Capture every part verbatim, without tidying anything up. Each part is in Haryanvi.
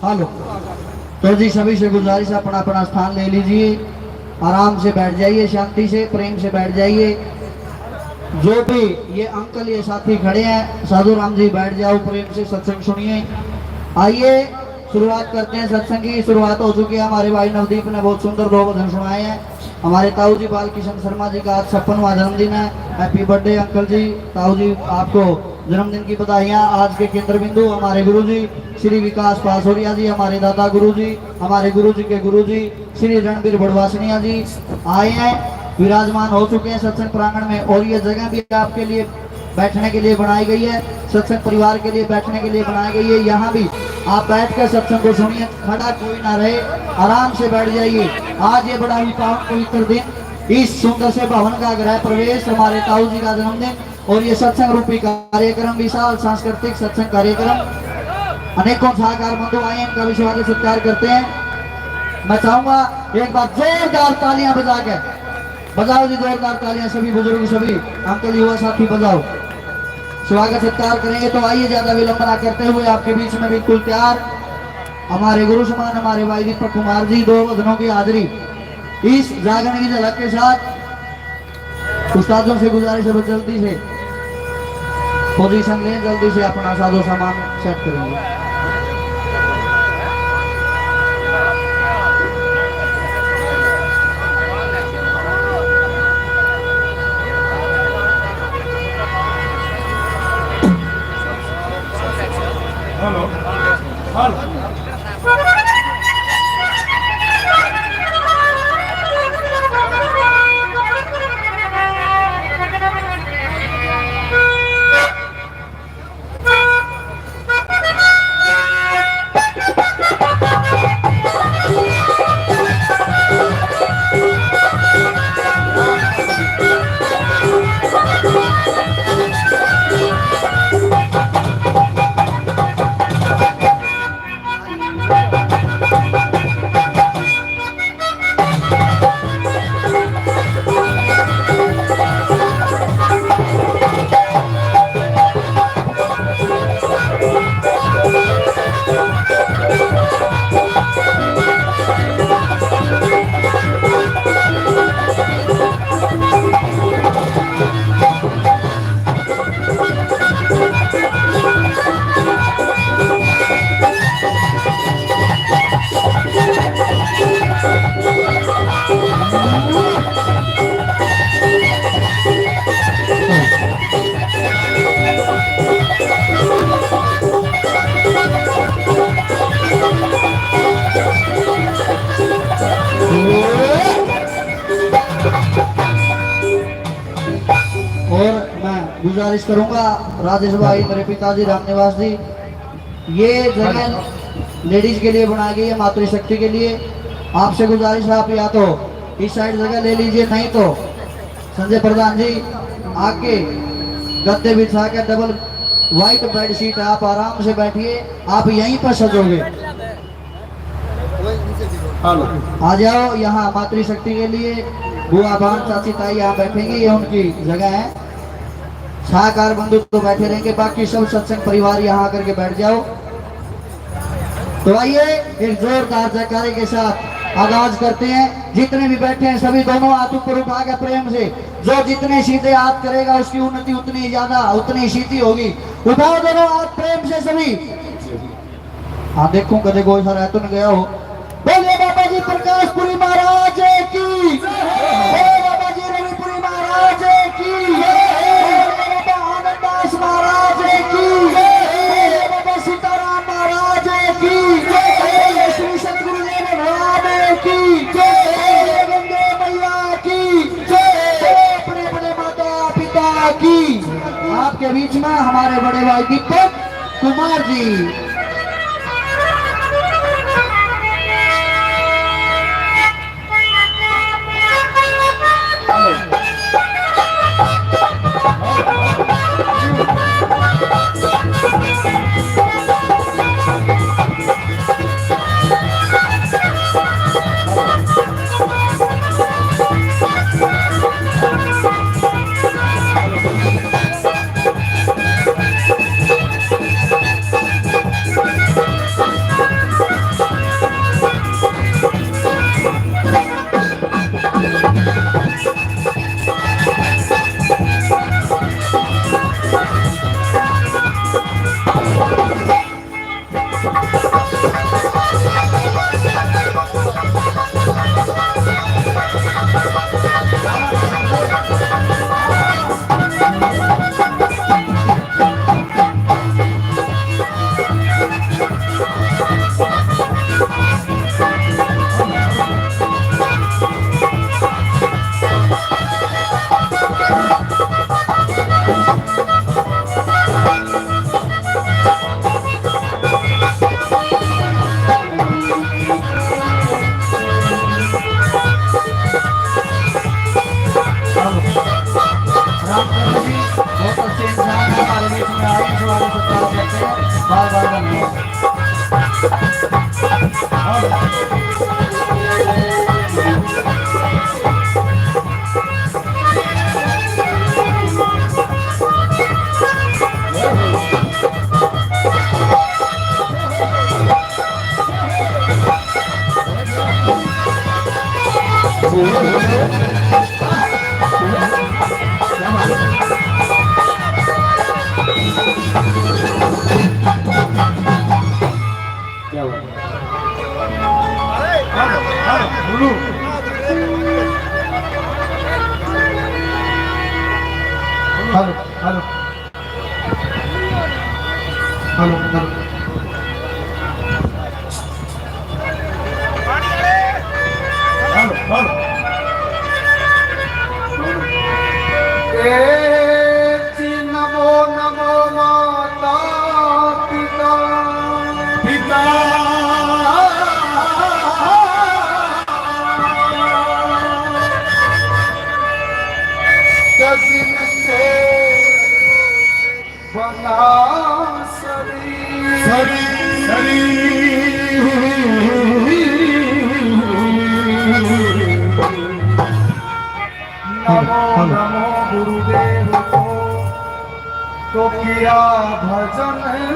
हेलो। तो जी, सभी से गुजारिश है, अपना अपना स्थान ले लीजिए, आराम से बैठ जाइए, शांति से, प्रेम से बैठ जाइए। जो भी ये अंकल, ये साथी खड़े हैं, साधु राम जी, बैठ जाओ, प्रेम से सत्संग सुनिए। आइए, शुरुआत करते हैं सत्संग की। शुरुआत हो चुकी है, हमारे भाई नवदीप ने बहुत सुंदर दो भजन सुनाए हैं। हमारे ताऊ जी बालकिशन शर्मा जी का आज छप्पनवाँ जन्मदिन है। हैप्पी बर्थडे अंकल जी। ताऊ जी, आपको जन्मदिन की बधाइयाँ। आज के केंद्र बिंदु हमारे गुरु जी श्री विकास पासौरिया जी, हमारे दादा गुरु जी, हमारे गुरु जी के गुरु जी श्री रणबीर बड़वासनिया जी आए हैं, विराजमान हो चुके हैं सत्संग प्रांगण में। और ये जगह भी आपके लिए बैठने के लिए बनाई गई है, सत्संग परिवार के लिए बैठने के लिए बनाई गई है। यहाँ भी आप बैठ कर सत्संग को सुनिए, खड़ा कोई ना रहे, आराम से बैठ जाइए। आज ये बड़ा ही पावन पवित्र दिन, इस सुंदर से भवन का गृह प्रवेश, हमारे ताऊ जी का जन्मदिन और ये सत्संग रूपी कार्यक्रम, विशाल सांस्कृतिक सत्संग कार्यक्रम, अनेकों सहाकार बंधु आए हैं, इनका भी स्वागत सत्कार करते हैं। मैं चाहूंगा एक बार जोरदार तालियां बजा के बजाओ जी, जोरदार तालियां सभी बुजुर्ग, सभी अंकल, युवा साथी बजाओ। स्वागत सत्कार करेंगे। तो आइए, ज्यादा विलंब ना करते हुए आपके बीच में बिल्कुल तैयार हमारे गुरु समान हमारे भाई दीपक कुमार जी, दो भजनों की हाजिरी। इस जागरण की झलक के साथ उस्तादों से गुजारिश है, बस जल्दी से पोजीशन लें, जल्दी से अपना साजो सामान सेट करेंगे। Hello, hello. और मैं गुजारिश करूंगा, राजेश भाई, मेरे पिताजी रामनिवास जी, ये जगह लेडीज के लिए बनाई गई है, मातृशक्ति के लिए। आपसे गुजारिश है, आप या तो इस साइड जगह ले लीजिए, नहीं तो संजय प्रधान जी आके गद्दे बिछा के, डबल व्हाइट बेडशीट, आप आराम से बैठिए, आप यहीं पर सजोगे। हेलो। आ जाओ यहाँ मातृशक्ति के लिए। बुआ, बाण, चाची, ताई यहाँ बैठेंगी, ये उनकी जगह है। सहाकार बंधु तो बैठे रहेंगे, बाकी सब सत्संग परिवार यहाँ आकर के बैठ जाओ। तो आइए, एक जोरदार जयकारे के साथ आगाज करते हैं। जितने भी बैठे हैं, सभी दोनों हाथ ऊपर उठा के प्रेम से, जो जितने सीधे हाथ करेगा, उसकी उन्नति उतनी ज्यादा, उतनी सीधी होगी। उठाओ दोनों हाथ प्रेम से सभी। हाँ, देखूं कदे कोई सारा तो नहीं गया हो। बोलिए बाबा जी प्रकाशपुरी महाराज की, बोलिए बाबा जी रविपुरी महाराज की, बोलिए बाबा आनंद दास महाराज की, बोलिए बाबा सीताराम महाराज की, बोलिए श्री सतगुरुदेव भगवान की, बोलिए गंगे मैया की, बोलिए अपने अपने माता पिता की। आपके बीच में हमारे बड़े भाई दीपक कुमार जी। रामकृष्ण जी, बहुत अच्छे इंसान हैं, हमारे बीच में आए, इनको आगे सत्कार करते हैं। बार बार धन्यवाद। क्या बात है? Hello, hello. Hello, hello. Hello, hello. ए जी, नमो नमो माता पिता। पिता। जिनसे बना शरीर। शरीर। नमो नमो गुरुदेव को, तो किया भजन मैं।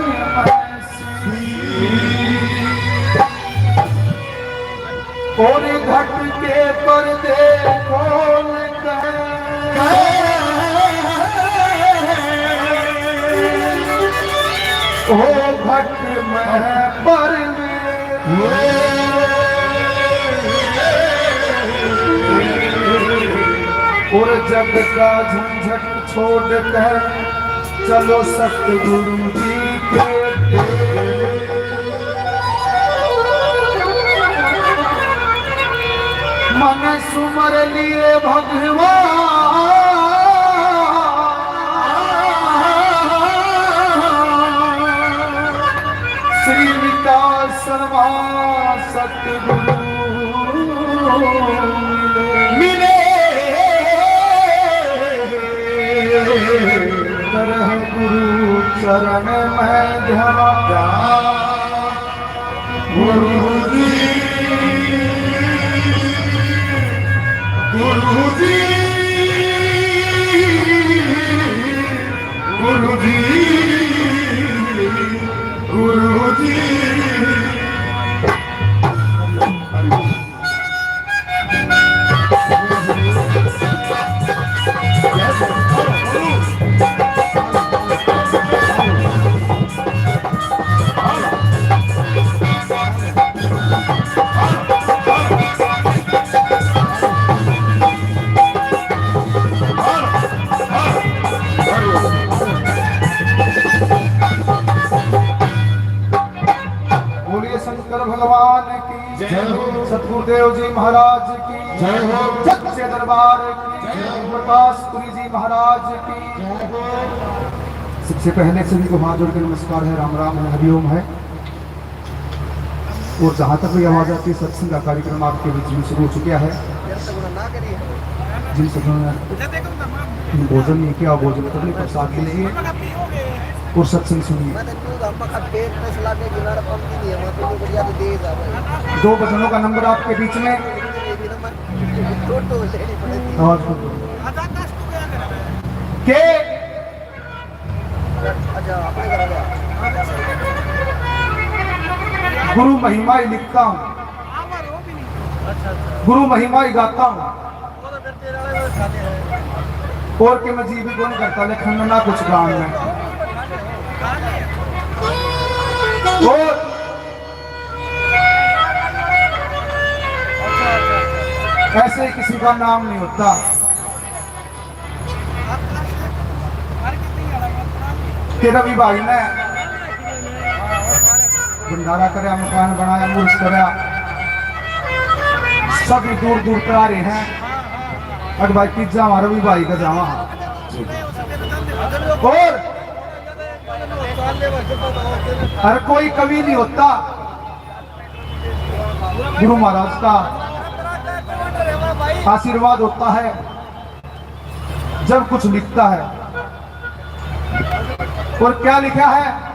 और घट के पर्दे खोल कर, ओ घट में पर, और जग का झंझट छोड़ कर चलो सतगुरु जी के। मन सुमर लिए भगवान, श्री विकास शर्मा सतगुरु मिले। करह गुरु चरण में ध्यान। गुरु जी, गुरु जी, गुरु जी, गुरु जी। बोलिए शंकर भगवान की जय हो। सतगुरुदेव जी महाराज की जय हो। सच्चे दरबार की जय हो। प्रकाशपुरी जी महाराज की जय हो। सबसे पहले सभी को हाथ जोड़ के नमस्कार है, राम राम है, हरिओम है। और जहाँ तक भी आवाज़ आती है, सत्संग का कार्यक्रम आपके बीच में शुरू हो चुका है। जिन सज्जनों ने भोजन नहीं किया, भोजन कर ले, प्रसाद लीजिए और सत्संग सुनिए। दो भजनों का नंबर आपके बीच में। आवाज़ को के गुरु महिमा ही लिखता हूँ, गुरु महिमा ही गाता हूँ, और के मैं जी भी कौन करता लेखन में ना कुछ गान में। और नाम नहीं होता। तेरा भी भाई ने भंडारा करया, मकान बनाया, मुर्स करया, सभी दूर दूर पर आ रहे हैं। अरे भाई, पिज्जा हमारा भी भाई का जावा। और हर कोई कवि नहीं होता। गुरु महाराज का आशीर्वाद होता है जब कुछ लिखता है। और क्या लिखा है?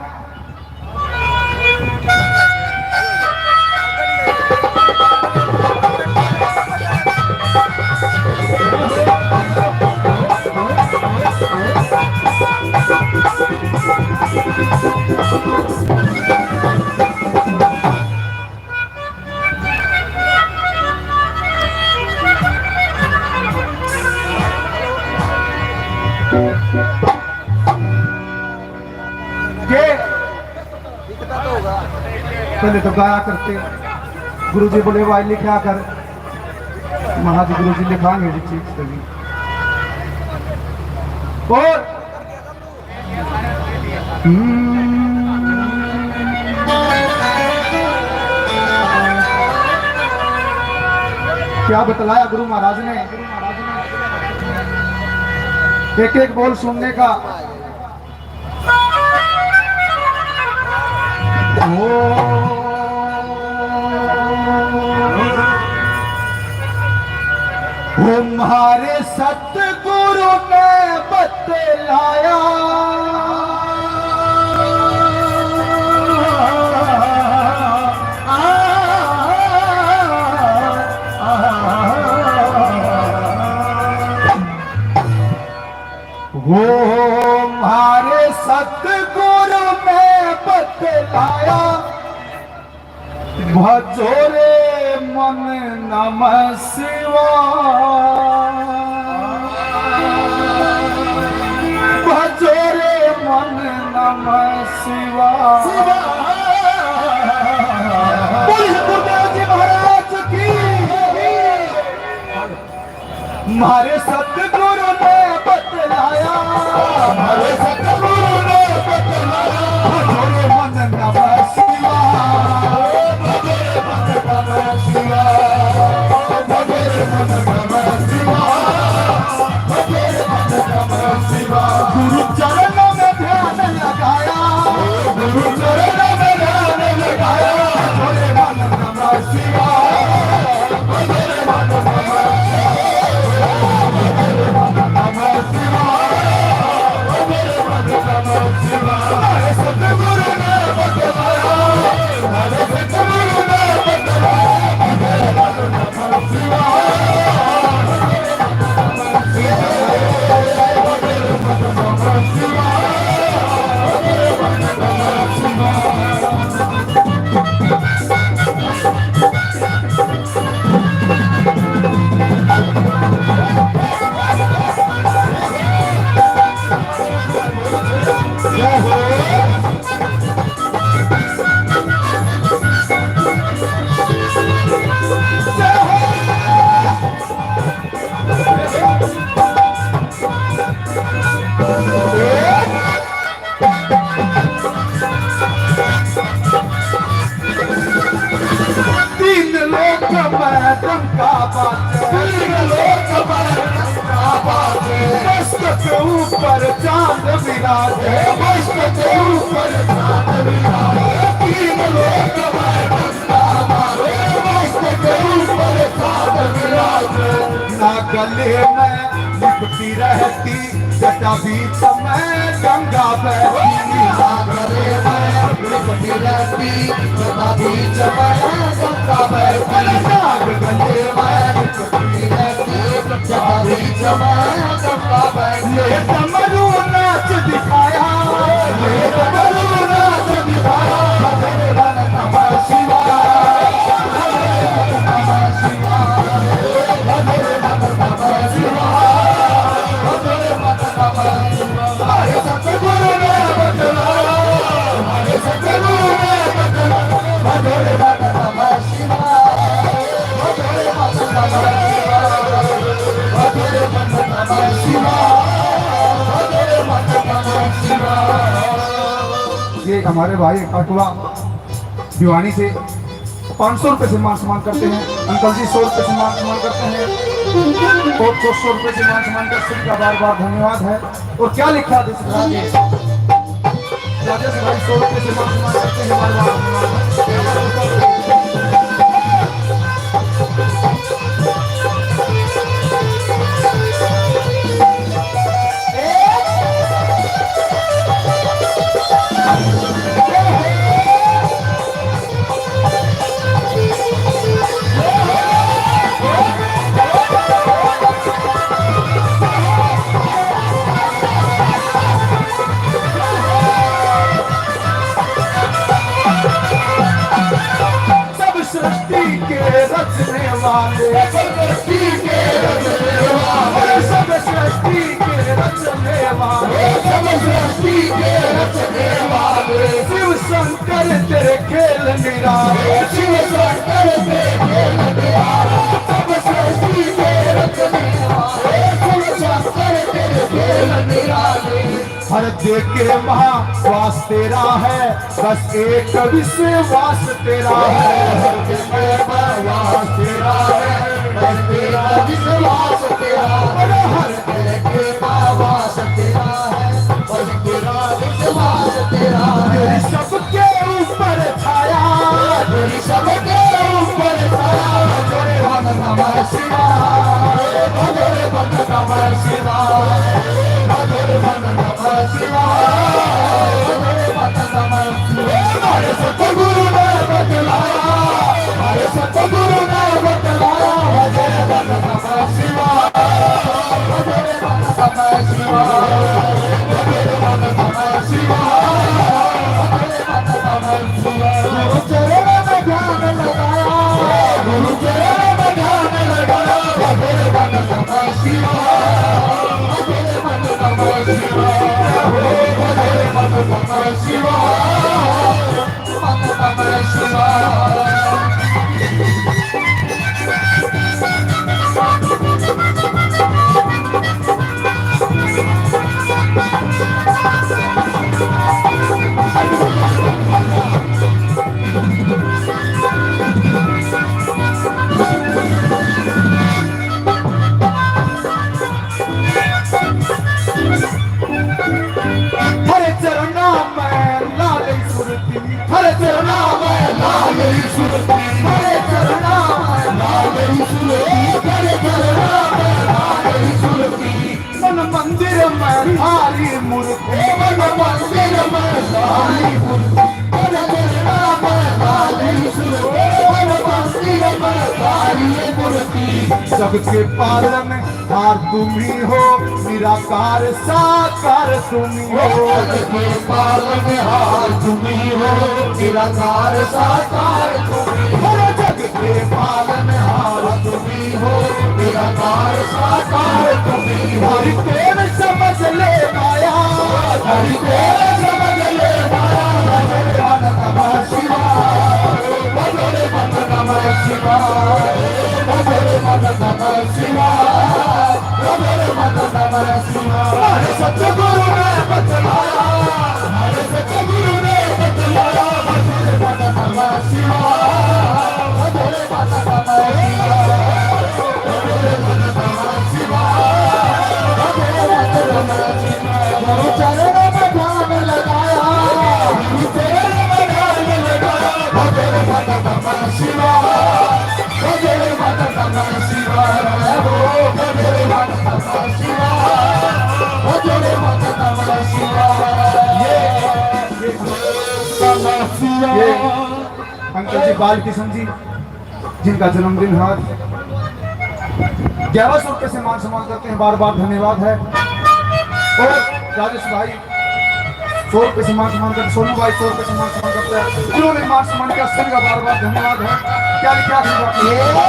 के? पहले तो गाया करते, गुरुजी बोले, "भाई, लिखा कर।" महाराज गुरुजी लिखाएंगे जी, ठीक से भी। और हम्म। क्या बतलाया गुरु महाराज ने, एक एक बोल सुनने का। ओ, ओ म्हारे सतगुरु ने बतलाया। वो म्हारे सतगुरु ने बतलाया। भजो रे मन नमः शिवाय, भजो रे मन नमः शिवाय। बोलिए गुरुदेव जी महाराज की। म्हारे सतगुरु ने बतलाया, म्हारे सतगुरु ने बतलाया, भजो रे मन नमः शिवाय, भजो रे मन नमः शिवाय, भजो रे मन नमः शिवाय, भजो रे मन नमः शिवाय। गुरु चरणों में ध्यान लगाया, गुरु चरणों में ध्यान लगाया, भजो रे मन नमः शिवाय। तीन लोक में डंका बाजे, तीन लोक में डंका बाजे, मस्तक के ऊपर चांद विराजे, मस्तक के ऊपर चांद विराजे। तीन लोक में डंका बाजे, मस्तक के ऊपर चांद विराजे। ना गले में लिपटी रहती जटा बीच में गंगा बहती। नाग गले में लिपटी रहती, जटा बीच में गंगा बहती। नाग गले में लिपटी रहती, जटा बीच में गंगा बहती। ये डमरू नाच दिखाया, ये डमरू नाच दिखाया। हमारे भाई काटुआ भिवानी से पाँच सौ रुपए से मान सम्मान करते हैं। अंकल जी सौ रुपए से मान सम्मान करते हैं। और दो सौ रुपए से मान सम्मान कर सभी का बार बार धन्यवाद है। और क्या लिखा है दूसरा जी? राजेश भाई सौ रुपए से मान सम्मान करते हैं, बार बार धन्यवाद है। सब सृष्टि के रचने वाले, सब सृष्टि के रचने वाले, सब सृष्टि के रचने वाले, सब सृष्टि के रचने वाले, शिव शंकर तेरे खेल निराले, शिव शंकर तेरे खेल निराले, सब सृष्टि के रचने वाले, शिव शंकर तेरे खेल निराले। हर देखे महावास तेरा है, बस एक विश्वास तेरा है। हर देखे महावास तेरा है, बस तेरा विश्वास तेरा है। हर देखे महावास तेरा है, बस तेरा विश्वास तेरा है। तेरी सबके ऊपर छाया, तेरी सबके ऊपर छाया। भोले नमः शिवाय, भोले नमः शिवाय, भोले नमः शिवाय, भोले नमः शिवाय। हमारे सतगुरु ने बतलाया, हमारे सतगुरु ने बतलाया। भोले नमः शिवाय, भोले नमः शिवाय, भोले नमः शिवाय। गुरु चरण में ध्यान लगाया, गुरु चरण में ध्यान लगाया, भजन मन नमः शिवाय, भजन मन नमः शिवाय, भजन मन नमः शिवाय, मन नमः शिवाय। थारे चरणा में ला ले सुरती, थारे चरणा में ला ले सुरती, थारे चरणा में ला ले सुरती, थारे चरणा में ला ले सुरती। मन मंदिर में थारी मूर्ति, मन मंदिर में थारी मूर्ति, मन चरणा में ला ले सुरती, मन मंदिर में थारी मूर्ति। जग के पालन हार तुम ही हो, निराकार साकार तुम ही हो। जग के पालनहार तुम ही हो, निराकार साकार तुम ही हो। जग के पालनहार तुम ही हो, निराकार साकार तुम ही हो। हरि तेरे समझ ले माया, हरि तेरे समझ ले माया। भजन मन नमः शिवाय, भजन मन नमः शिवाय, भजन मन नमः शिवाय। हमारे सतगुरु ने बतलाया, हमारे सतगुरु ने बतलाया, भजन मन नमः शिवाय, भजन मन नमः शिवाय, भजन मन नमः शिवाय, भजन मन नमः शिवाय। गुरु चरण में ध्यान लगाया, गुरु चरण में ध्यान लगाया, भजन मन नमः शिवाय। भजन मन नमः शिवाय, ओ भजन मन नमः शिवाय, भजन मन नमः शिवाय। ये, ये, नमः शिवाय। ये अंकल जी बाल किशन जी, जिनका जन्मदिन है आज, ग्यारह सौ रुपये से मान सम्मान करते हैं, बार बार धन्यवाद है। और राजेश भाई सौ रुपये से मान सम्मान करते, सोनू भाई सौ रुपये से मान सम्मान करते हैं, जिन्होंने मान सम्मान किया, सभी का बार बार धन्यवाद है। क्या लिखा है? जय हो।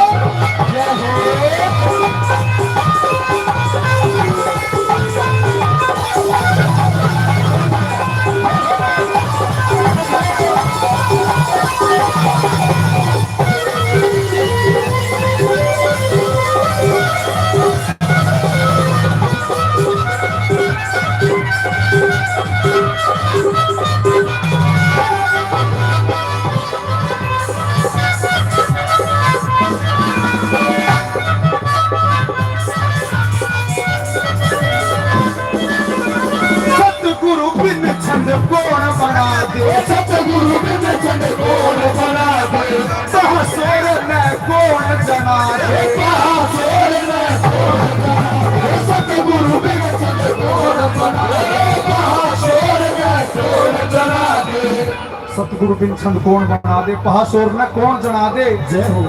सतगुरु बिन छंद कौन बना दे, पहासोर ने कौन जना दे। जय हो।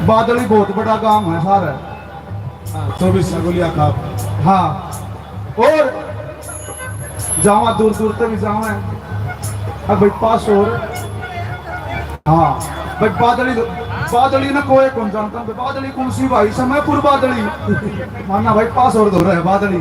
बादली बहुत बड़ा गांव है सारा। हाँ, चौबीस सगोलिया का। हाँ, और जावा दूर दूर तक भी जावा है। अब भाई पास हो रहे। हाँ भाई, बादली, बादली ना कोई कौन जानता, बादली कौन सी भाई, समयपुर बादली। माना भाई, पास और दो रहे बादली।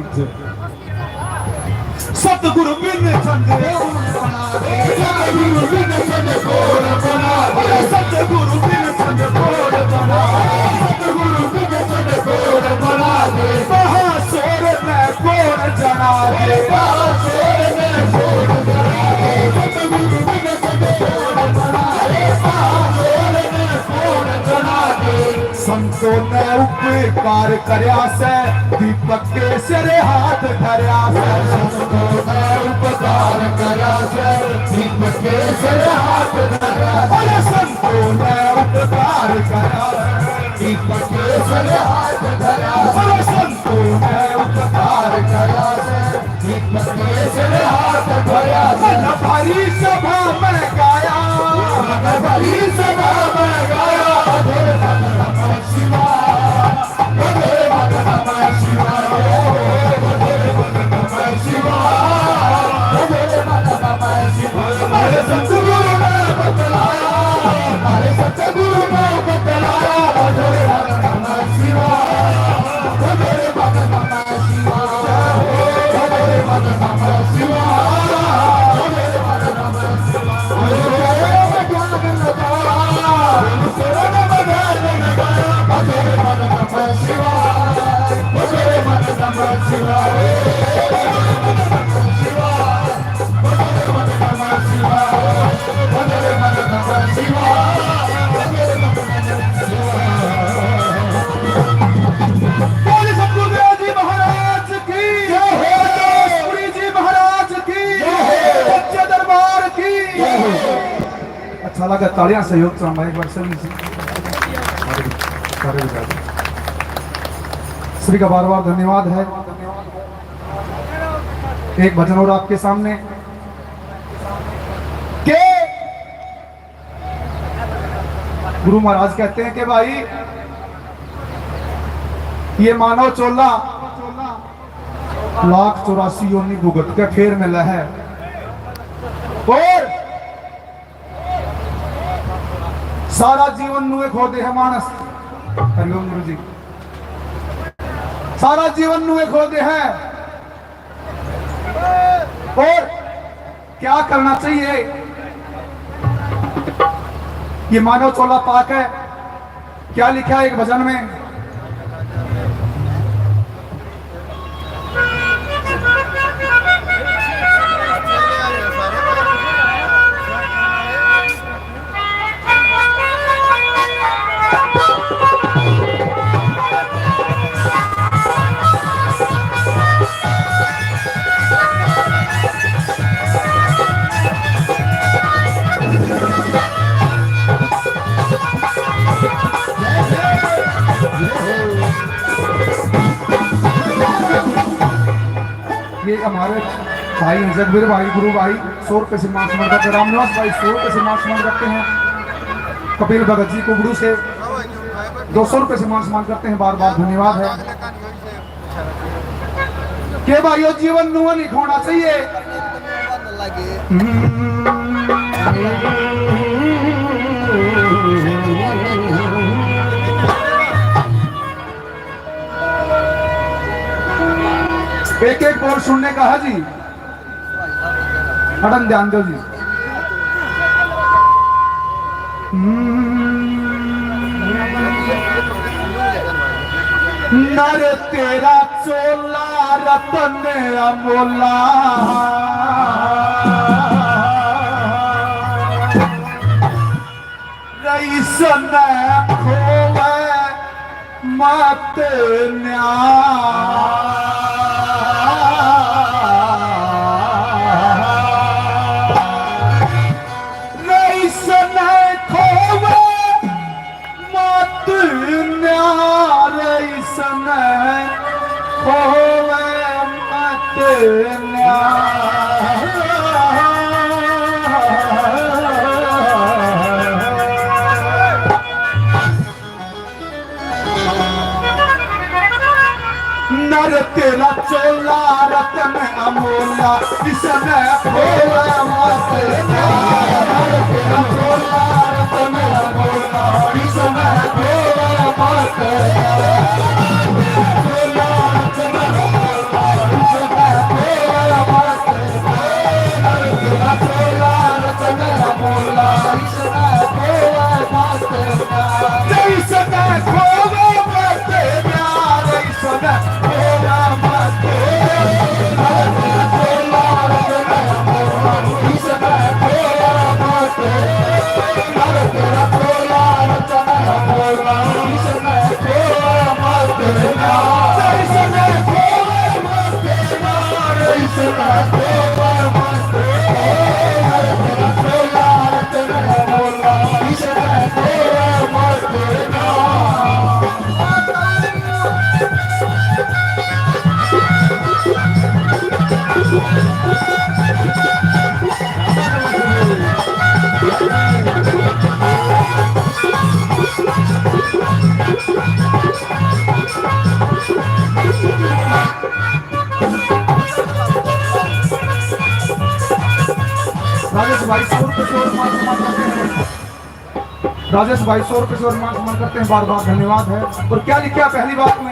सतगुरु बिन छंद कौन बना दे, सतगुरु बिन छंद कौन बना दे, सतगुरु बिन छंद कौन बना दे, सतगुरु बिन छंद कौन बना दे, पहासोर में कौन जना दे, पहासोर में कौन जना दे, सतगुरु बिन छंद कौन बना दे, पहासोर में कौन जना दे। संतों ने उपकार करया से, दीपक के सिर हाथ धरया से। संतों ने उपकार करया से, दीपक के सिर हाथ धरया से। अरे संतों ने उपकार करया से, दीपक के सिर हाथ धरया से। अरे संतों ने उपकार करया से, दीपक के सिर हाथ धरया से। मन भरी सभा में गाया, मन भरी सभा में गाया, भोले नमः शिवाय, भोले नमः शिवाय, भोले नमः शिवाय, भोले नमः शिवाय। हमारे सतगुरु ने बतलाया, हमारे सतगुरु ने बतलाया, भोले नमः शिवाय, भोले नमः बोले सतगुरुदेव जी महाराज की जय हो। सतगुरु जी महाराज की जय हो। सच्चे दरबार की जय हो। अच्छा लगा, तालियां सहयोग चाहूंगा एक बार सभी से। सभी का बार बार धन्यवाद है। एक भजन और आपके सामने के गुरु महाराज कहते हैं कि भाई, ये मानव चोला लाख चौरासी योनि भुगत के फेर मिला है, और सारा जीवन नुए खोदे है मानस। हरिओम गुरु जी, सारा जीवन नुए खोदे है, और क्या करना चाहिए? ये मानव चोला पाके क्या लिखा है एक भजन में? ये हमारे भाई हैं जगबीर भाई, गुरु भाई, सौ रुपये से मान सम्मान करते हैं। रामनिवास भाई सौ रुपये से मान सम्मान करते हैं। कपिल भगत जी कुबड़ू से दो सौ रुपये से मान सम्मान करते हैं। बार बार धन्यवाद है। के भाइयों, जीवन नुआ नहीं खोना चाहिए। एक एक बोल सुनने का है जी। अड़न ध्यान दो जी। नर तेरा चोला रतन अमोला, रईस न खोवे मत न्याय। रईस न खोवे मत तेरा चोला रतन अमोला, इसने खोला मत। तेरा चोला रतन अमोला, इसने खोला मत। राजेश भाई, सौ रुपये से और मान सम्मान करते हैं। राजेश भाई, सौ रुपये से और मान सम्मान करते हैं, बार बार धन्यवाद है। और क्या लिखा पहली बात में?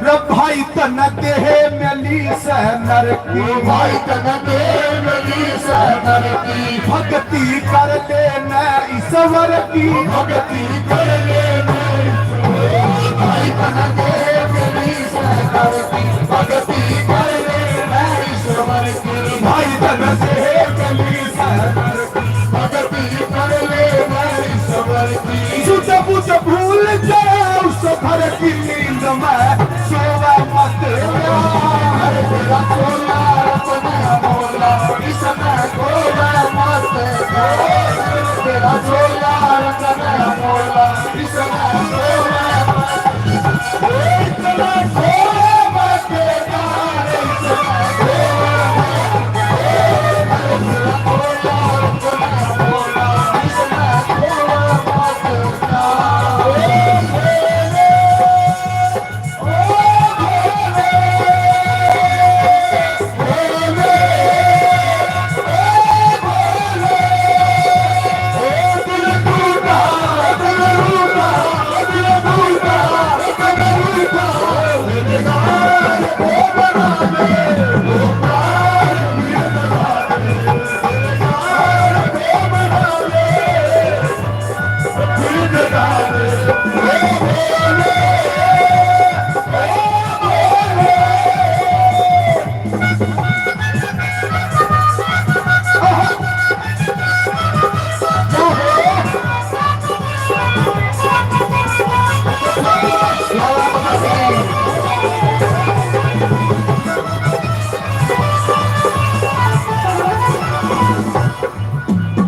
रे भाई तन देह मिली सै नरकी, भाई तन देह मिली सै नरकी, भक्ति कर ले न ईश्वर की, भक्ति कर ले न ईश्वर की। भाई तन देह मिली सै नरकी, भक्ति कर ले न ईश्वर की। भाई तन देह मिली सै नरकी, भक्ति कर ले न ईश्वर की। सुध बुध भूल जाए उस घर की नींद में सोवे मत यार। तेरा चोला रतन अमोला, इसमें खोवे मत यार। तेरा चोला रतन अमोला, इसमें खोवे मत यार। इसमें खोवे मत यार, इसमें खोवे मत यार। तेरा चोला रतन अमोला, इसमें खोवे मत यार।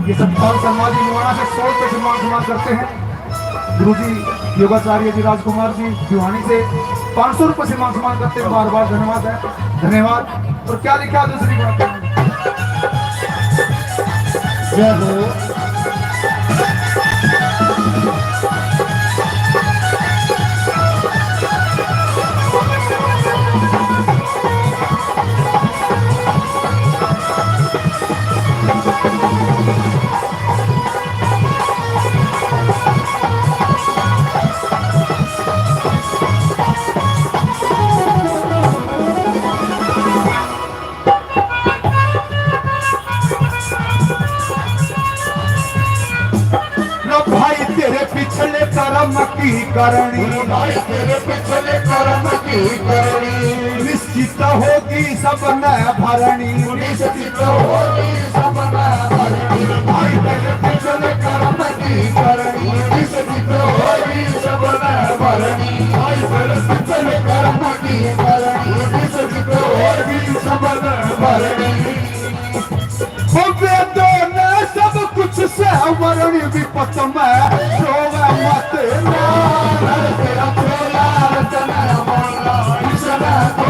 ये सतपाल शर्मा जी मुआना से सौ रुपये से मान सम्मान करते हैं। गुरुजी योगाचार्य जी राजकुमार जी भिवानी से पाँच सौ रुपये से मान सम्मान करते हैं, बार बार धन्यवाद है, धन्यवाद। और क्या लिखा दूसरी बात? जय हो। लो भाई तेरे पिछले कर्म की करनी, भाई तेरे पिछले कर्म की करनी, निश्चित होगी सबने भरनी। निश्चित होगी सबने भरनी। भाई तेरे पिछले कर्म की करनी, निश्चित होगी सबने भरनी। भाई तेरे पिछले कर्म की करनी, निश्चित होगी सबने भरनी। हो वेदों ने सब कुछ से वरण विपत में रोवे मत ना। तेरा चोला रतन अमोला, इसमें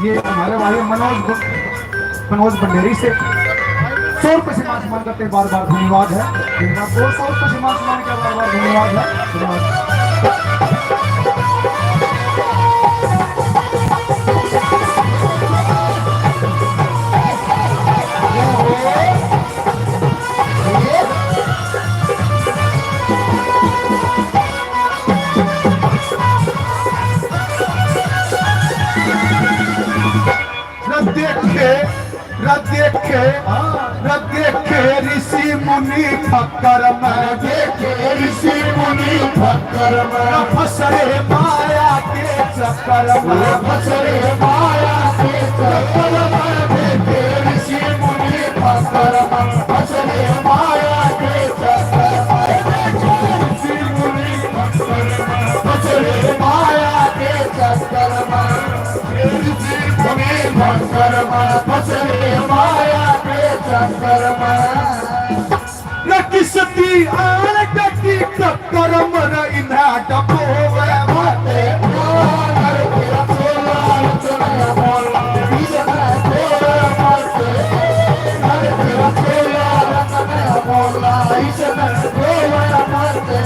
ये हमारे भाई मनोज, मनोज भंडेरी से सौ रुपये से मान सम्मान करते हैं, बार बार धन्यवाद है। धन्यवाद, दो सौ रुपये से मान सम्मान किया, बार बार धन्यवाद है। धन्यवाद। न देखे, न देखे, न देखे ऋषि मुनि फक्कर में। देखे ऋषि मुनि फक्कर में। न फंस रे माया के चक्कर में। न फंस रे माया के चक्कर में। देखे ऋषि मुनि फक्कर में। फंस रे माया के चक्कर में। देखे ऋषि मुनि फक्कर में। फंस रे माया के चक्कर में। मुनि भंकर में फंस रे माया के चक्कर में। न किसती आन कटी टक्कर में, न इन्हें डबोवे मते। नर तेरा चोला रचना बोला, इसने बोला मते। नर तेरा चोला रचना बोला, इसने बोला मते।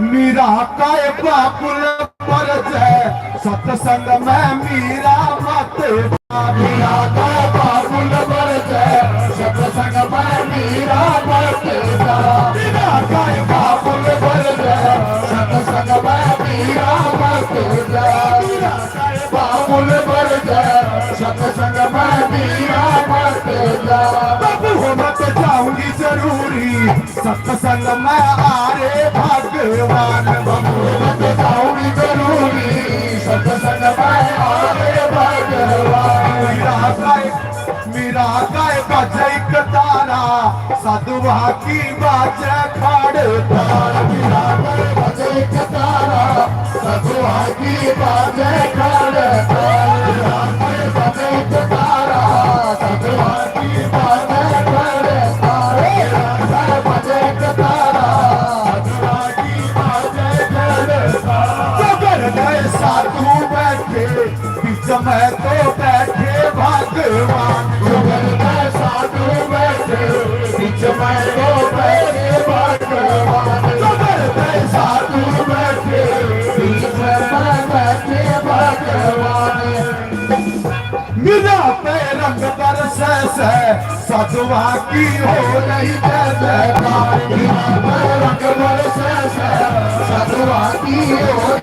मीरा काय बाबुल पर जय सत्संग में मीरा मत। मीरा काय बाबुल पर जय सत्संग में मीरा मत। मीरा काय बाबुल पर जय सत्संग में मीरा मत। बाबुल बर जा, सत्संग में मीरा मत जा। बाबू हो मत जाऊंगी जरूरी, सत्संग में आ रे भगवान। बाबू हो मत जाऊंगी जरूरी, सत्संग में आ रे भगवान। मीरा काय, मीरा काय बजै कतारा, साधुआ की बाजे खड़ ताल। मीरा काय बजै कतारा, साधुआ की बाजे खड़ ताल। मीरा काय बजै कतारा, साधुआ की बाजे खड़ ताल। मीरा काय बजै कतारा, साधुआ की बाजे खड़ ताल। जबर गए साधु बैठे, बीच में तो बैठे भगवान। जबर में साधु बैठे, बीच में तो बैठे भगवान। जबर में साधु बैठे, बीच में बैठे भगवान। मीरा पे रंग बरसे से, साधुआ की हो रही जय जयकार। मीरा पे रंग बरसे से, साधुआ की हो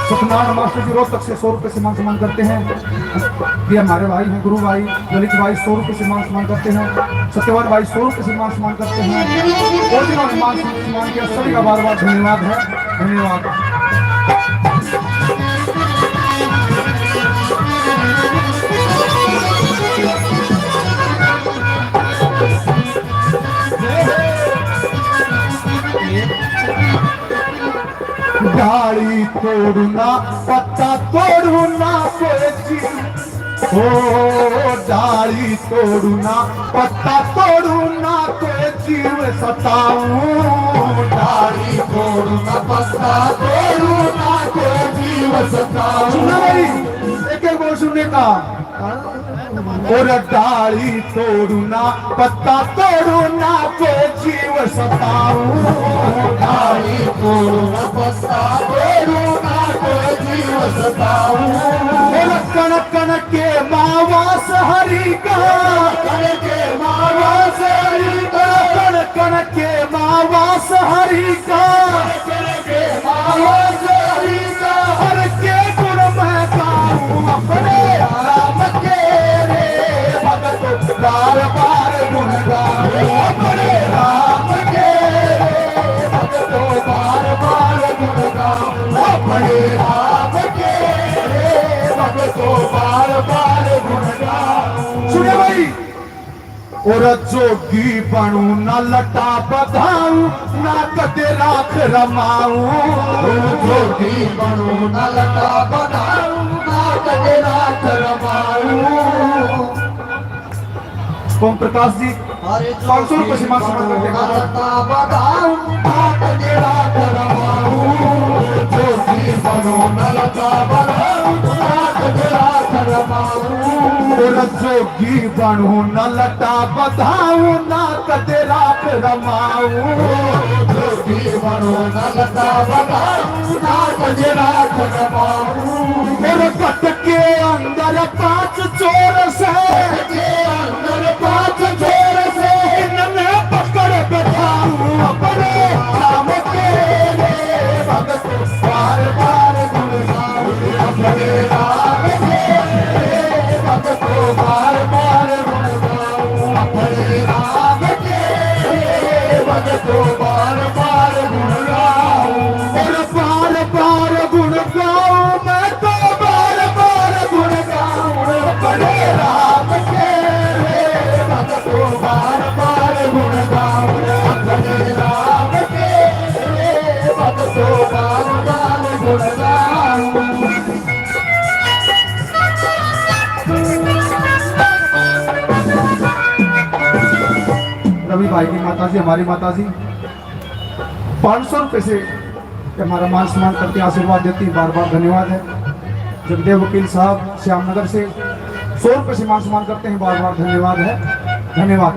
सत्यनारायण मास्टर जी रोहतक से सौ रुपए से मान सम्मान करते हैं। ये हमारे भाई हैं, गुरु भाई ललित भाई सौ रुपए से मान सम्मान करते हैं। सत्यवान भाई सौ रुपए से मान सम्मान करते हैं। और जिन्होंने मान सम्मान किया, सभी का बार बार धन्यवाद है। धन्यवाद। डाली तोड़ू ना, पत्ता तोड़ू ना, कोई चीज ओ डाली तोड़ू ना, पत्ता तोड़ू ना, कोई जीव सताऊं। डाली तोड़ू ना, पत्ता तोड़ू ना, कोई जीव सताऊं। सुना भाई, एक एक बोल सुनने का। और डाली तोड़ू ना, पत्ता तोड़ू ना, कोई जीव सताऊं। डाली तोड़ू ना, पत्ता तोड़ू ना, कोई जीव सताऊं। और कण कण के मावास हरी का, कण के मावास हरी का, कण कण के मावास हरी का। हर के गुण मैं गाऊं अपने राम के रे भगत, बार बार गुण गाऊं अपने राम के रे भगत, बार बार गुण गाऊं अपने राम के रे भगत, बार बार गुण गाऊं। सुने भाई, और जोगी बनू ना लटा बधाऊं, ना कदे राख रमाऊं। जोगी बनू ना लटा बधाऊं, ना कदे राख रमाऊं। ओम प्रकाश जी, अरे पाँच सौ रुपये से मान सम्मान करते हैं। ना लटा बधाऊं, ना कदे राख रमाऊं। जोगी बनू ना लटा बधाऊं, ना कदे राख रमाऊं। और जोगी बनू ना लटा बधाऊं, ना कदे राख रमाऊं। जोगी बनू ना लटा बधाऊं, ना कदे राख रमाऊं। और कट के अंदर पांच चोर से, कट के अंदर पांच चोर से, इनने पकड़ बैठाऊं अपने राम के रे भगत। बार बार गुण गाऊं अपने राम के, भगतो बार बार गुण गाऊं अपने राम के, भगतो बार बार गुण गाऊं। और बार बार गुण गाऊं, मैं तो बार बार गुण गाऊं अपने राम के, भगतो बार बार गुण गाऊं अपने राम के। रवि भाई की माता जी, हमारी माता जी, पाँच सौ रुपये से हमारा मान सम्मान करते हैं, आशीर्वाद देती हैं, बार बार धन्यवाद है। जगदेव वकील साहब श्यामनगर से सौ रुपये से मान सम्मान करते हैं, बार बार धन्यवाद है, धन्यवाद।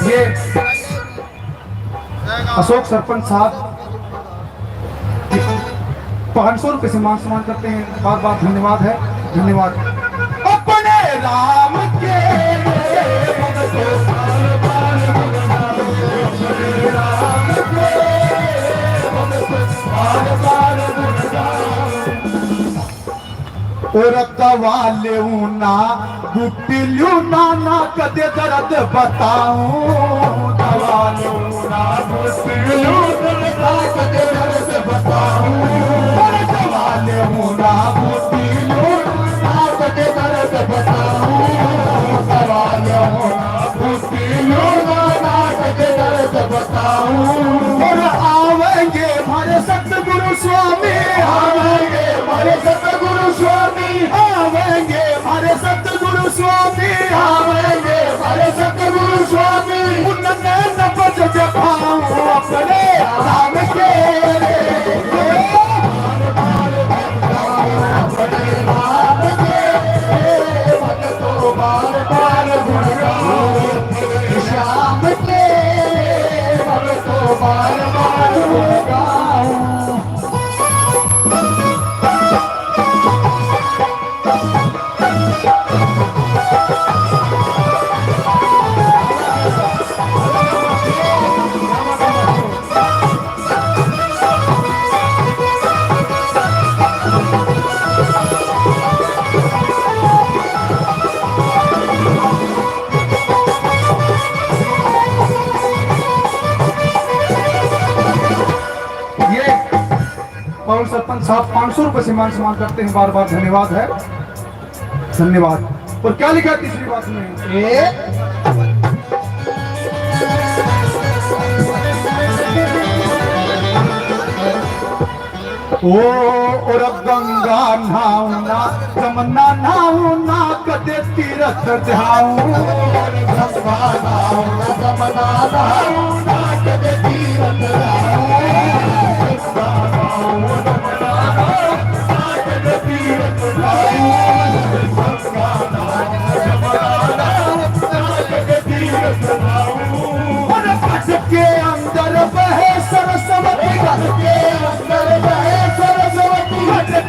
ये अशोक सरपंच साहब पाँच सौ रुपये से मान सम्मान करते हैं, बार बार धन्यवाद है, धन्यवाद। अपने राम के और दवा लेऊ ना, बूटी ल्यू ना, ना कदे दर्द बताऊं। दवा लेऊ ना, बूटी ल्यू ना, ना कदे दर्द बताऊं। और दवा लेऊ ना, बूटी ल्यू ना, ना कदे दर्द बताऊं। दवा लेऊ ना, बूटी ल्यू ना, ना कदे दर्द बताऊं। और आवेंगे हमारे सतगुरु स्वामी, आवेंगे हमारे सतगुरु स्वामी, आवेंगे हमारे सतगुरु स्वामी, आवेंगे हमारे सतगुरु स्वामी। उनने नबज जगाऊं अपने राम के रे। अपने राम के रे, भगतो बार बार गुण गाओ। श्याम के भगतो बार बार गुण गाओ। और सरपंच साहब पाँच सौ रुपए से मान सम्मान करते हैं, बार बार धन्यवाद है, धन्यवाद। और क्या लिखा है तीसरी बात में? ए? ओ, और गंगा नहाऊं ना, जमुना नहाऊं ना, कदे तीरथ जाऊं। गंगा नहाऊं ना, जमुना नहाऊं ना, कदे तीरथ जाऊं। के अंदर बहे सरस्वती, के अंदर बहे सरस्वती,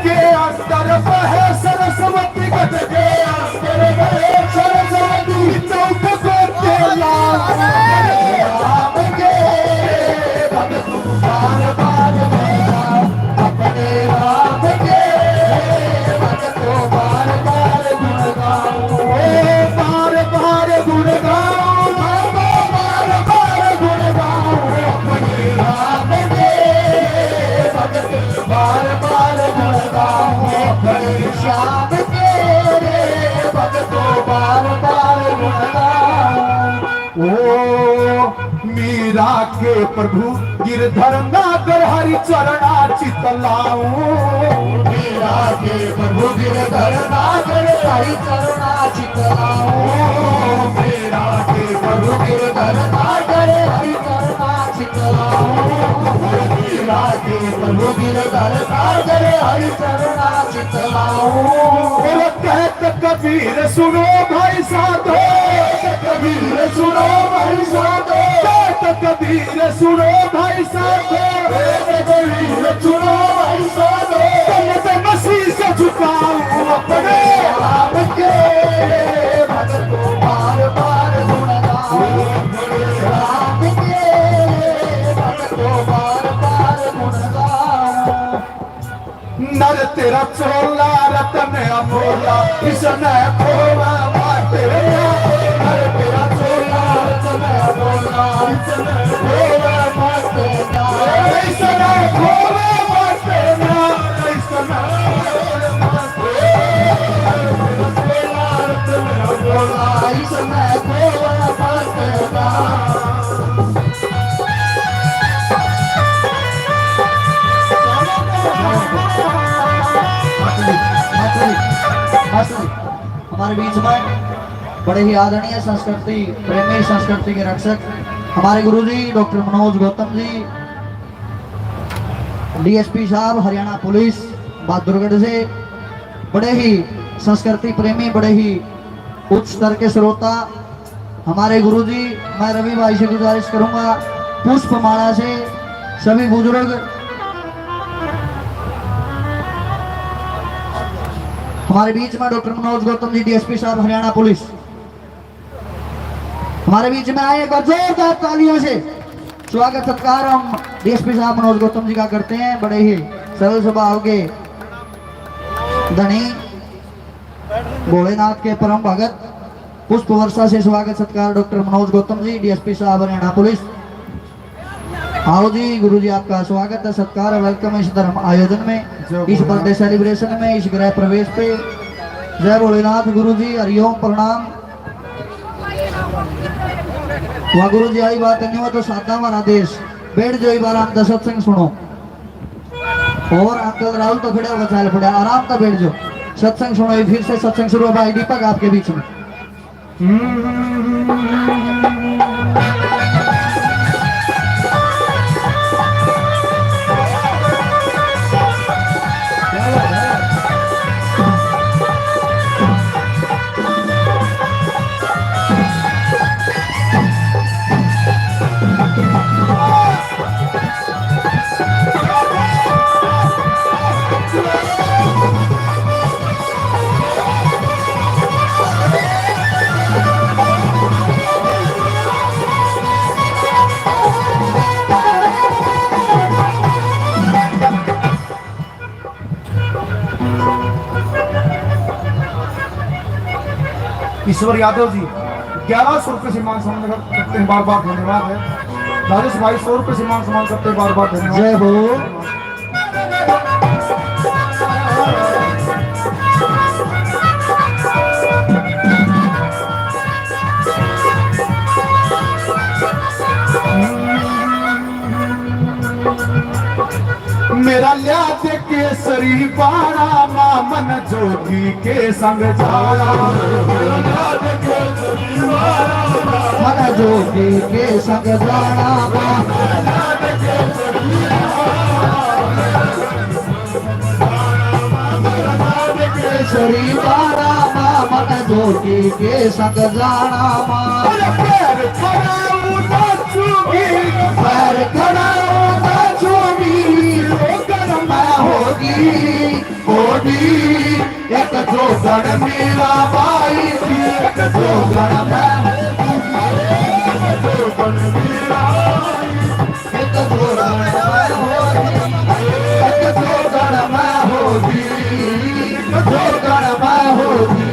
के अंदर बहे सरस्वती। बार बार गुण गाऊं अपने श्याम तेरे भक्तों, बार बार गुण गाऊं। ओ मीरा के प्रभु गिरधर नागर हरि चरणा चित लाऊं। मीरा के प्रभु गिरधर नागर हरि चरणा चित लाऊं। मीरा के प्रभु गिरधर नागर हरि चरणा चित लाऊं। मीरा के प्रभु गिरधर नागर हरि चरणा चित लाऊं। कहत कबीर सुनो भाई साधो, कबीर सुनो भाई साधो, कहत कबीर सुनो भाई साधो, कबीर सुनो भाई साधो। तन तन शीश झुकाऊं अपने राम के, भगत को बार बार गुण गाऊं, राम के, भगत को बार बार गुण गाऊं। नर तेरा चोला रतन अमोला, इसने खोवा माते ना। नर तेरा चोला रतन अमोला, इसने खोवा माते ना। इसने खोवा माते ना। इसने खोवा माते ना। नर तेरा चोला रतन अमोला, इसने खोवा माते ना। हमारे बीच में बड़े ही आदरणीय संस्कृति प्रेमी, संस्कृति के रक्षक हमारे गुरुजी डॉक्टर मनोज गौतम जी, डीएसपी साहब हरियाणा पुलिस बहादुरगढ़ से, बड़े ही संस्कृति प्रेमी, बड़े ही उच्च स्तर के श्रोता हमारे गुरुजी, मैं रवि भाई से गुजारिश करूंगा, पुष्प माला से सभी बुजुर्ग हमारे बीच में डॉक्टर मनोज गौतम जी, डीएसपी साहब, हरियाणा पुलिस, हमारे बीच में आए। एक बार जोरदार तालियों से स्वागत सत्कार हम डीएसपी साहब मनोज गौतम जी का करते हैं। बड़े ही सरल स्वभाव के धनी, भोलेनाथ के परम भगत। पुष्प वर्षा से स्वागत सत्कार डॉक्टर मनोज गौतम जी, डीएसपी साहब, हरियाणा पुलिस। आओ जी गुरु जी, आपका स्वागत है, सत्कार है, welcome है इस धर्म आयोजन में, इस birthday celebration में, इस गृह प्रवेश पे। जय भोलेनाथ गुरु जी, हरिओम, प्रणाम। वाह गुरु जी, आई बात नहीं हो तो सादा हमारा देश। बैठ जाओ, एक बार आप सत्संग सुनो। और अंकल राहुल तो खड़े होकर चाल पड़ा, आराम से बैठ जाओ, सत्संग सुनो। ये फिर से सत्संग शुरू होगा भाई दीपक आपके बीच में। ईश्वर यादव जी ग्यारह सौ रुपये से मान सम्मान करते हैं, बार बार धन्यवाद है। राजेश भाई सौ रुपये से मान सम्मान करते हैं, बार बार धन्यवाद। जय हो। मेरा लिया दे केसरी बाणा, मां मन जोगी के संग जाना। मन जोगी के संग जाना। केसरी बाणा, मां मन जोगी के संग जाना। मां पैर खड़ाऊं नाचूंगी, पैर खड़ाऊं नाचूंगी। जोगण मैं होगी, होगी। एक जोगण मीरा बाई थी, एक जोगण मैं होगी, एक जोगण मीरा बाई। एक जोगण मैं होगी, एक जोगण मैं होगी, एक जोगण मैं होगी।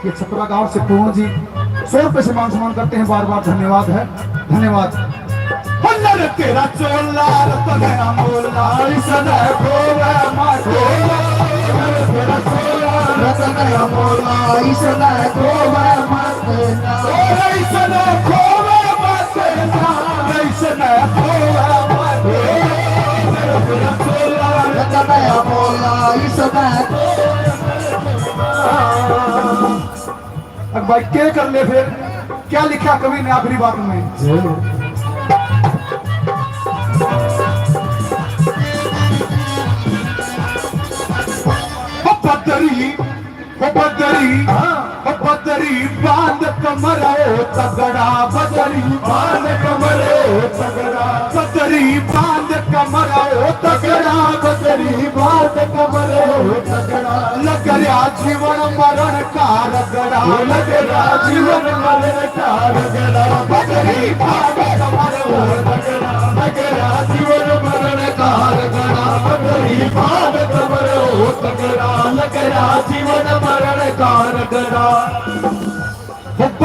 ये छपरा गांव से पवन जी सौ रुपए से मान सम्मान करते हैं, बार बार धन्यवाद है, धन्यवाद। हुनर तेरा चोला रतन अमोला, इसने खोवे मत। हुनर तेरा चोला रतन अमोला, इसने खोवे मत। और इसने खोवे मत, इसने खोवे मत। हुनर तेरा चोला रतन अमोला, इसने खोवे मत। अब भाई, क्या कर ले फिर? क्या लिखा कवि ने आखिरी बात में? ओ बदरी, ओ बदरी, हाँ। ओ बदरी बांध कमर ओ तगड़ा, बदरी बांध कमर ओ तगड़ा। बदरी बांध कमर ओ तगड़ा, बदरी बांध कमर ओ तगड़ा। लग रहा जीवन मरण का रगड़ा, लग रहा जीवन मरण का रगड़ा। बदरी बांध कमर ओ तगड़ा, लग रहा जीवन मरण का रगड़ा। बदरी बांध कमर ओ तगड़ा, लग रहा जीवन मरण का रगड़ा।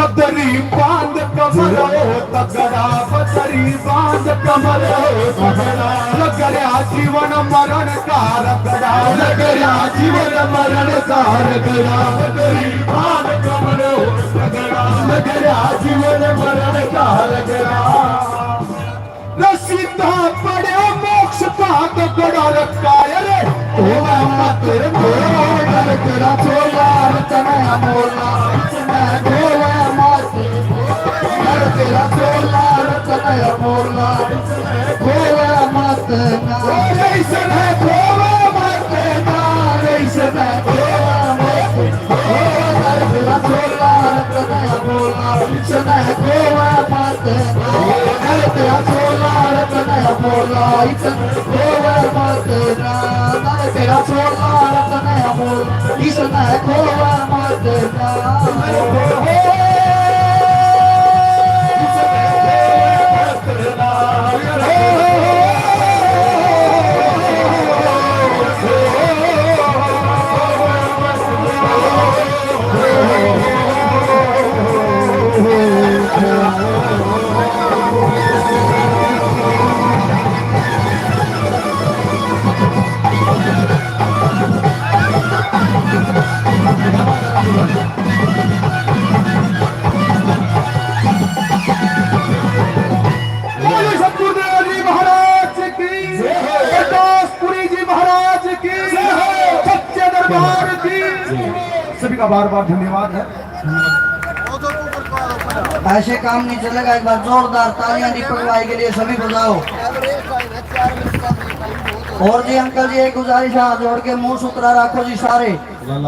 बदरी बांध कमर ओ तगड़ा, बदरी बांध कमर ओ तगड़ा। लग रहा जीवन मरण का रगड़ा, लग रहा जीवन मरण का रगड़ा। बदरी बांध कमर ओ तगड़ा, लग रहा जीवन मरण का रगड़ा। रसीदा पड़े मोक्ष का तो बड़ा रखा है रे। ओ मैं मत रे, ओ डर तेरा चोला रतन अमोला, इसने खोवे मत। डर तेरा चोला रतन अमोला, खोवे मत ना। ओ रे इसने खोवे मत ना, रे इसने खोवे मत। ओ डर तेरा चोला रतन अमोला, इसने खोवे मत। नर तेरा चोला रतन अमोला, इसने खोवे मत ना। नर तेरा चोला रतन अमोला, इसने खोवे मत ना। बोलो सतगुरुदेव जी महाराज की, गुरदासपुरी जी महाराज की, सच्चे दरबार की। सभी का बार बार धन्यवाद है। ऐसे काम नहीं चलेगा, एक बार जोरदार तालियां दीपक भाई के लिए सभी बजाओ। और जी अंकल जी, एक गुजारिश है, हाथ जोड़ के मुंह सुथरा रखो जी सारे।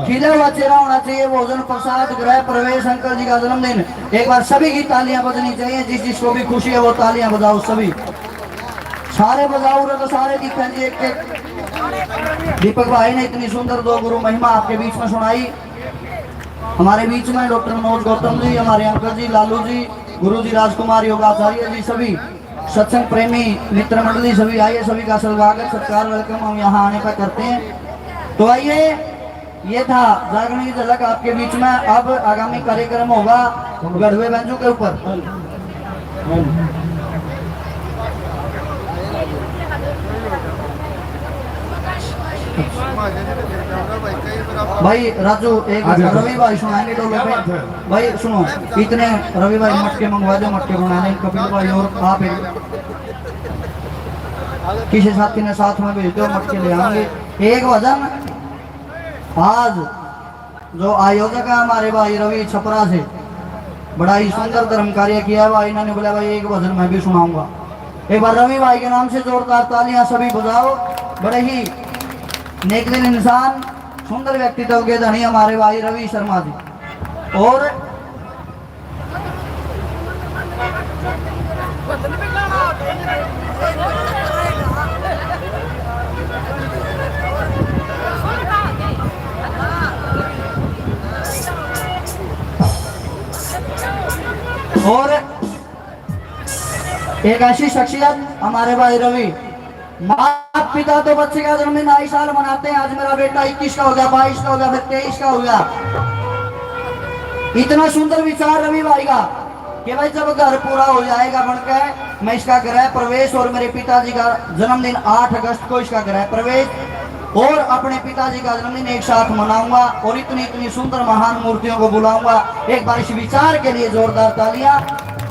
खिला हुआ चेहरा होना चाहिए। भोजन प्रसाद, गृह प्रवेश, अंकल जी का जन्मदिन। एक बार सभी की तालियां बजनी चाहिए, जिस जिसको भी खुशी है वो तालियां बजाओ सभी। सारे बजाओ रे, तो सारे दिखा जी एक एक। दीपक भाई ने इतनी सुंदर दो गुरु महिमा आपके बीच में सुनाई। हमारे बीच में डॉक्टर मनोज गौतम जी, हमारे अंकल जी, लालू जी, गुरु जी राजकुमार योगाचार्य जी, सभी सत्संग प्रेमी मित्र मंडली सभी आइए, सभी का स्वागत, सत्कार, वेलकम हम यहाँ आने पर करते हैं। तो आइए, ये था जागरण की झलक आपके बीच में। अब आगामी कार्यक्रम होगा गढ़वे बैंजू के ऊपर। भाई राजू, एक रवि भाई सुनाएंगे ढोल पे। भाई सुनो, इतने रवि भाई मटके मंगवा दो, मटके बनाने कपिल भाई और आप एक किसी साथी ने साथ में भेज दो, मटके ले आएंगे। एक भजन आज जो आयोजक है हमारे भाई रवि छपरा से, बड़ा ही सुंदर धर्म कार्य किया है भाई। इन्होंने बोला भाई एक भजन मैं भी सुनाऊंगा। एक बार रवि भाई के नाम से जोरदार तालियां सभी बजाओ। बड़े ही नेकदिल इंसान, सुंदर व्यक्तित्व के धनी हमारे भाई रवि शर्मा जी। और और एक ऐसी शख्सियत हमारे भाई रवि, माता पिता तो बच्चे का जन्मदिन आई साल मनाते हैं, आज मेरा बेटा इक्कीस का हो गया, बाईस का हो गया, फिर तेईस का हो गया। इतना सुंदर विचार रवि भाई का कि भाई जब घर पूरा हो जाएगा बनकर, मैं इसका गृह प्रवेश और मेरे पिताजी का जन्मदिन आठ अगस्त को इसका गृह प्रवेश और अपने पिताजी का जन्मदिन एक साथ मनाऊंगा और इतनी इतनी सुंदर महान मूर्तियों को बुलाऊंगा। एक बार इस विचार के लिए जोरदार तालियां।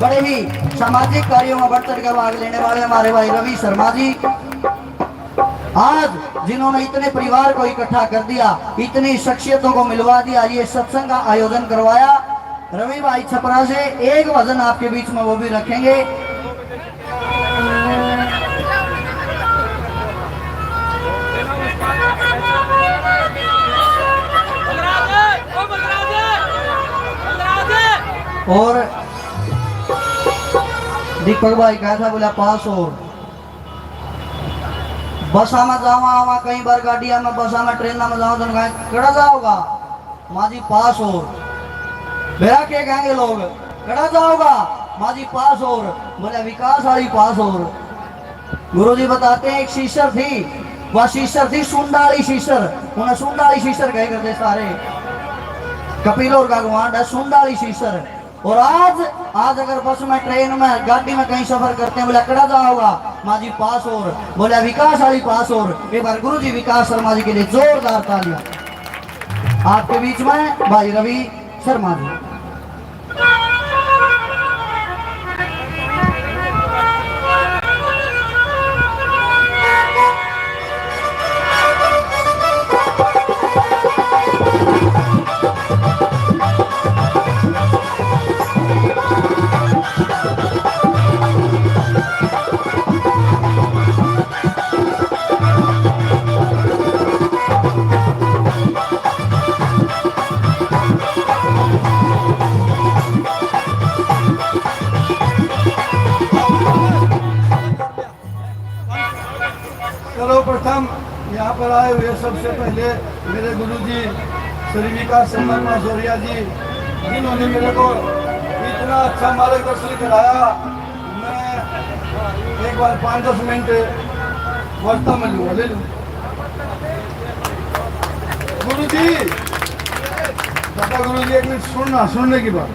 बड़े ही सामाजिक कार्यों में बढ़ चढ़ कर भाग लेने वाले हमारे भाई रवि शर्मा जी, आज जिन्होंने इतने परिवार को इकट्ठा कर दिया, इतनी शख्सियतों को मिलवा दिया, ये सत्संग का आयोजन करवाया, रवि भाई छपरा से एक भजन आपके बीच में वो भी रखेंगे। और दीपक भाई कहा था, बोला, पास हो। बसा में जावा आवा, कई बार गाड़िया में, बसा में, ट्रेन में जावा, तो कहा, "कड़ा जाओगा?" "माँ जी, पास और।" मेरा के कहेंगे लोग, "कड़ा जाओगा?" "माँ जी, पास और।" बोले, "विकास वाली पास और।" गुरु जी बताते हैं, एक सीसर थी, वह सीसर थी सुंडाली सीसर, उन्हें सुंडाली सीसर कहे करते सारे। कपिल और का गुआंढ है सुंडाली सीसर। और आज, आज अगर बस में, ट्रेन में, गाड़ी में कहीं सफर करते हैं, बोले, "कड़ा जाओगा?" "माँ जी, पास और।" बोले, "विकास वाली पास और।" एक बार गुरु जी विकास शर्मा जी के लिए जोरदार तालियां। आपके बीच में भाई रवि शर्मा जी। सर्वप्रथम यहाँ पर आए हुए सबसे पहले मेरे गुरु जी श्री विकास शर्मा पासौरिया जी, जिन्होंने मेरे को इतना अच्छा मार्गदर्शन कराया। मैं एक बार पाँच दस मिनट वार्ता में लूँगा, ले लूँ। गुरु जी, दादा गुरु जी, एक मिनट सुनना, सुनने की बात।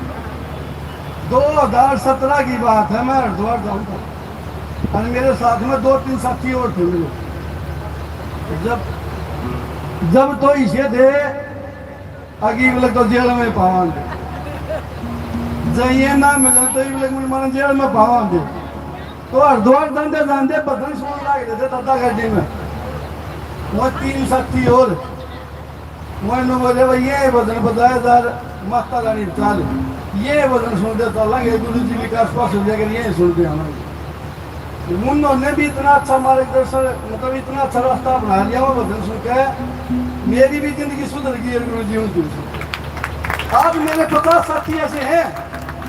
दो हज़ार सत्रह की बात है, मैं हरिद्वार जाऊँ था और मेरे साथ में दो तीन साथी और थे मेरे। जब, जब तो इसे थे, अगीब लग तो जेल में पावांगे, जब ये ना मिले तो इब लग मन जेल में पावांगे। तो हरिद्वार जाते जाते भजन सुन लग रहे थे दादा गाड़ी में, वो तीन साथी और। मैंने बोले, "भाई, ये भजन बजाए यार, माता रानी चाल, ये भजन सुनते चलेंगे, गुरु जी विकास पास हो जाएगा, ये सुनते हमारे।" उन्होंने भी इतना अच्छा मार्गदर्शन, मतलब इतना अच्छा रास्ता अपना लिया वो भजन सुन के, मेरी भी जिंदगी सुधर गई है गुरु जी उनकी सुन के। आज मेरे पचास साथी ऐसे हैं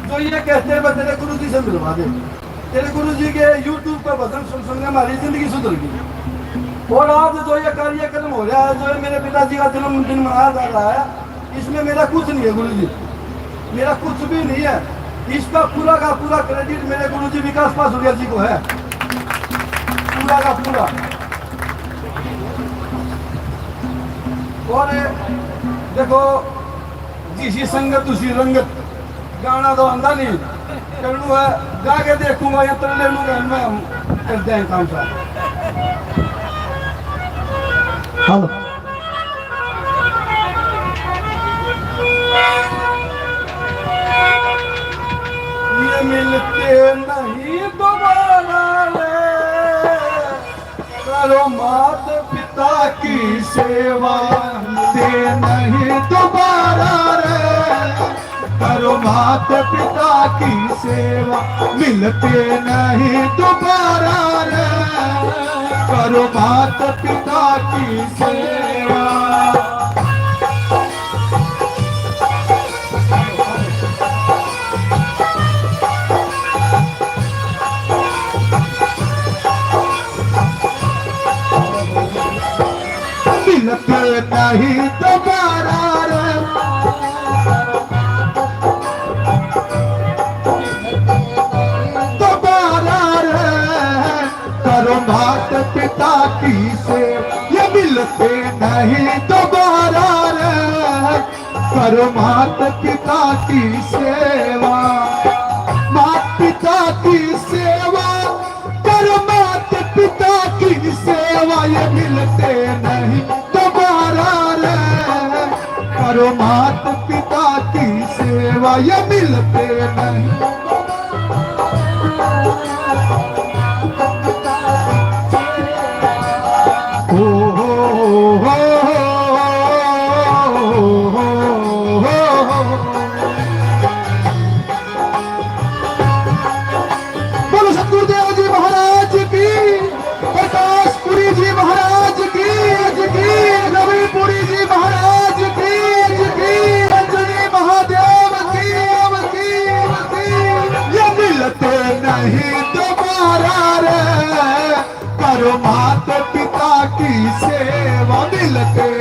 जो ये कहते हैं, "बस तेरे गुरु जी से मिलवा दे।" तेरे गुरु जी के YouTube पर भजन सुन सुन के हमारी जिंदगी सुधर गई। और आज जो ये कार्यक्रम हो रहा है, जो ये मेरे पिताजी का जन्मदिन मनाया जा रहा है, इसमें मेरा कुछ नहीं है गुरु जी, मेरा कुछ भी नहीं है। इसका पूरा का पूरा क्रेडिट मेरे गुरु जी विकास पासुरिया जी को है, पूरा का पूरा। और देखो, जिसी संगत उसी रंगत, गाना तो आंदा नहीं, करनू है, गा के देखूंगा या तर ले लूंगा मैं, हम कर दें काम सारा। हेलो। ये मिलते नहीं दोबारा रे, करो मात पिता की सेवा। मिलते नहीं दोबारा रे, करो मात पिता की सेवा। मिलते नहीं दोबारा रे, करो मात पिता की सेवा। मिलते नहीं दोबारा रे, दोबारा रे, करो मात पिता की सेवा। ये मिलते नहीं दोबारा रे, करो मात पिता की सेवा। मात पिता की सेवा, करो मात पिता की सेवा, ये मिलते नहीं दोबारा रे। करो मात पिता की सेवा, ये मिलते नहीं। ओ हो हो हो। बोलो सतगुरुदेव जी महाराज की, प्रकाशपुरी जी महाराज की, की, रविपुरी जी महाराज की, की, अंजनी महादेव की, की, की। ये मिलते नहीं दोबारा रे, करो मात पिता की सेवा। मिलते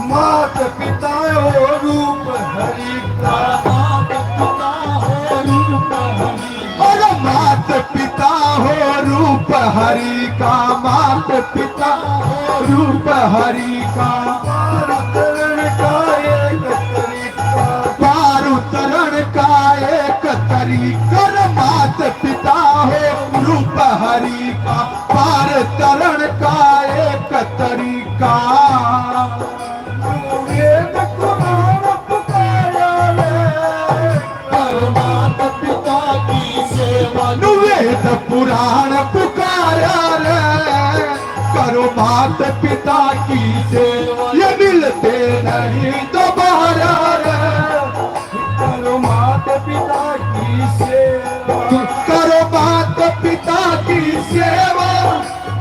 मात पिता हो रूप हरि का, मात पिता हो रूप हरि का। अरे मात पिता हो रूप हरि का, मात पिता हो रूप हरि का। पार उतरण का एक तरीका, पार उतरण का एक तरीका। अरे मात पिता हो रूप हरि का, पार उतरण का एक तरीका। वेद पुराण पुकारा रे, करो मात पिता की सेवा। नु वेद पुराण पुकारा रे, करो मात पिता की सेवा। ये मिलते नहीं दोबारा रे, करो मात पिता की सेवा। करो मात पिता की सेवा,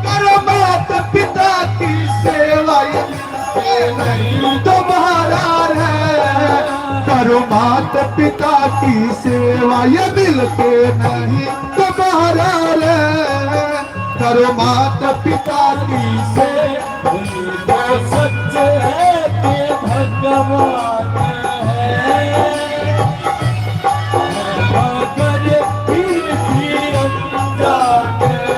करो मात पिता की सेवा, ये मिलते नहीं दोबारा रे। करो मात पिता की सेवा, ये मिलते नहीं दोबारा रे। करो मात पिता की सेवा। तो सच है कि भगवान है, मगर फिर भी अनजान है।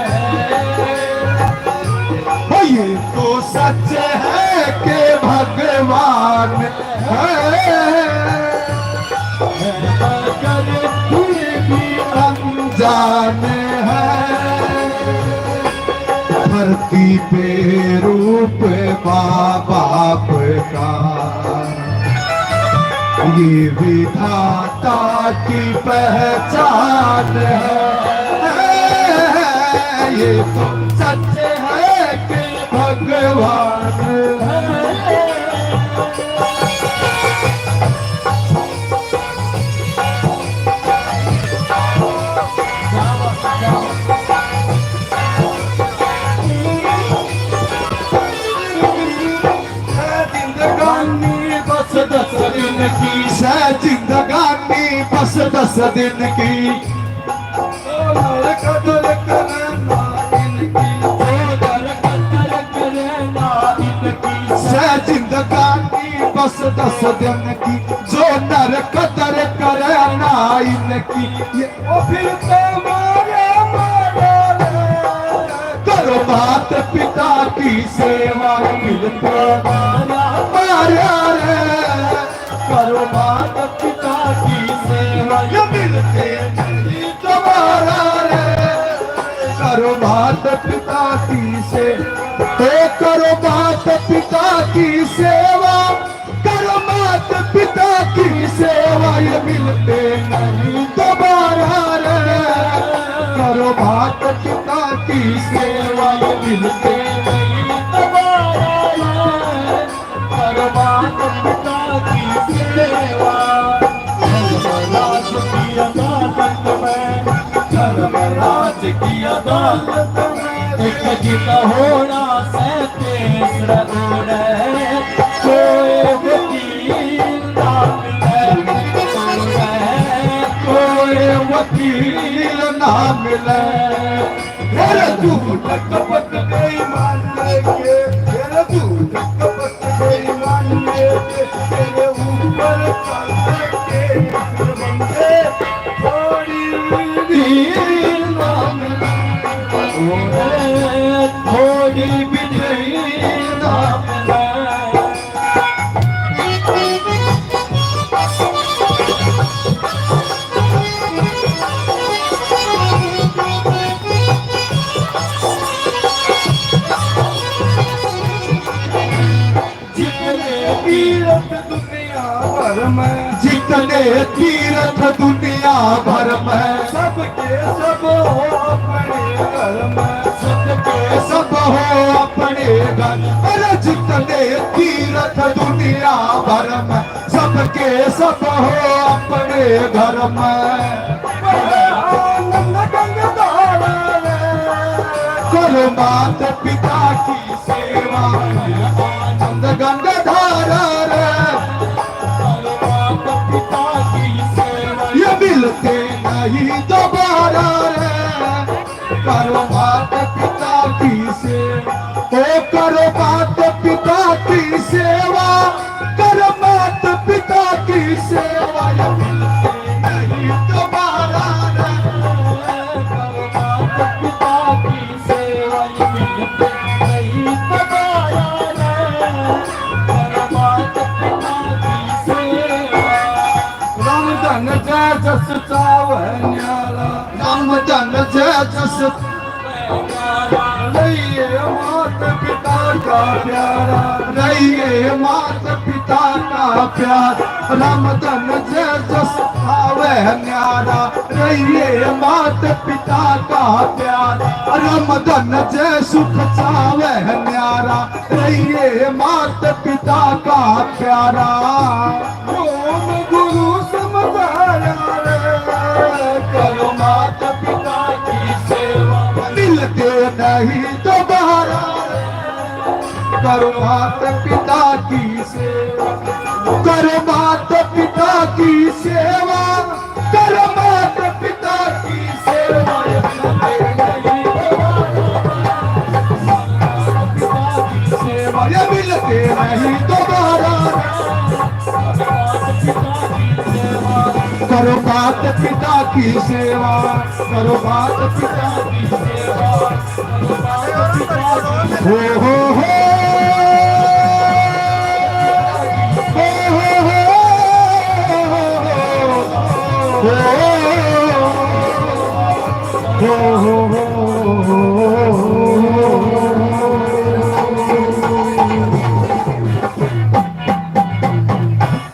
ये तो सच है कि भगवान है, मगर फिर भी अनजान है। धरती पे रूप माँ बाप का, ये विधाता की पहचान है, ये तो सच है कि भगवान है। जिंदगानी बस दस दिन की, सै जिंदगानी बस दस दिन की। ओ नर कदर करना इनकी, ओ नर कदर करना इनकी। सै जिंदगानी बस दस दिन की, जो नर कदर करना इनकी। ये ओ फिर तो मारे मारे रे, करो मात पिता की सेवा, मिलते मारा मारा रे। करो मात पिता की सेवा, ये मिलते नहीं दोबारा रे। करो मात पिता की सेवा, तो करो मात पिता की सेवा, करो मात पिता की सेवा, ये मिलते नहीं दोबारा रे। करो मात पिता की सेवा, ये मिलते नहीं दोबारा रे। करो मात पिता की सेवा। धर्मराज की अदालत में, धर्मराज की अदालत में एक दिन होना सै पेश रे। कोई वकील ना मिले, कोई वकील ना मिले। तेरे झूठ कपट बेईमान लेके, तेरे झूठ कपट बेईमान लेके, तेरे ऊपर चल के बंदे थोड़ी भी नाम, थोड़ी भी नाम। जितने तीर्थ दुनिया भर में, जितने तीर्थ दुनिया भर में, सबके सब हो अपने घर में, सबके सब हो अपने घर। अरे जितने तीर्थ दुनिया भर में, सबके सब हो अपने घर में। आनंद गंगाधार रे, करो मात पिता की सेवा, आनंद गंगाधार रे। ये मिलते नहीं दोबारा रे। करो मात पिता की सेवा, ओ करो मात पिता की सेवा, करो मात पिता की सेवा, ये मिलते नहीं दोबारा रे। करो मात पिता की सेवा, ये मिलते नहीं दोबारा रे। करो मात पिता की सेवा। राम धन जय जस चावे न्यारा, राम धन जय जस। रहिए मात पिता का प्यारा, रहिए मात पिता का प्यारा। राम धन जय जस आवे न्यारा, रहिए मात पिता का प्यारा। राम धन जय सुख चावे न्यारा, रहिए मात पिता का प्यारा। ओम गुरु समझाया रे, करो मात पिता की सेवा, मिलते नहीं दोबारा रे। करो मात पिता की सेवा, करो मात पिता की सेवा, करो मात पिता की सेवा, ये मिलते नहीं दोबारा। सेवा, ये मिलते नहीं दोबारा। करो मात पिता की सेवा, करो मात पिता की सेवा। हो, हो, हो। हो, हो, हो। हो, हो, हो।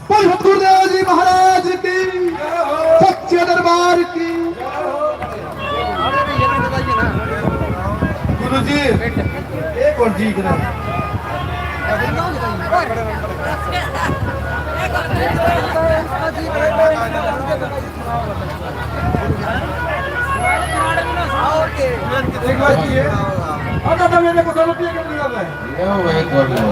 बोल सतगुरुदेव जी महाराज की। जी करा। एक बार की है। अच्छा, तो मेरे को दो रुपये का मिला है। ये वही कर लो।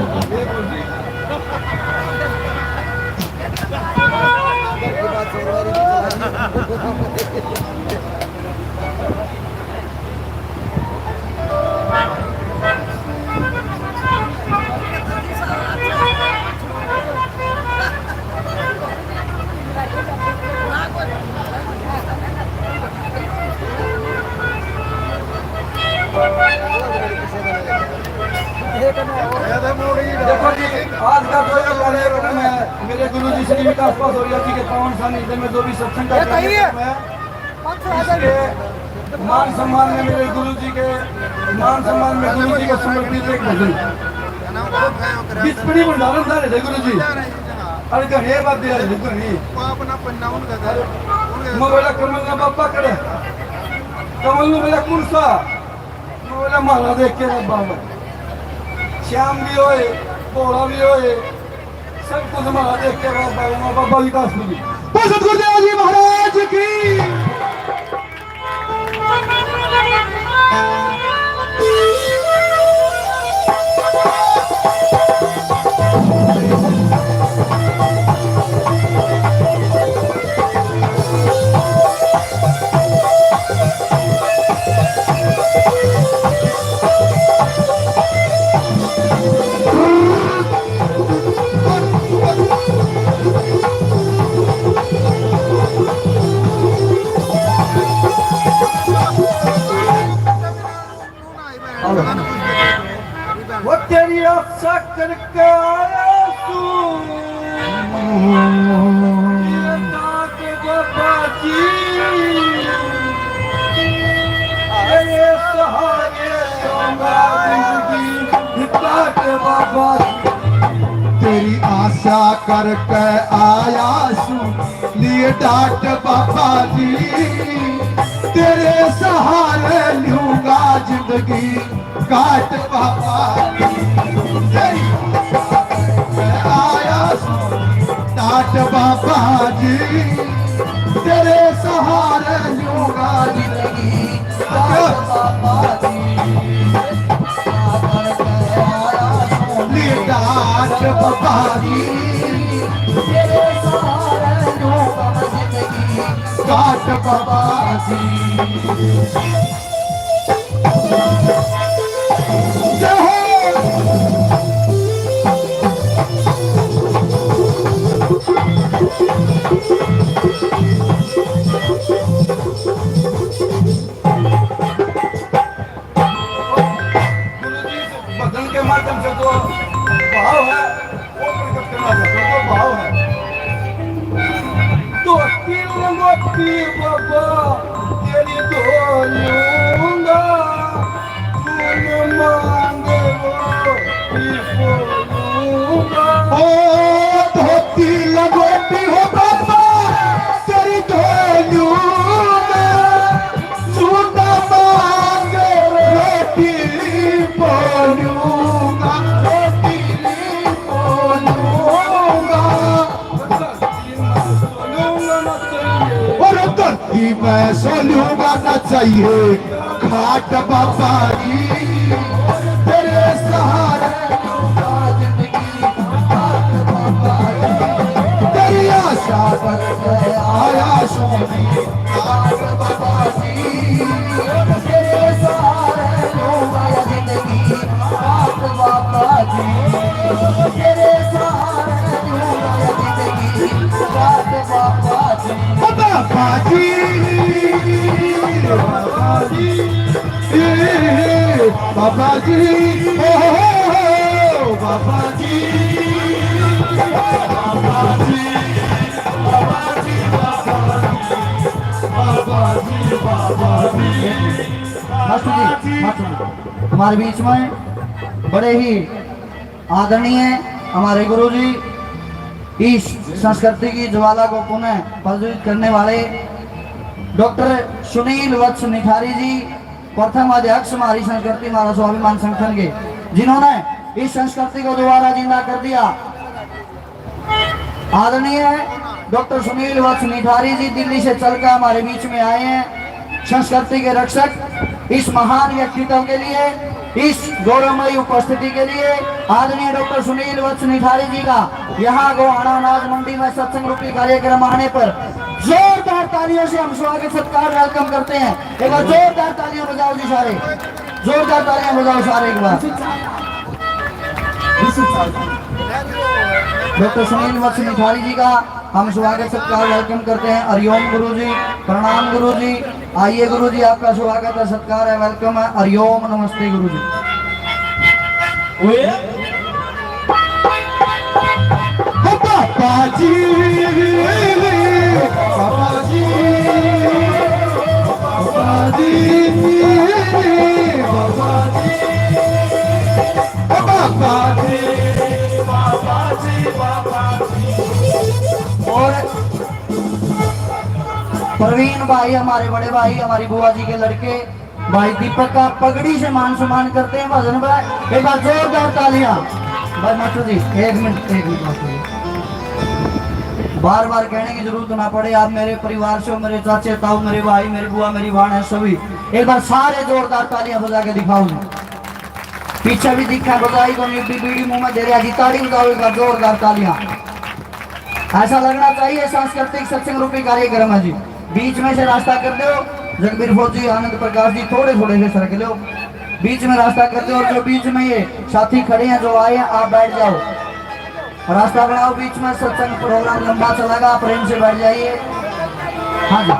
देखो जी, आज का जो ये कार्यक्रम है, मेरे गुरु जी श्री विकास पासौरिया जी के पावन सानिध्य में जो भी सत्संग का कार्यक्रम है, इसके मान सम्मान में मेरे गुरु जी के, मान सम्मान में गुरु जी को समर्पित एक भजन। बिचपड़ी भंडारण था रे गुरु जी। अरे घणे बात दे रहे घणे। मैं बोला कमल ना बाबा करे। कमल ने बोला कौन सा? मैं बोला माला देख के बाबा। श्याम भी होए, भोला भी होए, सब कुछ माला देख के बाबा, बाबा, बाबा विकास भी। तो सतगुरुदेव जी महाराज की। वो तेरी आशा करके आया तू, ये डाक बाबा जी, तेरे सहारे लूंगा जिंदगी, डाक बाबा जी। तेरी आशा करके आया सू, लिए डाट बाबा जी, तेरे सहारे लूंगा जिंदगी काट बाबा जी। तेरी आशा करके आया सू, डाट बाबा जी, तेरे सहारे लूंगा जिंदगी काट बाबा जी। डाट बाबा जी, तेरे सहारे लूंगा जिंदगी काट बाबा जी। जय हो। गुरु जी इस भजन के माध्यम से जो भाव है, वो प्रकट करना चाहते हैं, जो भाव है। धोती लंगोटी बाबा तेरी धो लूंगा, तू न मांगे वो भी बोलूंगा। ओ धोती लंगोटी हो बाबा तेरी धो लूंगा, सूटा मांग रोटी बोलूंगा, रोटी बोलूंगा। और धरती में सोलूंगा ना चाहिए खाट बाबा जी, तेरे सहारे तेरी आशा करके आया सोनी, काट बाबा जी, तेरे सहारे लूंगा जिंदगी, काट बाबा जी, तेरे सहारे लूंगा जिंदगी, काट बाबा जी। बाबा जी, बाबा जी, ए, बाबा जी, ओ, बाबा जी, बाबा जी, बाबा जी, बाबा जी, बाबा जी, बाबा जी। मास्टर जी, मास्टर जी, हमारे बीच में बड़े ही आदरणीय हमारे गुरु जी, इस संस्कृति की ज्वाला को पुनः प्रज्वलित करने वाले डॉक्टर सुनील वत्स निखारी जी, प्रथम अध्यक्ष हमारी संस्कृति, हमारा स्वाभिमान संगठन के, जिन्होंने इस संस्कृति को दोबारा जिंदा कर दिया। आदरणीय डॉक्टर सुनील वत्स निठारी जी दिल्ली से चलकर हमारे बीच में आए हैं। संस्कृति के रक्षक, इस महान व्यक्तित्व के लिए, इस गौरवमयी उपस्थिति के लिए आदरणीय डॉक्टर सुनील वत्स निठारी जी का यहाँ गोहाना अनाज मंडी में सत्संग रूपी कार्यक्रम आने पर जोरदार तालियों से हम स्वागत सत्कार, वेलकम करते हैं। एक बार जोरदार तालियां बजाओ जी सारे, जोरदार तालियां बजाओ सारे एक बार। डॉक्टर सुनील वत्स निठारी जी का हम स्वागत सत्कार, वेलकम करते हैं। हरिओम गुरु जी, प्रणाम गुरु जी। आइए गुरु जी, आपका स्वागत है, सत्कार है, वेलकम है। हरिओम, नमस्ते गुरु जी। ओए। ओ बाबा जी, बाबा जी, बाबा जी, बाबा जी। ओ बाबा जी, बाबा जी, बाबा जी। और प्रवीण भाई, हमारे बड़े भाई, हमारी बुआ जी के लड़के, भाई दीपक का पगड़ी से मान सम्मान करते हैं भजन भाई। एक बार जोरदार तालियां। भाई मास्टर जी, एक मिनट, एक मिनट मास्टर जी। बार बार कहने की जरूरत ना पड़े, आप मेरे परिवार से हो, मेरे चाचे, ताऊ, मेरे भाई, मेरी बुआ, मेरी भाण है सभी। एक बार सारे जोरदार तालियां बजा के दिखाओ जी। पीछे भी दिखा बजाई को नहीं, बी-, बीड़ी मुंह में दे रहा जी, ताली बजाओ एक बार जोरदार तालियां। ऐसा लगना चाहिए सांस्कृतिक सत्संग रूपी कार्यक्रम है जी। बीच में से रास्ता कर दो, जगबीर फौजी, आनंद प्रकाश जी, थोड़े थोड़े से सरक लो, बीच में रास्ता कर दो। और जो बीच में ये साथी खड़े हैं, जो आए हैं, आप बैठ जाओ, रास्ता बनाओ बीच में। सत्संग प्रोग्राम लंबा चलेगा, प्रेम से बैठ जाइए। हाँ जी।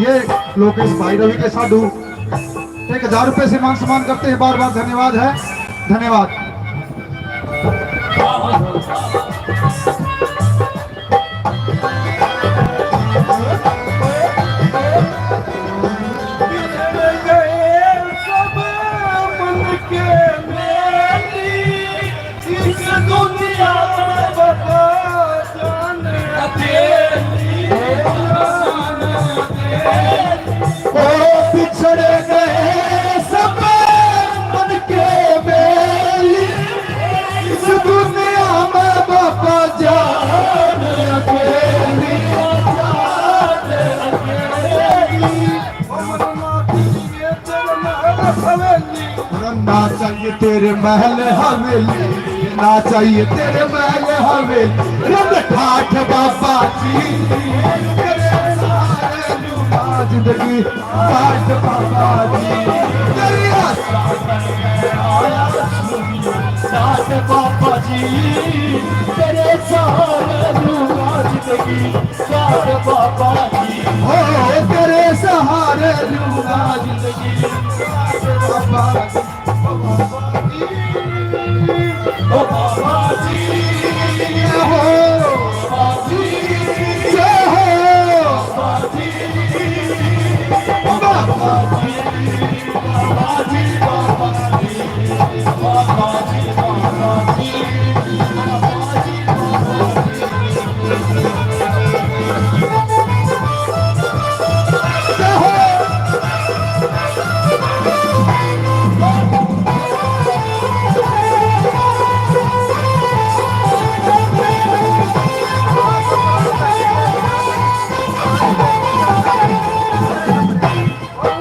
ये लोकेश भाई रवि के साधु एक हजार रुपए से मान सम्मान करते हैं, बार बार धन्यवाद है, धन्यवाद। बिछड़ गए सब मन के मेल, इस दुनिया में बता जान अकेली। ओ बिछड़ गए सब मन के मेल, इस दुनिया में बाबा जान अकेली। ना चाहिए तेरे महल हवेली, ना चाहिए तेरे महल हवेली। रंग ठाठ बाबा जी, तेरे सहारे लूंगा जिंदगी। ठाठ बाबा जी, तेरी आस ठाठ बाबा जी, तेरे सहारे लूंगा जिंदगी। ठाठ बाबा जी, ओ तेरे सहारे लूंगा जिंदगी। ठाठ बाबा जी, ओ बाबा जी, ओ बाबा जी, जय हो, बाबा जी, जय हो, बाबा जी, ओ बाबा जी।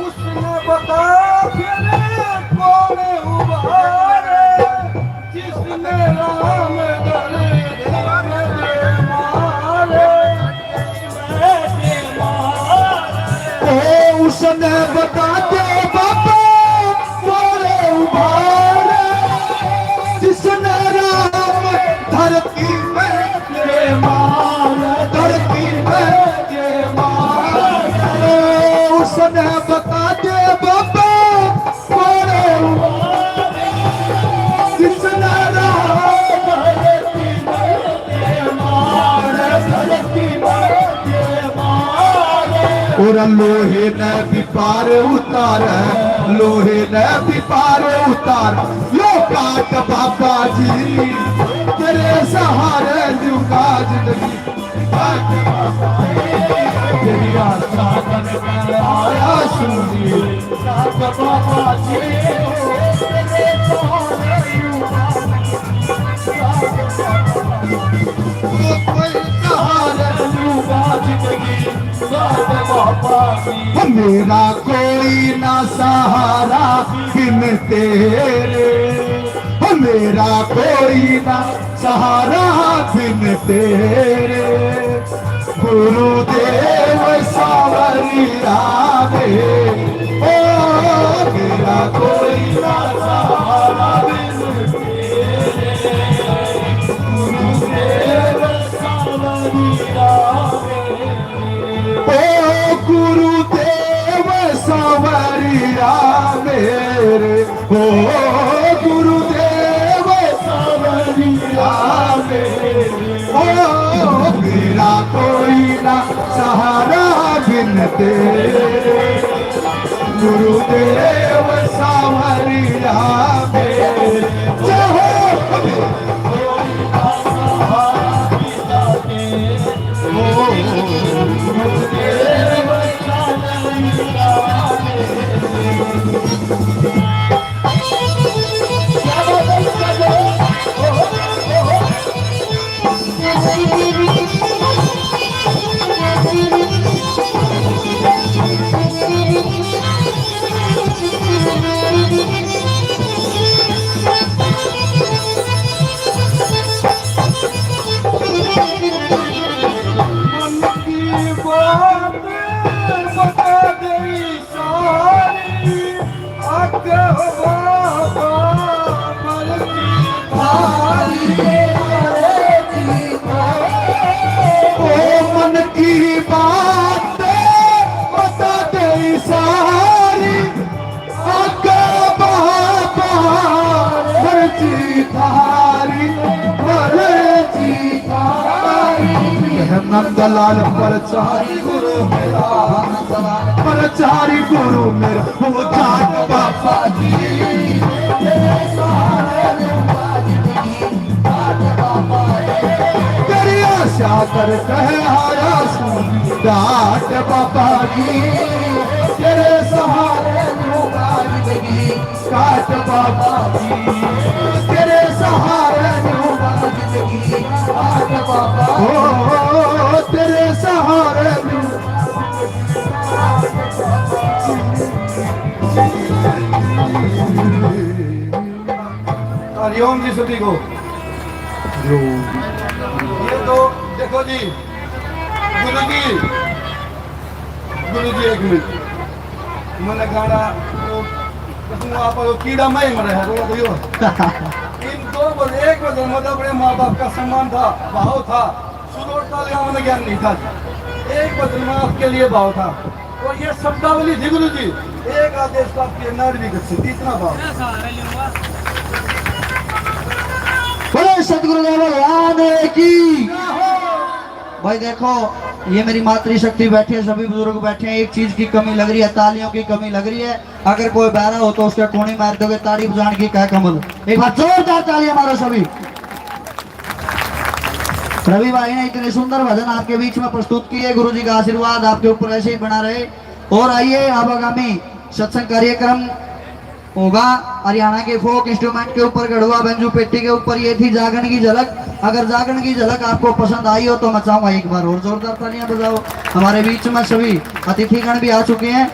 उसने बता फिर कौन उबारे, जिसने राम दर्द मारे, मारे। ओ उसने बता दे बाबा, कौन उबारे, जिसने राम धरती में तेरे मारे। और लोहे ने भी पार उतार, लोहे ने भी पार उतार, लो काट बाबा जी, तेरे सहारे लूंगा जिंदगी। काट बाबा जी, तेरी आशा बन कर आया सूरी, काट बाबा जी, तेरे सहारे लूंगा। मेरा कोई ना सहारा बिन तेरे, मेरा कोई ना सहारा बिन तेरे, गुरुदेव सावरिया रे। ओ मेरा कोई ना सहारा बिन तेरे, गुरुदेव सावरिया रे। ओ गुरुदेव सावरिया मेरे, ओ गुरुदेव सावरिया मेरे, ओ मेरा कोई ना सहारा बिन तेरे, गुरुदेव सावरिया मेरे। जय हो। मन की बात बता दे सारी, आगे बाबा मर्जी थारी। ओ मन की बात बता दे सारी, आगे बाबा मर्जी थारी, मर्जी थारी। नंदलाल प्रचारी गुरु मेरा, प्रचारी गुरु मेरा, वो जाट बाबा जी। तेरी आशा कर कह आया सूं, जाट बाबा जी, तेरे सहारे लूंगा जिंदगी, काट बाबा जी, तेरे सहारे लूंगा जिंदगी, काट बाबा। ओ, तेरे सहारे लूंगा। हरिओम जी सभी को। ये तो देखो जी, गुरु जी, गुरु जी, एक मिनट। मैंने गाना तो कसम आप लोग कीड़ा में ही मरे हैं, बोलो तो यो। इन दो बजे, एक बजे मतलब अपने माँ बाप का सम्मान था, भाव था, सुर और तालियां में ज्ञान नहीं था। एक बजे में आपके लिए भाव था। और ये शब्दावली थी गुरु जी, एक आदेश तो आपकी नाड़ भी कर सकती, इतना भाव। बोले सतगुरुदेव भगवान की। भाई देखो, ये मेरी मातृशक्ति बैठी है, सभी बुजुर्ग बैठे हैं। एक चीज की कमी लग रही है, तालियों की कमी लग रही है। अगर कोई बहरा हो तो उसके कोनी मार दोगे, ताड़ी बजाने की कह कमल। एक बार जोरदार तालियां मारो सभी। रवि भाई ने इतने सुंदर भजन आपके बीच में प्रस्तुत किए। गुरु जी का आशीर्वाद आपके ऊपर ऐसे ही बना रहे। और आइए, अब आगामी सत्संग कार्यक्रम होगा हरियाणा के फोक इंस्ट्रूमेंट के ऊपर, गढ़वा बैंजू पेटी के ऊपर। ये थी जागण की झलक। अगर जागण की झलक आपको पसंद आई हो तो मैं चाहूंगा एक बार और जोरदार तालियां बजाओ। हमारे बीच में सभी अतिथिगण भी आ चुके हैं।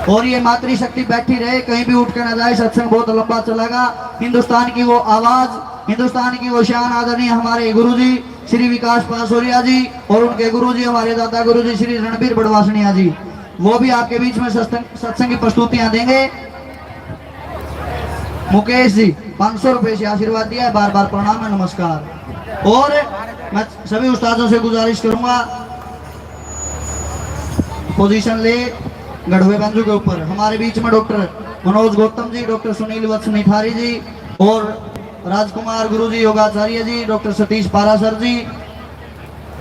और ये मातृशक्ति बैठी रहे, कहीं भी उठ के ना जाए। सत्संग बहुत लंबा चलेगा। हिंदुस्तान की वो आवाज, हिंदुस्तान की वो शान आदरणीय हमारे गुरुजी श्री विकास पासौरिया जी और उनके गुरुजी हमारे दादा गुरुजी श्री रणबीर बड़वासनिया जी, वो भी आपके बीच में सत्संग, सत्संग की प्रस्तुतियां देंगे। मुकेश जी, पाँच सौ रुपए से आशीर्वाद दिया है, बार बार प्रणाम है, नमस्कार। और मैं सभी उस्तादों से गुजारिश करूंगा, पोजीशन ले गढ़वे बैंजू के ऊपर। हमारे बीच में डॉक्टर मनोज गौतम जी, डॉक्टर सुनील वत्स निठारी जी और राजकुमार गुरु जी, योगाचार्य जी, डॉक्टर सतीश पाराशर जी,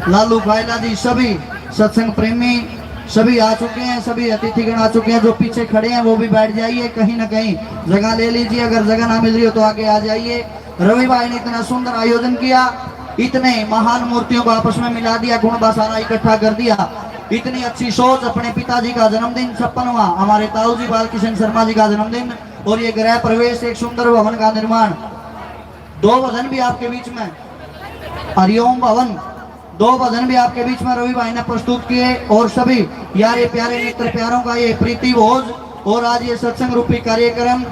लालू कायला जी, सभी सत्संग प्रेमी, सभी आ चुके हैं, सभी अतिथिगण आ चुके हैं। जो पीछे खड़े हैं वो भी बैठ जाइए, कहीं ना कहीं जगह ले लीजिए। अगर जगह ना मिल रही हो तो आगे आ जाइए। रवि भाई ने इतना सुंदर आयोजन किया, इतने महान मूर्तियों को आपस में मिला दिया, कुणबा सारा इकट्ठा कर दिया। इतनी अच्छी सोच, अपने पिताजी का जन्मदिन छप्पनवा, हमारे ताऊ जी बालकिशन शर्मा जी का जन्मदिन, और ये गृह प्रवेश, एक सुंदर भवन का निर्माण। दो भजन भी आपके बीच में, हरिओम भवन, दो भजन भी आपके बीच में रवि भाई ने प्रस्तुत किए। और सभी यारे प्यारे मित्र प्यारों का ये प्रीति भोज और आज ये सत्संग रूपी कार्यक्रम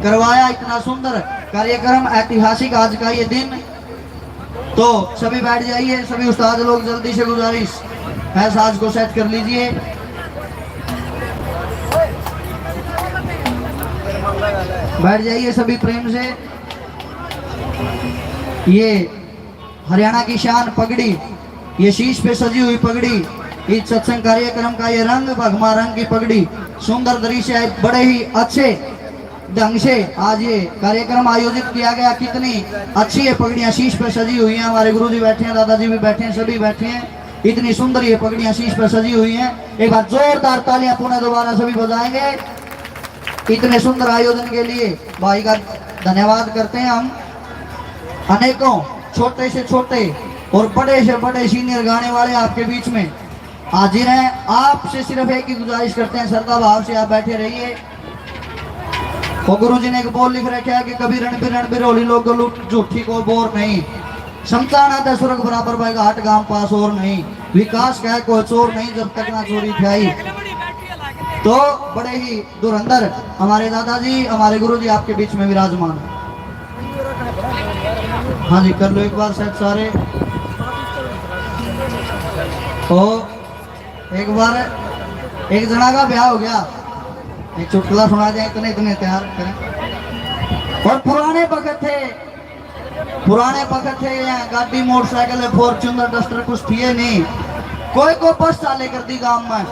करवाया, इतना सुंदर कार्यक्रम, ऐतिहासिक आज का ये दिन। तो सभी बैठ जाइए, सभी उस्ताद लोग, जल्दी से गुजारिश है, साज को सेट कर लीजिए। बैठ जाइए सभी प्रेम से। ये हरियाणा की शान पगड़ी, ये शीश पे सजी हुई पगड़ी, इस सत्संग कार्यक्रम का ये रंग, भगमा रंग की पगड़ी, सुंदर दृश्य है। बड़े ही अच्छे ढंग से आज ये कार्यक्रम आयोजित किया गया। कितनी अच्छी ये पगड़ियां शीश पे सजी हुई हैं। हमारे गुरुजी बैठे हैं, दादाजी भी बैठे हैं, सभी बैठे हैं। इतनी सुंदर ये पगड़ियां शीश पे सजी हुई हैं। एक बार जोरदार तालियां पुनः दोबारा सभी बजाएंगे। इतने सुंदर आयोजन के लिए भाई का धन्यवाद करते हैं हम। अनेकों छोटे से छोटे और बड़े से बड़े सीनियर गाने वाले आपके बीच में हाजिर हैं। आपसे सिर्फ एक ही गुजारिश करते हैं, श्रद्धा भाव से आप बैठे रहिए। और गुरु जी ने एक बोल लिख रखा है कि कभी रणबीर रणबीर होली लोग लूट झूठी को बोर नहीं, समझाना था स्वर्ग बराबर भाई घाट गांव पास और नहीं, विकास का है कोई चोर नहीं जब तक ना चोरी ठाई। तो बड़े ही धुरंधर हमारे दादाजी, हमारे गुरु जी आपके बीच में विराजमान। हाँ जी, कर लो एक बार सेट सारे। ओ, एक बार एक जना का ब्याह हो गया, एक चुटकुला सुना दे, इतने, इतने तैयार करें। और पुराने वक्त थे, पुराने वक्त थे, यहाँ गाड़ी, मोटरसाइकिल, Fortuner, Duster कुछ थिए नहीं। कोई को बस चाले कर दी गांव में।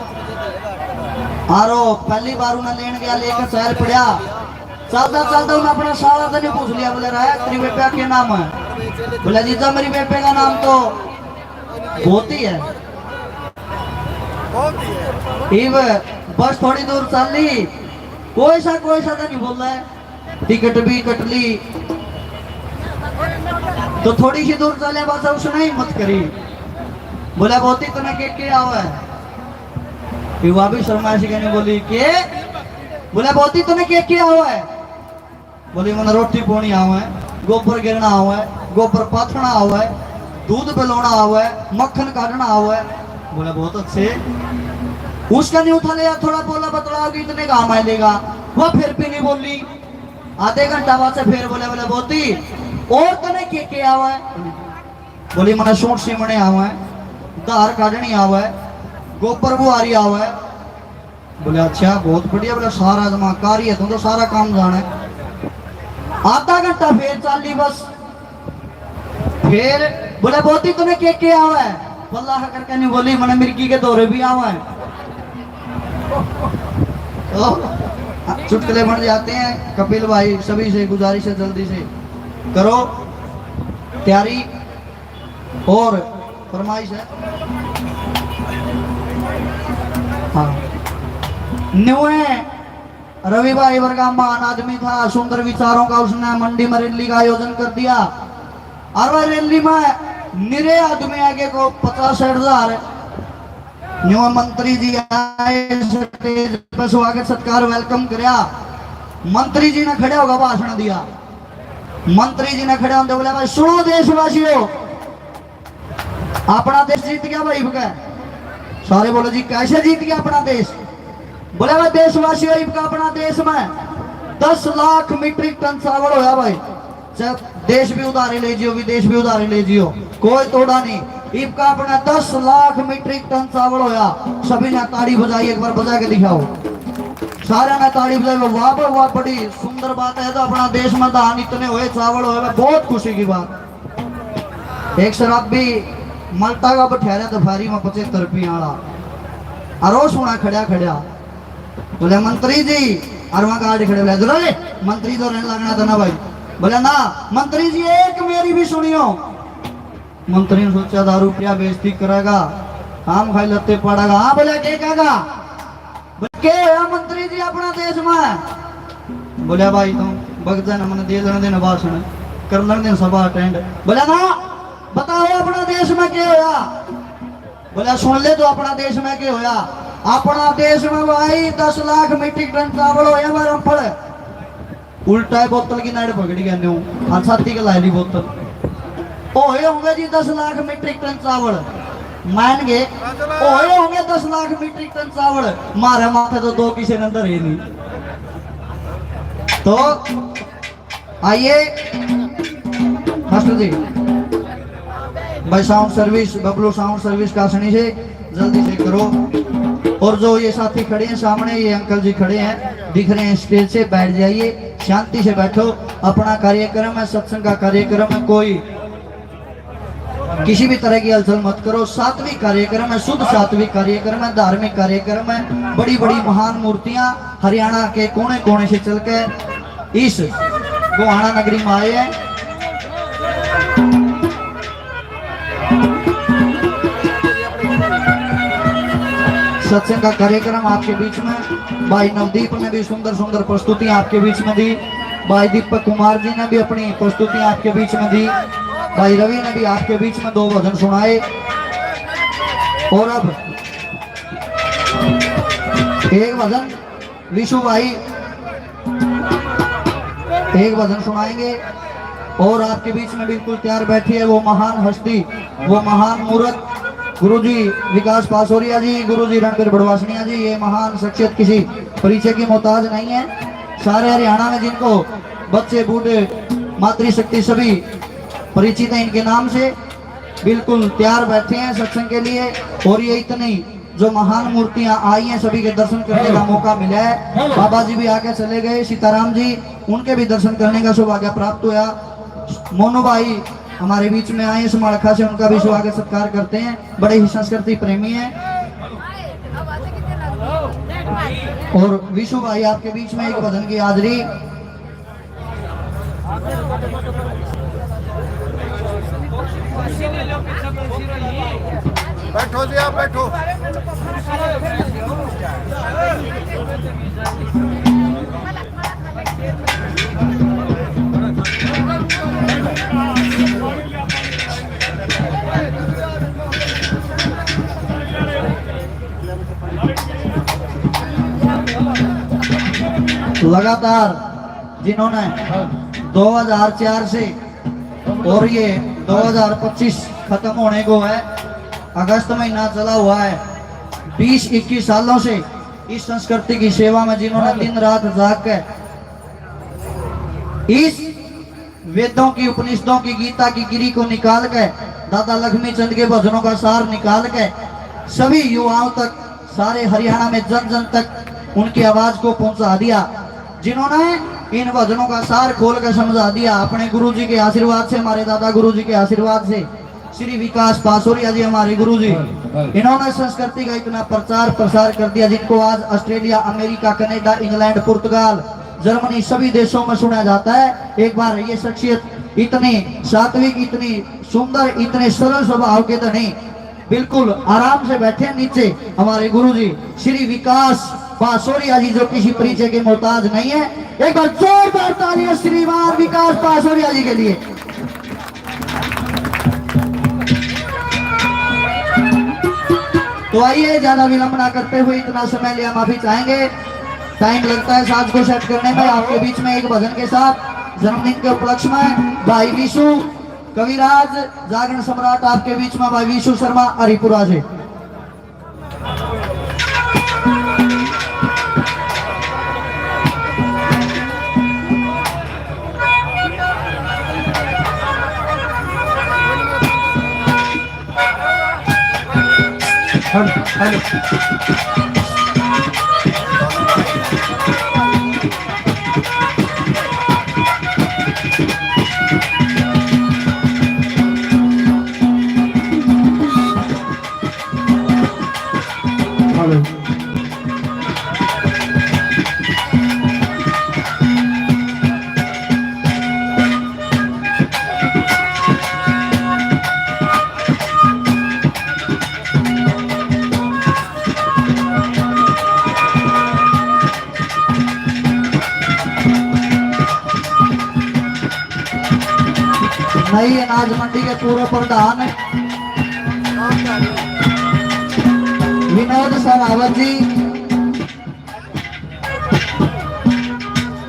आरो पहली बार उन्हें लेन गया, लेकर शहर पड़ा। चलता चलता उन्हें अपना साला तो नहीं पूछ लिया, बोले, "राय, तेरी बेबे का क्या नाम है?" बोला, "जीजा, मेरी बेबे का नाम तो बहुत ही है।" इब बस थोड़ी दूर चल ली, कोई सा, कोई सा तो नहीं बोला है। टिकट भी कट ली, तो थोड़ी सी दूर चले, बस उसने हिम्मत करी, बोला, "बोती, तने के के आवे है?" युवा भी शर्मा सी कहने बोली, "के?" बोला, "बोती, तने के के आवे है?" बोली, "मने रोटी पोनी आवे, गोबर गिरना आवे, गोबर पाथना आवे, दूध बेलोना आवे, मक्खन काटना आवे।" बोला, "बहुत अच्छे।" उसका नहीं उठा ले यार, थोड़ा बोला बतलाओ कि इतने काम आ लेगा। वह फिर भी नहीं बोली। आधे घंटा बाद से फिर बोले, बोले, "बोती, और तने के के आवे?" बोली, "मने सूट सीमने आवे, धार काटनी आवे, गोबर बुहारी आवे।" बोले, "अच्छा, बहुत बढ़िया।" बोले, "सारा जमा कारी है, तू तो सारा काम जाने।" आधा घंटा फिर चाली बस। फिर बोले, "बोती, तने के के आवे?" पल्ला करके नहीं बोली, "मने मिर्गी के दौरे भी आवे।" तो चुटकुले बन जाते हैं। कपिल भाई, सभी से गुजारिश है, जल्दी से करो तैयारी। और फरमाइश है, हाँ, न्यू है। रवि भाई वर्गा महान आदमी था, सुंदर विचारों का, उसने मंडी में रैली का आयोजन कर दिया। और वह रैली में निरे आदमी आगे को पचास साठ हजार। न्यू मंत्री जी आए, स्टेज पर स्वागत सत्कार, वेलकम करया। मंत्री जी ने खड़ा होकर भाषण दिया। मंत्री जी ने खड़ा होते बोला, "भाई सुनो देशवासियों, अपना देश जीत गया भाई इबका।" सारे बोलो, "जी कैसे जीत गया अपना देश?" बोले, "भाई देशवासियों, इबका अपना देश में दस लाख मीट्रिक टन चावल होया भाई, जब देश भी उधारी ले जियो, विदेश भी उधारी ले जियो, कोई तोड़ा नहीं। इबका अपना दस लाख मीट्रिक टन चावल होया।" सभी ने ताड़ी बजाई, एक बार बजा के दिखाओ। सारे ने ताड़ी बजाई, वाह भाई वाह, बड़ी सुंदर बात है। तो अपना देश में धान इतने होए, चावल होए, बहुत खुशी की बात। एक शराबी मल्टा का बठा रहा था फारी में पचहत्तर रुपये वाला, और वो सुना खड़ा खड़ा, बोले, "मंत्री जी।" और वहां गार्ड खड़े बोले, "जरा रे, मंत्री तो रहने लगना था ना भाई।" बोले, "ना मंत्री जी, एक मेरी भी सुनियो।" मंत्री ने सोचा, "दारू पिया बेइज्जती करेगा, आम खाई लत्ते पड़ेगा। हाँ, बोले, के कहेगा? बोले, के होया मंत्री जी अपना देश में? बोले, भाई, तुम बगजा न, मन दे लेने देना भाषण, कर लेने देना सभा अटेंड। बोले, ना, बताओ, अपना देश में के होया? बोले, सुन ले, तो अपना देश में के होया। अपना देश में भाई दस लाख मीट्रिक टन चावल होया, मैं रामफल। उल्टा है बोतल की नाड़ पकड़ गया न्यू, और छाती के ला ली बोतल। ओए होंगे जी दस लाख मीट्रिक टन चावल, मान गए। ओए होंगे दस लाख मीट्रिक टन चावल, मारे माथे तो दो किसी ने धरे नहीं। तो आइए मास्टर जी, भाई sound service, Bablu sound service का आसनी से जल्दी से करो। और जो ये साथी खड़े हैं सामने, ये अंकल जी खड़े हैं, दिख रहे हैं स्टेज से, बैठ जाइए, शांति से बैठो। अपना कार्यक्रम है, सत्संग का कार्यक्रम है, कोई किसी भी तरह की हलचल मत करो। सात्विक कार्यक्रम है, शुद्ध सात्विक कार्यक्रम है, धार्मिक कार्यक्रम है। बड़ी बड़ी महान मूर्तियां हरियाणा के कोने कोने से चल के इस गोहाना नगरी में आए हैं। सत्संग का कार्यक्रम आपके बीच में, भाई नवदीप ने भी सुंदर सुंदर प्रस्तुति आपके बीच में दी, भाई दीपक कुमार जी ने भी अपनी प्रस्तुति आपके बीच में दी, भाई रवि ने भी आपके बीच में दो भजन सुनाए। और अब एक भजन विशु भाई एक भजन सुनाएंगे और आपके बीच में बिल्कुल तैयार बैठी है वो महान हस्ती, वो महान मूर्त, गुरुजी विकास पासोरिया जी, गुरुजी रणबीर बड़वासनिया जी। ये महान शख्सियत किसी परिचय की मोहताज नहीं है। सारे हरियाणा में जिनको बच्चे बूढ़े मातृशक्ति सभी परिचित हैं इनके नाम से, बिल्कुल तैयार बैठे हैं सत्संग के लिए। और ये इतनी जो महान मूर्तियां आई हैं, सभी के दर्शन करने का मौका मिला है। बाबा जी भी आगे चले गए, सीताराम जी, उनके भी दर्शन करने का सौभाग्य प्राप्त हुआ। मोनू भाई हमारे बीच में आए हैं, समालखा से, उनका भी स्वागत सत्कार करते हैं, बड़े ही संस्कृति प्रेमी हैं। और विशु भाई आपके बीच में एक भजन की हाजिरी। बैठो जी, आप बैठो। लगातार जिन्होंने दो हज़ार चार से और ये दो हज़ार पच्चीस खत्म होने को है, अगस्त महीना चला हुआ है, बीस इक्कीस सालों से इस संस्कृति की सेवा में जिन्होंने दिन रात जाग के इस वेदों की, उपनिषदों की, गीता की गिरी को निकाल के, दादा लक्ष्मी चंद के भजनों का सार निकाल के सभी युवाओं तक, सारे हरियाणा में जन जन तक उनकी आवाज को पहुंचा दिया, जिन्होंने इन भजनों का सार खोल के समझा दिया। अपने गुरुजी के आशीर्वाद से, हमारे दादा गुरुजी के आशीर्वाद से, श्री विकास पासोरिया जी हमारे गुरुजी, इन्होंने संस्कृति का इतना प्रचार प्रसार कर दिया, जिनको आज ऑस्ट्रेलिया, अमेरिका, कनाडा, इंग्लैंड, पुर्तगाल, जर्मनी, सभी देशों में सुना जाता है। एक बार ये शख्सियत इतनी सात्विक, इतनी सुंदर, इतने सरल स्वभाव के धनी, बिल्कुल आराम से बैठे नीचे हमारे गुरुजी श्री विकास पासोरिया जी, जो किसी परिचय के मोहताज नहीं है। एक बार जोरदार तालियां श्रीमान विकास पासोरिया जी के लिए। तो आइए, ज्यादा विलंब ना करते हुए, इतना समय लिया, माफी चाहेंगे, टाइम लगता है साज को सेट करने में। आपके बीच में एक भजन के साथ जन्मदिन के उपलक्ष्य में भाई विशु कविराज, जागरण सम्राट, आपके बीच में भाई विशु शर्मा हरिपुरा से। Hello, hello. हेलो। आज मंडी के पूर्व प्रधान विनोद सरावत जी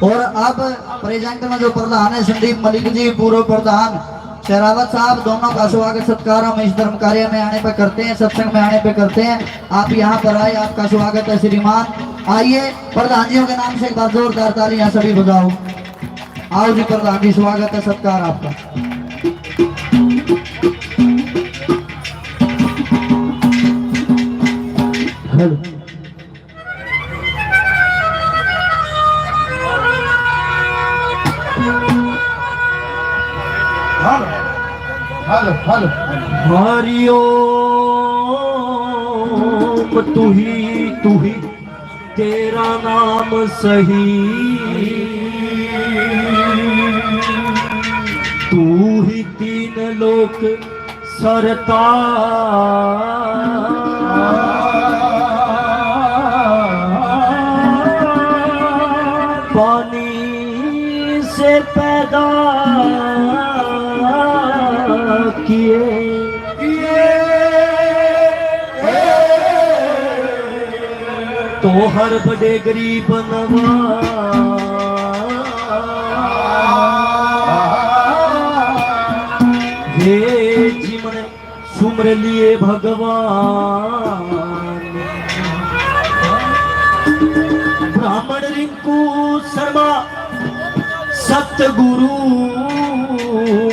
और अब प्रेजेंट में जो प्रधान है संदीप मलिक जी, पूर्व प्रधान शेरावत साहब, दोनों का स्वागत सत्कार हम इस धर्म कार्य में आने पे करते हैं, सत्संग में आने पे करते हैं। आप यहाँ पर आए, आपका स्वागत है श्रीमान। आइए, प्रधान जियों के नाम से एक बार जोरदार तालियां सभी बजाओ। आओ जी प्रधान जी, स्वागत है, सत्कार आपका। Hello. Hello, hello, hello. Hari Om, तू ही, तू ही, तेरा नाम सही, तू ही तीन लोक सरता पानी से पैदा किए, तो हर बड़े गरीब नवाज हे जिमन सुमर लिए भगवान। ब्राह्मण रिंकू शर्मा सतगुरु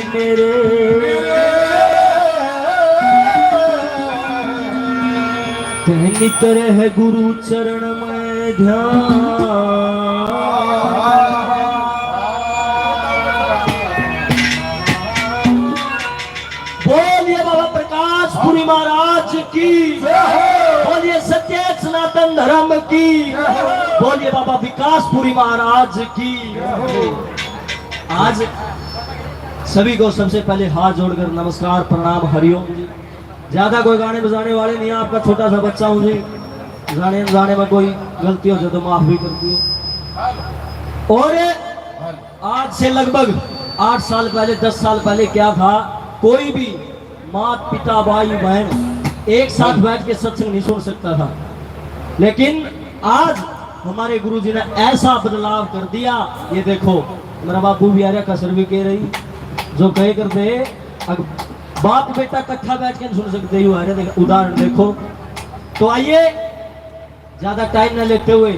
मेरे, तै नित रह गुरु चरण में ध्यान। बोलिए बाबा प्रकाशपुरी महाराज की, बोलिए सत्य सनातन धर्म की, बोलिए बाबा विकासपुरी महाराज की। आज सभी को सबसे पहले हाथ जोड़कर नमस्कार, प्रणाम, हरिओम जी। ज्यादा कोई गाने बजाने वाले नहीं, आपका छोटा सा बच्चा हूँ जी, जाने अनजाने में कोई गलती हो जाए तो माफ भी कर दिए। और आज से लगभग आठ साल पहले, दस साल पहले क्या था, कोई भी मात पिता भाई बहन एक साथ बैठ के सत्संग नहीं सुन सकता था, लेकिन आज हमारे गुरु जी ने ऐसा बदलाव कर दिया। ये देखो, मेरा बापू भी आ रहा, कसर भी कह रही, जो कहे करते, अग-, बाप बेटा इकट्ठा बैठ के नहीं सुन सकते, यू आ रहे, देख, उदाहरण देखो। तो आइए, ज्यादा टाइम न लेते हुए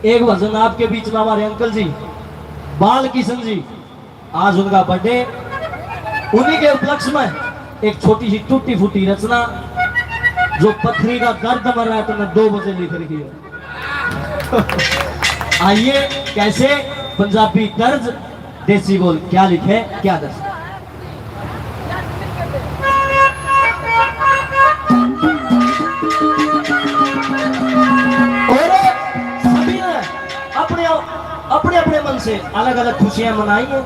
एक भजन आपके बीच में हमारे अंकल जी बाल किशन जी, आज उनका बर्थडे, उन्हीं के उपलक्ष्य में एक छोटी सी टूटी फूटी रचना, जो पथरी का दर्द मर रहा है, तो मैं दो बजे लिख रही हूँ। आइए, कैसे पंजाबी तर्ज, देसी बोल, क्या लिखे, क्या दर्ज। और सभी ने अपने, अपने, अपने मन से अलग-अलग खुशियां मनाई हैं।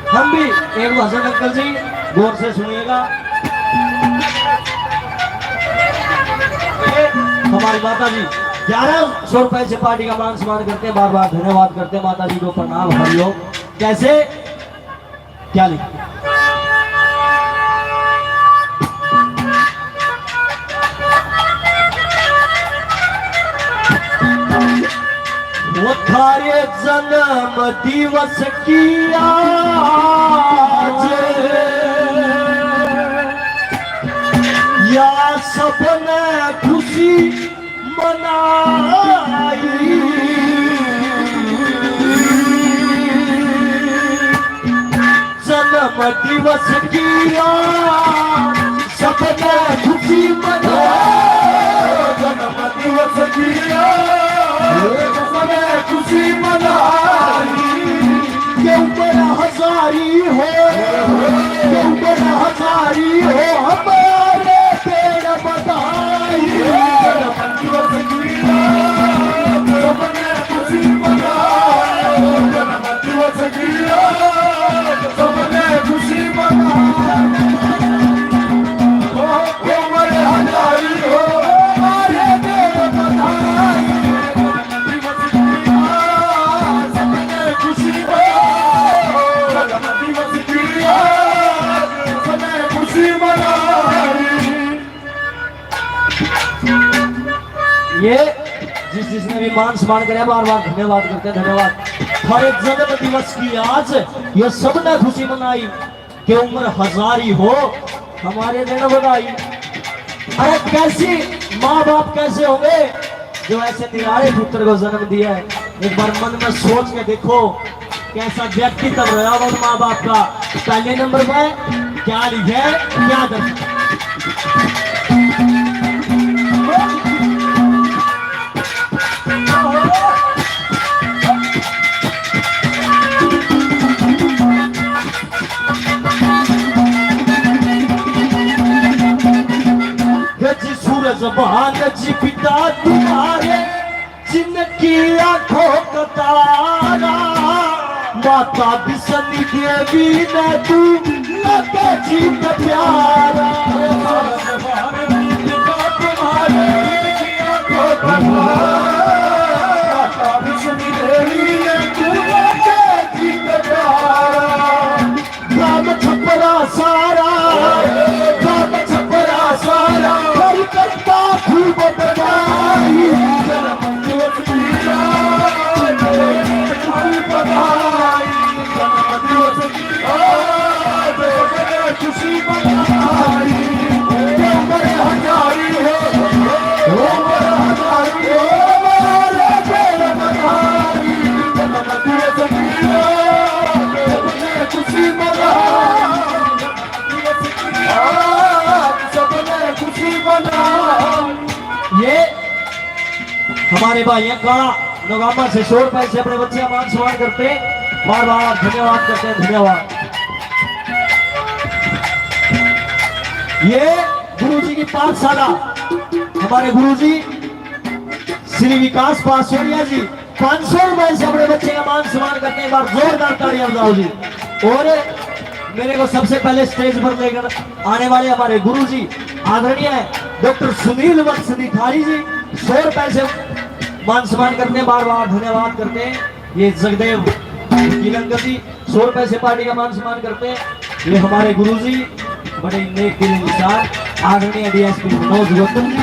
हम भी एक भजन अंकल जी गौर से सुनिएगा। हमारी माता जी ग्यारह सौ रुपए से पार्टी का मान सम्मान करते हैं, बार-बार धन्यवाद करते हैं, माता जी को प्रणाम, हरिओम। कैसे क्या लिखा? वो थारे जन्म दिवस की आज या सबने खुशी मनाई। जन्म दिवस की आज सबने खुशी मनाई। जन्म दिवस की आज सबने खुशी मनाई। क्यों बड़ा हजारी हो, क्यों बड़ा हजारी हो, हमारे पेड़ बधाई। जन्म दिवस की आज सबने खुशी मनाई। जन्म दिवस की आज सबने खुशी मनाई। ओ, ओ मेरे हजारी हो, हमारे पेड़ बधाई। जन्म दिवस की आज सबने खुशी मनाई। जन्म दिवस की आज ये जिस जिसने भी मान सम्मान करे, बार बार धन्यवाद करते हैं, धन्यवाद। हर एक जन्म दिवस की आज ये सबने खुशी मनाई कि उम्र हजारी हो, हमारे दिन बधाई। अरे कैसी माँ बाप कैसे होंगे जो ऐसे निराले पुत्र को जन्म दिया है। एक बार मन में सोच के देखो, कैसा व्यक्तित्व रहा होगा माँ बाप का। पहले नंबर पे क्या लिखे, क्या दर्ज? गज सूरज भान जी पिता तुम्हारे, जिनकी आंखों का तारा, माता बिसनी देवी ने तू लगे जी का प्यारा। माता बिसनी देवी ने तू लगे जी का प्यारा। गाम छपरा सारा, गाम छपरा सारा, हर करता खूब बधाई। जन्म दिवस की आज, खूब बधाई। जन्म दिवस की आज, खुशी मनाई। उम्र हजारी हो, उम्र हजारी हो, हमारे पेड़ बधाई। जन्म दिवस की आज, खुशी मनाई। ये हमारे भाइयों का नगामा से सौ रुपए से अपने बच्चे का मान सम्मान करते हैं, बार बार धन्यवाद करते हैं, धन्यवाद। ये गुरुजी की पाठशाला, हमारे गुरुजी श्री विकास पासोरिया जी पाँच सौ रुपए से अपने बच्चे का मान सम्मान करते हैं, एक बार जोरदार तालियां बजाओ जी। और मेरे को सबसे पहले स्टेज पर लेकर आने वाले हमारे गुरु जी आदरणीय डॉक्टर सुनील वत्स निखारी जी सौ रुपए से मान सम्मान करते हैं, बार बार धन्यवाद करते हैं। ये जगदेव किलंगर जी सौ रुपए से पार्टी का मान सम्मान करते हैं। ये हमारे गुरुजी बड़े ही नेक दिल इंसान आदरणीय डीएसपी मनोज गौतम जी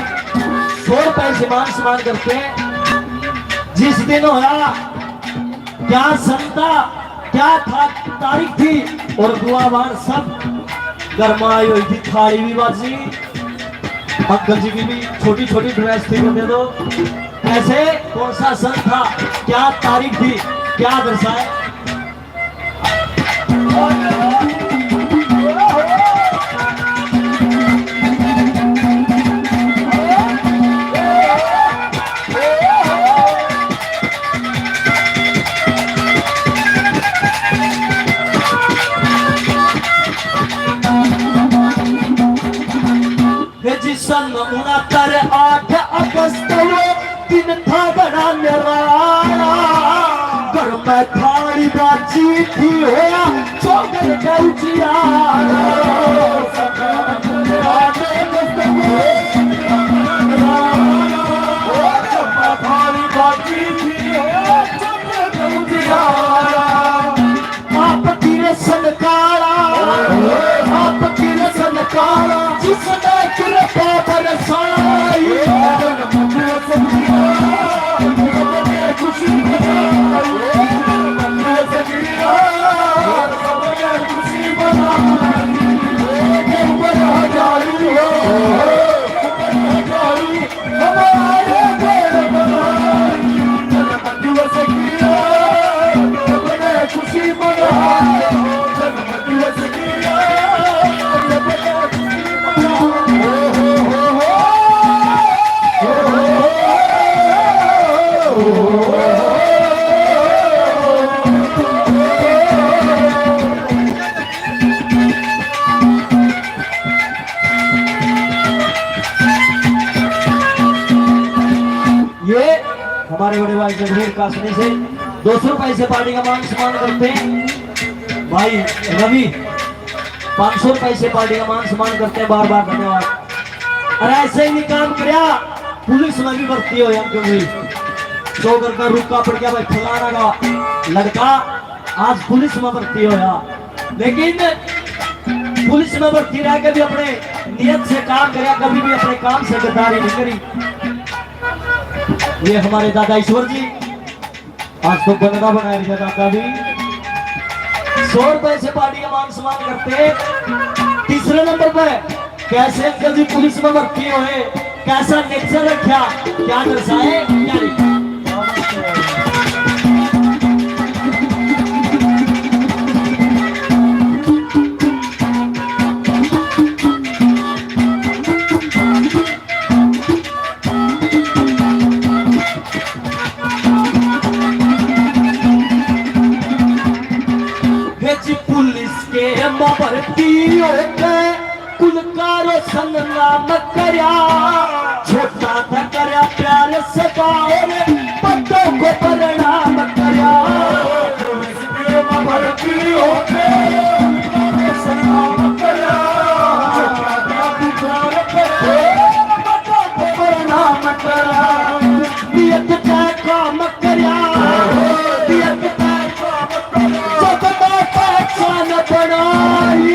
सौ रुपए से मान सम्मान करते हैं। जिस दिन होया, क्या सन था, क्या था, तारीख थी, और दुआवान सब गरमाई हुई थी, थाली भी बाजी। अंकल जी की भी छोटी छोटी ड्रेस थी, वो दे दो। कैसे, कौन सा सन था, क्या तारीख थी, क्या दर्शाए? हे जी, सन उनहत्तर, आठ अगस्त वो दिन था बड़ा निराला। घर में थाली बाजी थी, होया चौगल का उजियारा। थाली बाजी थी, होया चौगल का उजियारा। आपकी रसन काला, आपकी रसन काला, जिसने कृपा बरसाई। खुशी मनाई, खुशी मनाई, हमारे घर बनाई। खुशी मनाओ। ये हमारे बड़े भाई जगवीर कासनी से दो सौ रुपए से पार्टी का मान सम्मान करते हैं। भाई रवि पाँच सौ रुपए से पार्टी का मान सम्मान करते हैं, बार बार धन्यवाद। और ऐसे ही काम करया, पुलिस में भी भर्ती हो यार, क्योंकि सौ घर का रुका पड़ गया भाई, फलाना का लड़का आज पुलिस में भर्ती होया, लेकिन पुलिस में भर्ती रह के भी अपने नियत से काम करया, कभी भी अपने काम से गद्दारी नहीं करी। ये हमारे दादा ईश्वर जी, आज तो बनरा बनाया गया दादा भी। सौ रुपए से पार्टी का मान सम्मान करते हैं। तीसरे नंबर पर कैसे अंकल जी पुलिस में भर्ती हुए, कैसा नेचर रखा, क्या दर्शाए, क्या लिखा। भेजी पुलिस के भर्ती होके कुल का रोशन नाम करया। छोटा था करया प्यार सदा और बड़ों को प्रणाम करया। भर्ती होके प्रणाम करया। प्रणाम करया। नियत का काम करया। नियत का काम करया। जब मैं पहचान बनाई।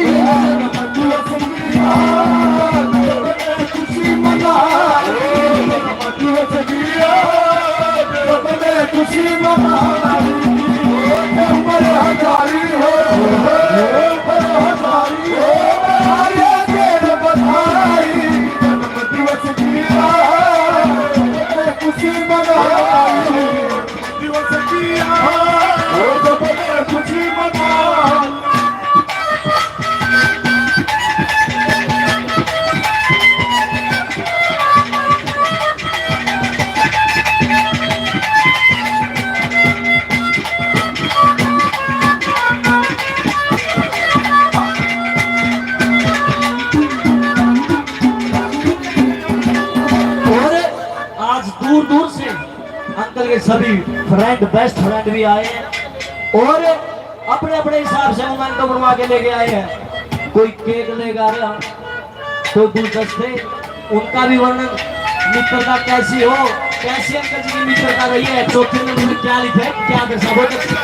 खुशी मनाई। खुशी मनाई। हजारी हो, हजारी हो, हमारे देर बधाई। जन्म दिवस की खुशी मनाई। दिवस की खुशी मनाई। और आज दूर दूर से अंकल के सभी फ्रेंड, बेस्ट फ्रेंड भी आए हैं और अपने अपने हिसाब से मोमेंटो बनवा के लेके आए हैं। कोई केक लेगा रहा, कोई गुलदस्ते, उनका भी वर्णन मित्रता कैसी हो, कैसी अंकल जी की मित्रता रही है, चौथे नंबर में क्या लिखे, क्या दर्शा, बहुत अच्छी।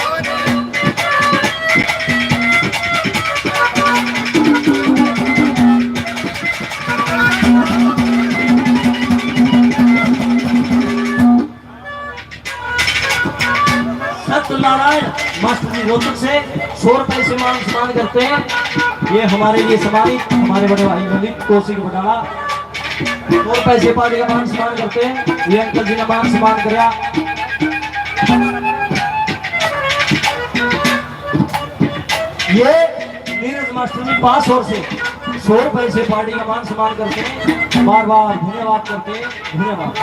सत्यनारायण मास्टर जी रोहतक से सौ रुपए से मान सम्मान करते हैं। ये हमारे लिए सम्मानित हमारे बड़े भाई ललित कौशिक बटाला सौ रुपए से पार्टी का मान सम्मान करते हैं। ये अंकल जी ने मान सम्मान करा। ये नीरज मास्टर जी पास और से सौ रुपए से पार्टी का मान सम्मान करते हैं। बार बार धन्यवाद करते हैं। धन्यवाद।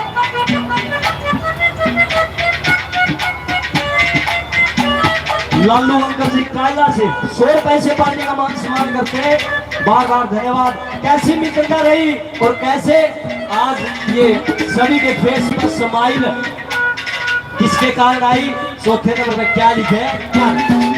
लालू अंकल जी कायला से सौ रुपए से पार्टी का मान सम्मान करते हैं। बार बार धन्यवाद। कैसी मित्रता रही और कैसे आज ये सभी के फेस पर स्माइल किसके कारण आई, चौथे नंबर पे क्या लिखे है, क्या लिखे है?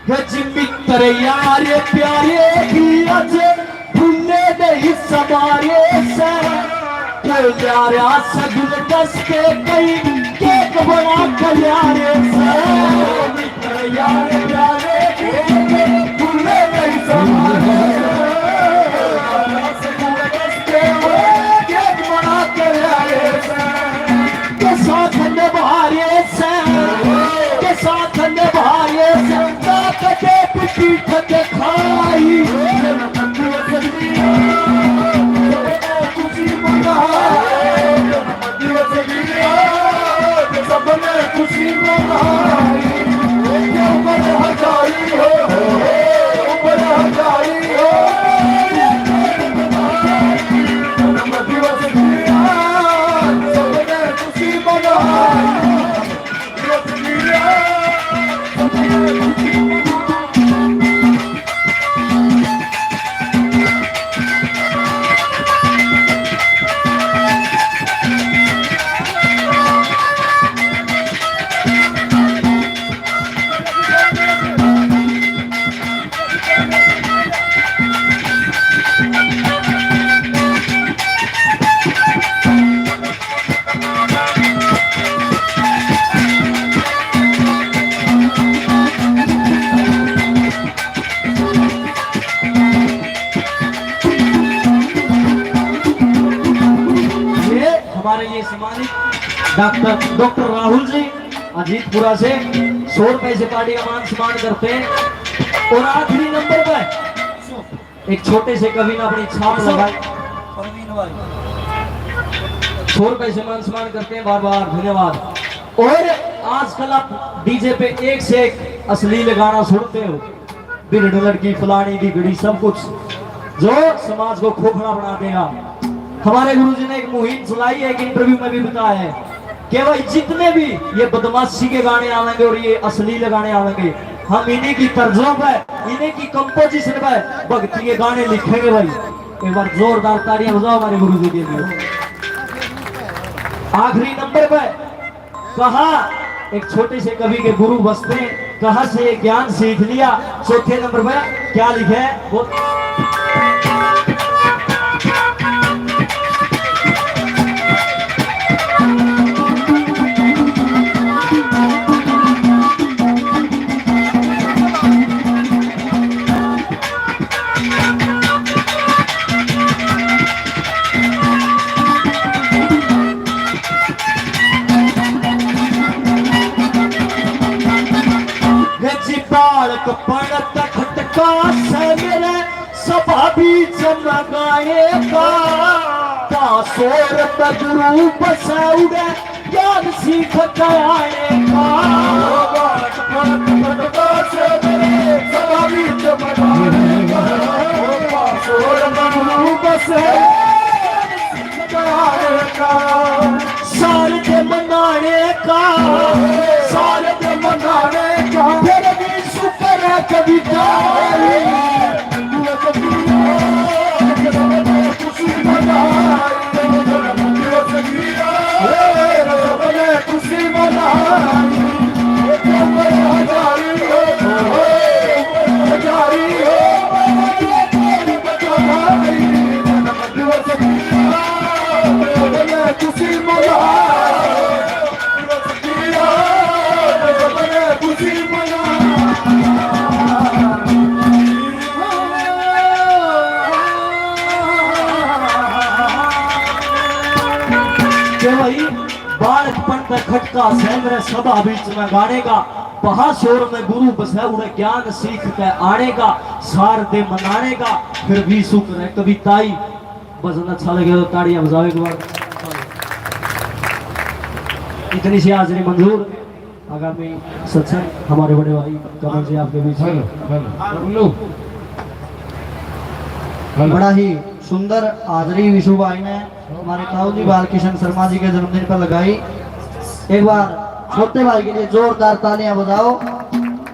गज मित्र यार प्यारे भी आज भूले नहीं सवारे से, तो यार आज गुलदस्ते कहीं केक बना कर यारे से। यार प्यारे भूले नहीं सवारे से, गुलदस्ते केक बना कर यारे से। के साथ निभाए से, के साथ निभाए से, ना कदे पीठ दिखाई। खुशी मनाई, सबने खुशी मनाई। ऊपर हजारी हो, ऊपर हजारी। सम्मानित डॉक्टर डॉक्टर राहुल जी अजीतपुरा से सौ रुपए से ताड़ी का मान सम्मान करते हैं। और आखिरी नंबर पर एक छोटे से कवि ने अपनी छाप लगाई। सौ रुपए से मान सम्मान करते हैं, बार बार धन्यवाद। और आजकल आप डीजे पे एक से एक अश्लील गाना सुनते हो, भिरड़ लड़की, फलानी दी घड़ी, सब कुछ जो समाज को खोखला बना देगा। हमारे गुरुजी ने एक मुहिम चलाई है, एक इंटरव्यू में भी बताया है कि भाई, जितने भी ये बदमाशी के गाने आवेंगे और ये अश्लील गाने आवेंगे, हम इन्हीं की तर्जों पे, इन्हीं की कंपोजिशन पे भक्ति के गाने लिखेंगे भाई। एक बार जोरदार तालियां बजाओ हमारे गुरुजी के लिए। आखिरी नंबर पे कहा, एक छोटे से कवि के गुरु बसते हैं, कहाँ से ये ज्ञान सीख लिया। चौथे नंबर पे क्या लिखे है वो। गजी बालक पण तै खटका सै मेरे, सभा बीच में गाएगा। पासोर पे गुरु बसै उड़ै, ज्ञान सीख के आएगा। बालक पण तै खटका सै मेरे, सभा बीच में गाएगा। पासोर पे गुरु बसै, सारे के मनाने का, सारे के मनाने का, फिर भी शुक्र है कविता। खुशी मनाई, के भाई, बालकपन का खटका सै मेरे, सभा बीच में गाने का। पहा शोर में गुरु बसै उड़ै, ज्ञान सीख के आने का, सार दे मनाने का, फिर भी शुक्र है कविताई। भजन अच्छा लगे तो ताड़ियां बजाओ एक बार। इतनी सी हाजिरी मंजूर। आगामी सत्संग हमारे बड़े भाई कमल जी आपके बीच में। Hello, hello. हेलो। बड़ा ही सुंदर हाजिरी विशु भाई ने हमारे ताऊ जी बालकिशन शर्मा जी के जन्मदिन पर लगाई। एक बार छोटे भाई के लिए जोरदार तालियां बजाओ।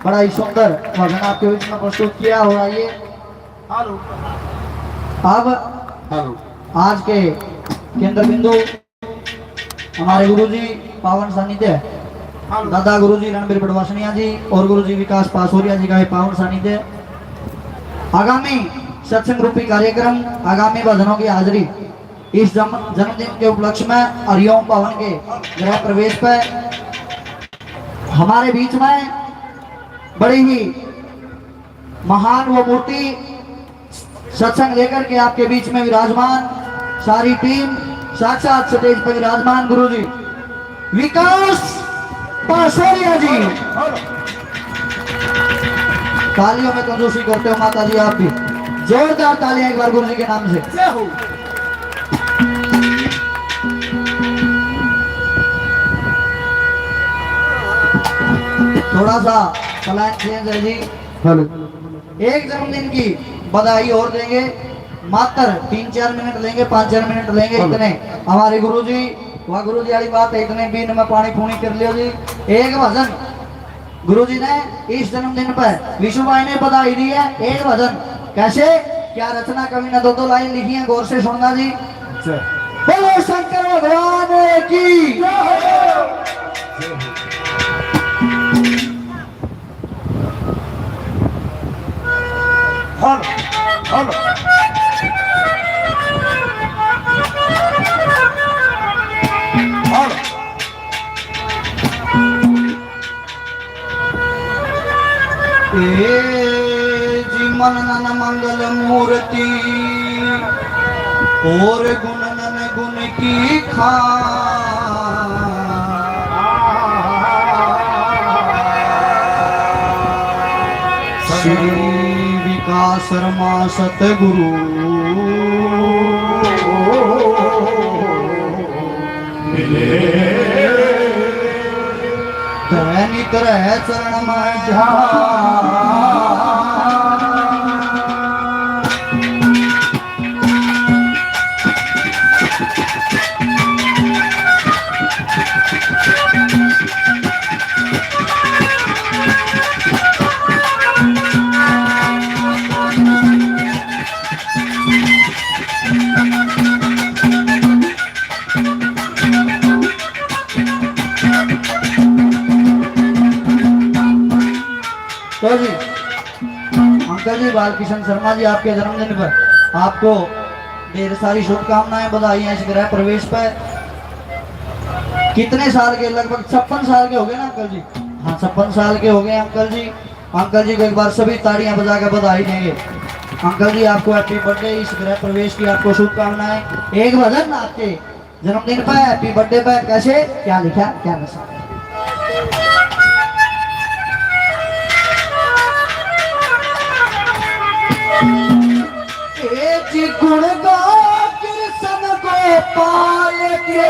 बड़ा ही सुंदर भजन आपके बीच में प्रस्तुत किया। और आइए, हेलो। अब हेलो। आज के केंद्र बिंदु हमारे गुरुजी पावन सानिध्य, हेलो। दादा गुरुजी रणबीर बड़वासनिया जी और गुरुजी विकास पासोरिया जी का ये पावन सानिध्य। आगामी सत्संग रूपी कार्यक्रम, आगामी भजनों की हाजिरी, इस जम-, जन्मदिन के उपलक्ष्य में हरिओम भवन के गृह प्रवेश पे हमारे बीच में बड़ी ही महान वो मूर्ति सत्संग लेकर के आपके बीच में विराजमान, सारी टीम साक्षात स्टेज पर विराजमान गुरुजी विकास पासोरिया जी। तालियों में कंजूसी करते हो माता जी, आप भी जोरदार तालियां एक बार गुरुजी के नाम से। जय हो। थोड़ा सा प्लान चेंज है जी। हेलो। एक जन्मदिन की बधाई और देंगे, मात्र तीन चार मिनट लेंगे, पाँच चार मिनट लेंगे, हेलो। इतने हमारे गुरुजी, वाह गुरुजी वाली बात है, इतने बीन में पानी पूनी कर लियो जी। एक भजन गुरुजी ने इस जन्मदिन पर विशु भाई ने बधाई दी है। एक भजन कैसे, क्या रचना कवि ने दो दो लाइन लिखी है, गौर से सुनना जी। अच्छा। बोलो शंकर भगवान की। हल, हल। हल। ए जी मन नन मंगल मूर्ति, और गुण नन गुण की खान। श्री विकास शर्मा सतगुरु मिले। धरनी तरह चरण में ध्यान। तो जी, अंकल जी, बालकिशन शर्मा जी, आपके जन्मदिन पर आपको ढेर सारी शुभकामनाएं, बधाइयाँ इस गृह प्रवेश पर। कितने साल के? लगभग छप्पन साल के हो गए ना अंकल जी? हाँ, छप्पन साल के हो गए अंकल जी। अंकल जी को एक बार सभी ताड़ियां बजा के बधाई देंगे। अंकल जी, आपको हैप्पी बर्थडे, इस गृह प्रवेश की आपको शुभकामनाएं। एक भजन आपके जन्मदिन पे, हैप्पी बर्थडे पे कैसे, क्या लिखा, क्या नशा। ए जी गुण गा कृष्ण गोपाल के।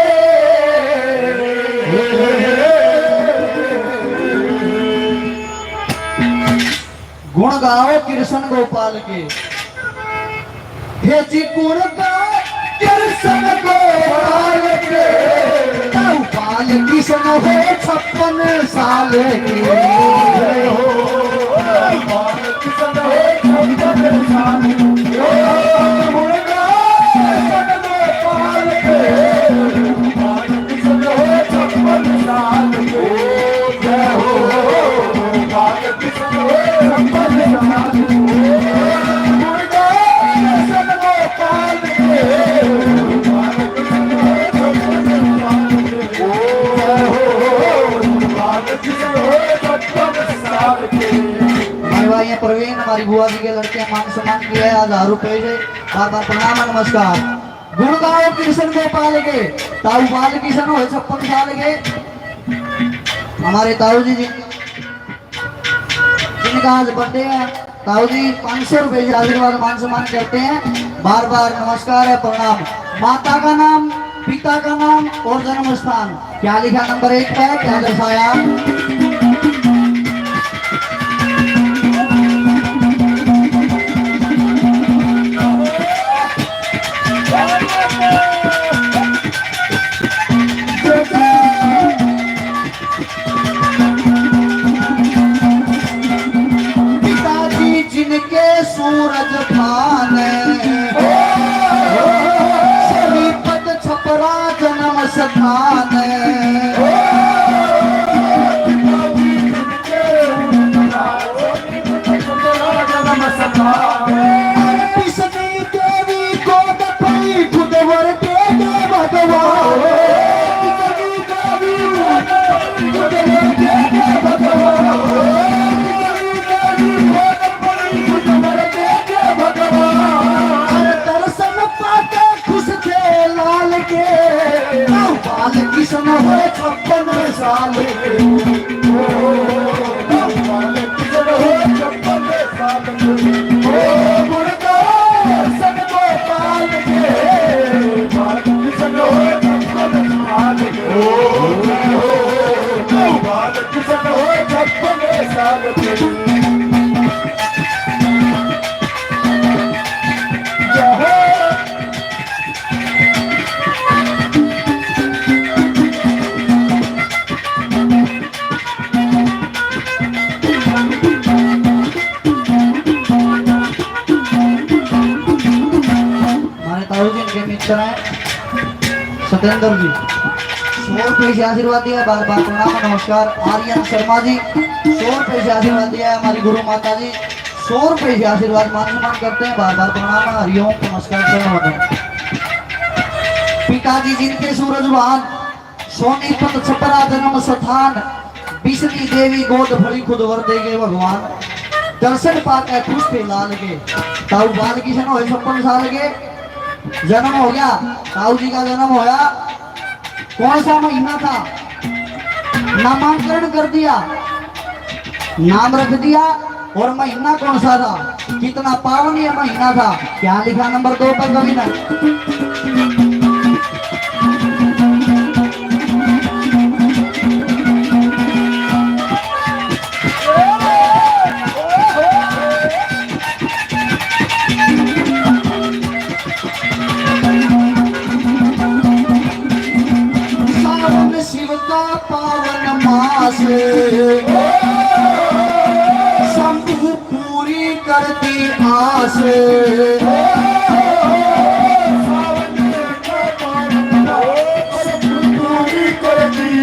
गुण गाओ कृष्ण गोपाल के। हे जी गुण गाओ कृष्ण गोपाल के। ताऊ बाल कृष्ण हो छप्पन साल के। बाल कृष्ण हो छप्पन साल के। गुण गाओ कृष्ण गोपाल के। बाल कृष्ण हो छप्पन साल के। जय हो। हमारी भाई हैं प्रवीण, हमारी बुआ जी के लड़के हैं, मान सम्मान किया है हजार रुपए से। बार बार प्रणाम और नमस्कार। गुण गाओ कृष्ण गोपाल के, ताऊ बाल कृष्ण हो छप्पन साल के। हमारे ताऊ जी, जी जिनका आज बर्थडे है, ताऊ जी पाँच सौ रुपए से आशीर्वाद मान सम्मान करते हैं। बार बार नमस्कार है, प्रणाम। माता का नाम, पिता का नाम और जन्म स्थान क्या लिखा नंबर एक पे, क्या दर्शाया? पिताजी जिनके सूरज भान, श्रीपत छपरा जन्म स्थान। पिसनी देवी गोद फली खुद वर दे दे भगवान। अरे दर्शन पाके खुश थे लाल के, बाल कृष्ण हो छप्पन साल के। बाल कृष्ण हो छप्पन साल के। ओ गुण गाओ कृष्ण गोपाल के, बाल कृष्ण हो छप्पन साल के। ओ जय हो, बाल कृष्ण हो छप्पन साल के। जय हो। हमारे ताऊ जी, इनके मित्र हैं सत्येंद्र जी, सौ रुपये से आशीर्वाद दिया है, बार बार प्रणाम नमस्कार। आर्यन शर्मा जी, सौ रुपये से आशीर्वाद दिया है हमारी गुरु माता जी, सौ रुपये से आशीर्वाद मान सम्मान करते हैं, बार बार प्रणाम हरिओम नमस्कार शरण वंदन। पिताजी जिनके सूरज भान, सोनीपत छपरा जन्म स्थान, बिसनी देवी गोद फली खुद वर दे गए भगवान। दर्शन पाके खुश थे लाल के, ताऊ बाल किशन होए छप्पन साल के। जन्म हो गया, ताऊ जी का जन्म होया, कौन सा महीना था? नामांकरण कर दिया, नाम रख दिया, और महीना कौन सा था? कितना पावन ये महीना था? क्या लिखा नंबर दो पर कवि ने? सावन शिव का पावन मास, शंभू पूरी कर दी आस। पूरी कर दी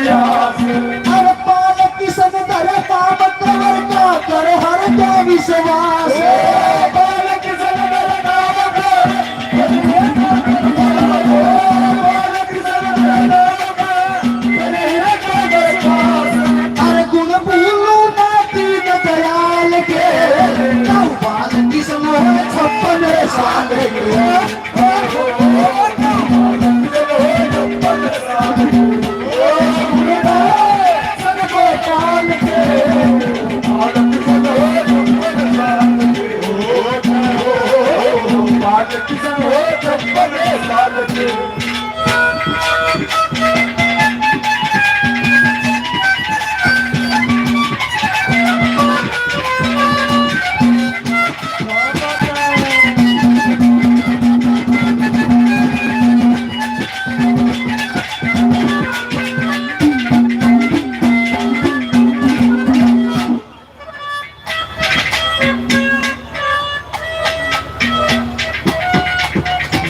आस। अरे पाल किशन धरे काम कवर का कर हर दे विश्वास। पाल किशन धरे काम कर। अरे गुण भूलू ना दीन दयाल के, तू बाल किशन हो छप्पन साल के।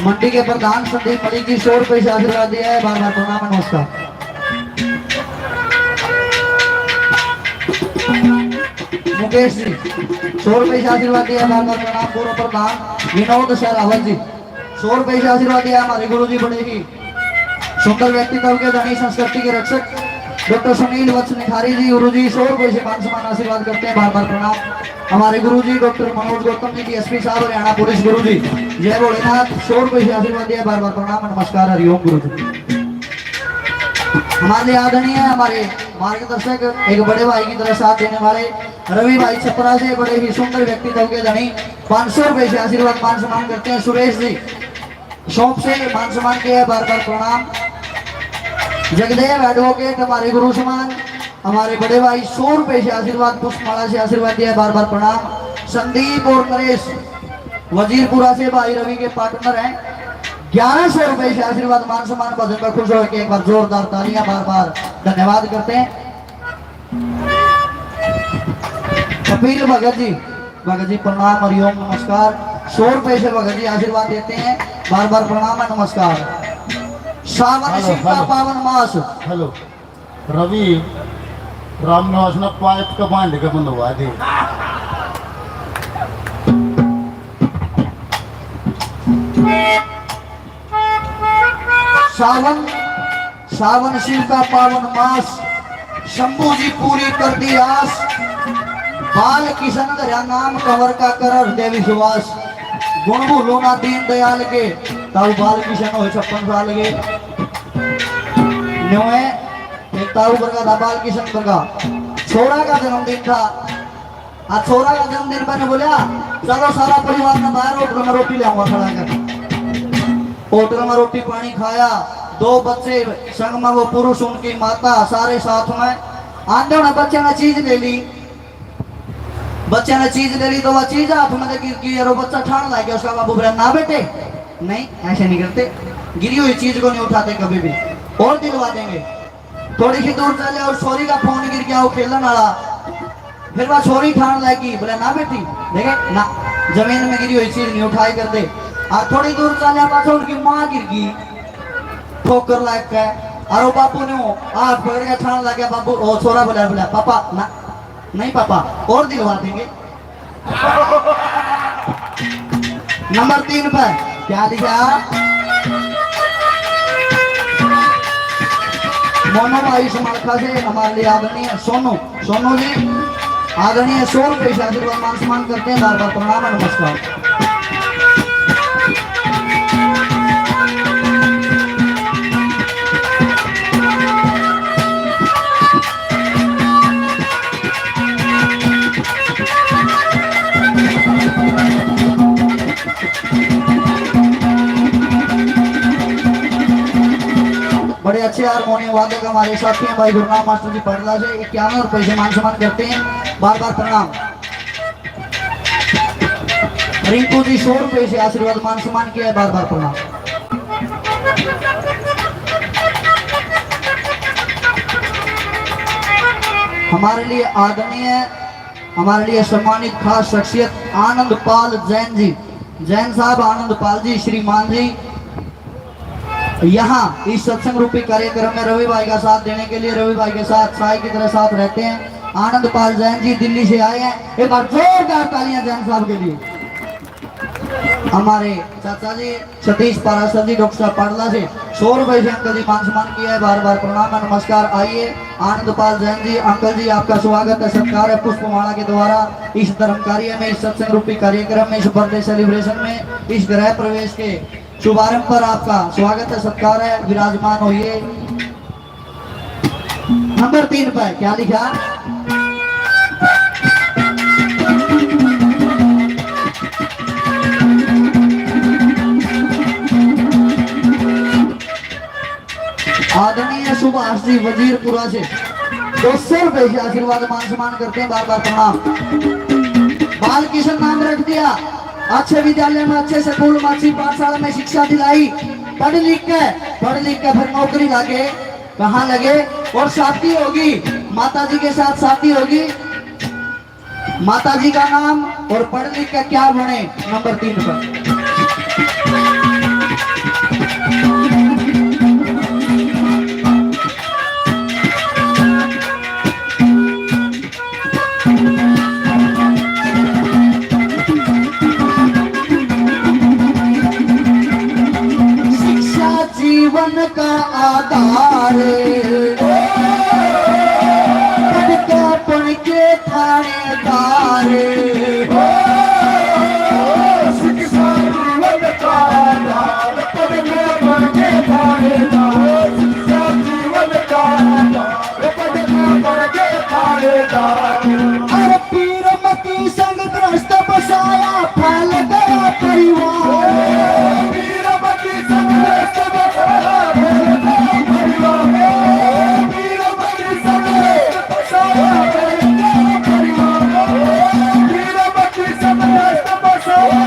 मंडी के प्रधान संदीप मलिक जी सौ रुपए से आशीर्वाद दिया है, बार बार प्रणाम नमस्कार। मुकेश जी सौ रुपए से आशीर्वाद दिया है, बार बार प्रणाम। पूर्व प्रधान विनोद सहरावत जी सौ रुपए से आशीर्वाद दिया है, हमारे गुरु जी बड़े ही सुंदर व्यक्तित्व के धनी, संस्कृति के रक्षक डॉक्टर सुनील वत्स निखारी जी, गुरु जी सौ रुपए से मान सम्मान आशीर्वाद करते हैं, बार बार प्रणाम। हमारे गुरु जी डॉक्टर मनोज गौतम जी, डीएसपी साहब हरियाणा पुलिस, गुरु जी जय भोलेनाथ, सौ रुपए से आशीर्वाद दिया, बार बार प्रणाम, नमस्कार, हरिओम गुरु जी। हमारे लिए आदरणीय हमारे मार्गदर्शक, एक बड़े भाई की तरह साथ देने वाले रवि भाई छपरा से, बड़े ही सुंदर व्यक्तित्व के धनी, पाँच सौ रुपए से आशीर्वाद मान सम्मान करते हैं। सुरेश जी शॉप से मान सम्मान किया है, बार बार प्रणाम। जगदेव एडवोकेट हमारे गुरु समान, हमारे बड़े भाई सौ रुपए से आशीर्वाद, पुष्पमाला से आशीर्वाद दिया है, बार बार प्रणाम। संदीप और नरेश वजीरपुरा से भाई रवि के पार्टनर हैं, ग्यारह सौ रुपए से आशीर्वाद मान सम्मान भजन में खुश होकर एक बार जोरदार तालियां, बार बार धन्यवाद करते हैं। कपिल भगत जी, भगत जी प्रणाम, हरिओम नमस्कार। सौ रुपए से भगत जी आशीर्वाद देते हैं, बार बार प्रणाम है, नमस्कार। सावन हेलो, शिव का हेलो। पावन मास। हेलो, रवि, रामनिवास ने पाइप के बांध के बंधवा दे। सावन, सावन शिव का पावन मास, शंभू जी पूरी कर दी आस। बाल किशन धरया नाम कंवर का कर हृदय विश्वास। गुण भूलो ना दीन दयाल के, ताऊ बाल किशन होए छप्पन साल के। न्यों है, एक ताऊ वर्गा था, बाल किशन वर्गा। छोरा का जन्मदिन था, आज छोरा का जन्मदिन, मैंने बोला, "चलो सारा परिवार ने बाहर होटल में रोटी ले आऊंगा खड़ा कर।" होटल में रोटी पानी खाया, दो बच्चे, संग में वो पुरुष, उनकी माता, सारे साथ में। आंदे उन्हें बच्चे ने चीज ले ली, बच्चे ने चीज ले ली तो वह चीज हाथ में गिर गई और वो बच्चा ठाण लग गया, उसका बाबू बोला, "ना बेटे, नहीं, ऐसे नहीं करते, गिरी हुई चीज को नहीं उठाते कभी भी, और दिलवा देंगे।" थोड़ी सी दूर चले और छोरी का फोन गिर गया, वो खेलन वाला। फिर वह छोरी ठाण लगी, बोले, "ना बेटी, देखे ना, जमीन में गिरी हुई चीज नहीं उठाई करते।" और थोड़ी दूर चले, पाछे उनकी माँ गिर गई, ठोकर लग के, और वो बापू ने वो हाथ पकड़ के ठाण लग गया, बापू, ओ छोरा बोला, बोला, "पापा, ना, नहीं पापा, और दिलवा देंगे।" नंबर तीन पे क्या लिखा? मोनो भाई समालखा से हमारे लिए आदरणीय सोनू, सोनू जी, आदरणीय सौ रुपए से आशीर्वाद मान सम्मान करते हैं, बार बार प्रणाम और नमस्कार। बड़े अच्छे हारमोनियम वादक हमारे साथी हैं भाई गुरुनाम मास्टर जी पड़ला से इक्यावन रुपए से मान सम्मान करते हैं, बार बार प्रणाम। रिंकू जी सौ रुपए से आशीर्वाद मान सम्मान किया है, बार बार प्रणाम। हमारे लिए आदरणीय, हमारे लिए सम्मानित खास शख्सियत आनंद पाल जैन जी, जैन साहब आनंद पाल जी, श्रीमान जी, यहाँ इस सत्संग रूपी कार्यक्रम में रवि भाई का साथ देने के लिए, रवि भाई के साथ साई की तरह साथ रहते हैं आनंद पाल जैन जी, दिल्ली से आए हैं। एक बार जोरदार तालियां जैन साहब के लिए। हमारे चाचा जी सतीश पाराशर जी, डॉक्टर साहब पाडला से सौ रुपए से अंकल जी मान सम्मान किया है, बार बार प्रणाम और नमस्कार। आइए आनंद पाल जैन जी, अंकल जी आपका स्वागत है, सत्कार है पुष्पमाला के द्वारा इस धर्म कार्य में, इस सत्संग रूपी कार्यक्रम में, इस बर्थडे सेलिब्रेशन में, इस गृह प्रवेश के शुभारंभ पर आपका स्वागत है, सत्कार है, विराजमान होइए। नंबर तीन पर क्या लिखा? आदरणीय सुभाष जी वजीरपुरा से दो सौ रुपए से आशीर्वाद मान सम्मान करते हैं, बार बार प्रणाम। बाल किशन नाम रख दिया, अच्छे विद्यालय में, अच्छे स्कूल में, अच्छी पाठशाला में शिक्षा दिलाई, पढ़ लिख के, पढ़ लिख के फिर नौकरी लगे, कहाँ लगे? और शादी होगी, माता जी के साथ शादी होगी, माता जी का नाम और पढ़ लिख के क्या बने, नंबर तीन पर। शिक्षा जीवन का आधार, पढ़ के बन के थानेदार। शिक्षा जीवन का आधार, पढ़ के बन के थानेदार। शिक्षा जीवन का आधार, पढ़ के बन के थानेदार। अरे पीर मती संग ग्रस्त बसाया, फैल गया परिवार। पीर मती संग ग्रस्त बसाया, फैल गया परिवार। पीर मती संग ग्रस्त बसाया, फैल गया परिवार। पीर मती संग ग्रस्त बसाया,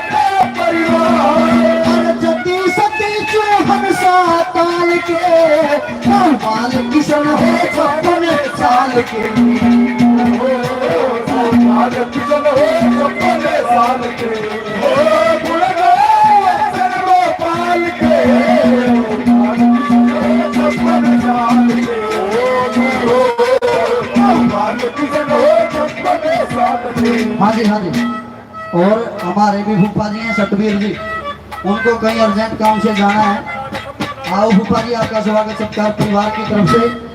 फैल गया परिवार। अरे जती सती चूहन सा ताल के, बाल किशन हो छप्पन साल के। बाल किशन हो छप्पन साल के। गुण गाए शर्मा पाल के। बाल किशन हो छप्पन साल के। बाल किशन हो छप्पन साल के। हाँ जी, हाँ जी। और हमारे भी फूफा जी हैं सतबीर जी, उनको कहीं अर्जेंट काम से जाना है। आओ फूफा जी, आपका स्वागत सत्कार परिवार की तरफ से,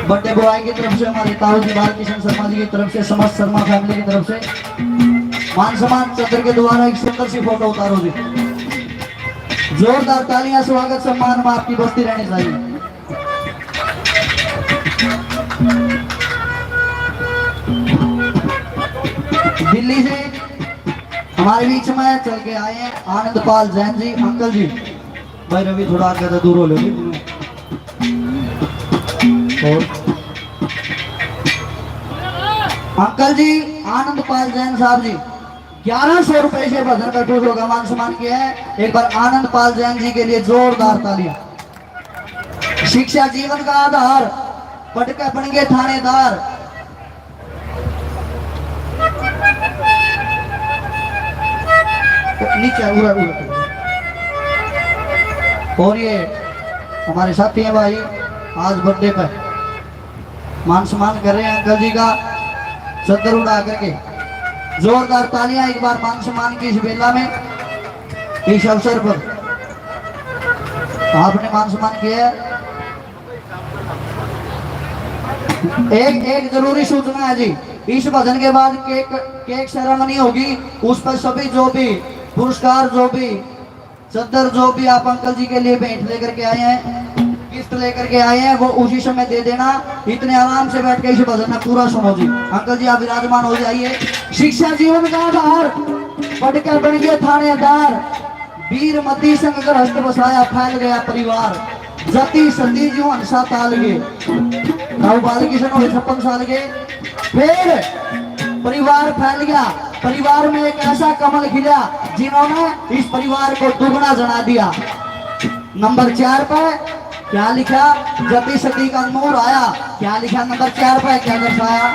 बड़े बॉय की तरफ से, हमारे ताऊ जी बालकिशन शर्मा जी की तरफ से, समस्त शर्मा फैमिली की तरफ से मान सम्मान चंद्र के द्वारा एक सुंदर सी फोटो उतारो जी। जोरदार तालियां, स्वागत सम्मान में आपकी बस्ती रहनी चाहिए। दिल्ली से हमारे बीच में चल के आए हैं आनंद पाल जैन जी, अंकल जी। भाई रवि, थोड़ा आगे तो दूर हो लो जी। और अंकल जी, आनंद पाल जैन साहब जी, ग्यारह सौ रुपए से भजन का टूट होगा, मान सम्मान किया है। एक बार आनंद पाल जैन जी के लिए जोरदार तालियां। शिक्षा जीवन का आधार, पढ़ के बन गए थानेदार। नीचे उड़ा, उड़ा। और ये हमारे साथी हैं भाई, आज बर्थडे पर मान सम्मान कर रहे हैं अंकल जी का, चद्दर उड़ा करके। जोरदार तालियां एक बार मान सम्मान की इस बेला में, इस अवसर पर आपने मान सम्मान किया है। एक, एक जरूरी सूचना है जी, इस भजन के बाद केक, केक सेरेमनी होगी, उस पर सभी जो भी पुरस्कार, जो भी चद्दर, जो भी आप अंकल जी के लिए भेंट लेकर के आए हैं, गिफ्ट लेकर के आए हैं, वो उसी समय दे देना। इतने आराम से बैठ के इस भजन में पूरा सुनो जी। अंकल जी, आप विराजमान हो जाइए। शिक्षा जीवन का आधार, पढ़ के बन गए थानेदार, वीर मती संग गृहस्थ बसाया, फैल गया परिवार। जती सती जो हंसा ताल गए, ताऊ बाल किशन होए छप्पन साल के। फिर परिवार फैल गया, परिवार में एक ऐसा कमल खिला जिन्होंने इस परिवार को दुगना जना दिया। नंबर चार पे क्या लिखा? जती सती का नूर आया। क्या लिखा नंबर चार पे, क्या दर्शाया?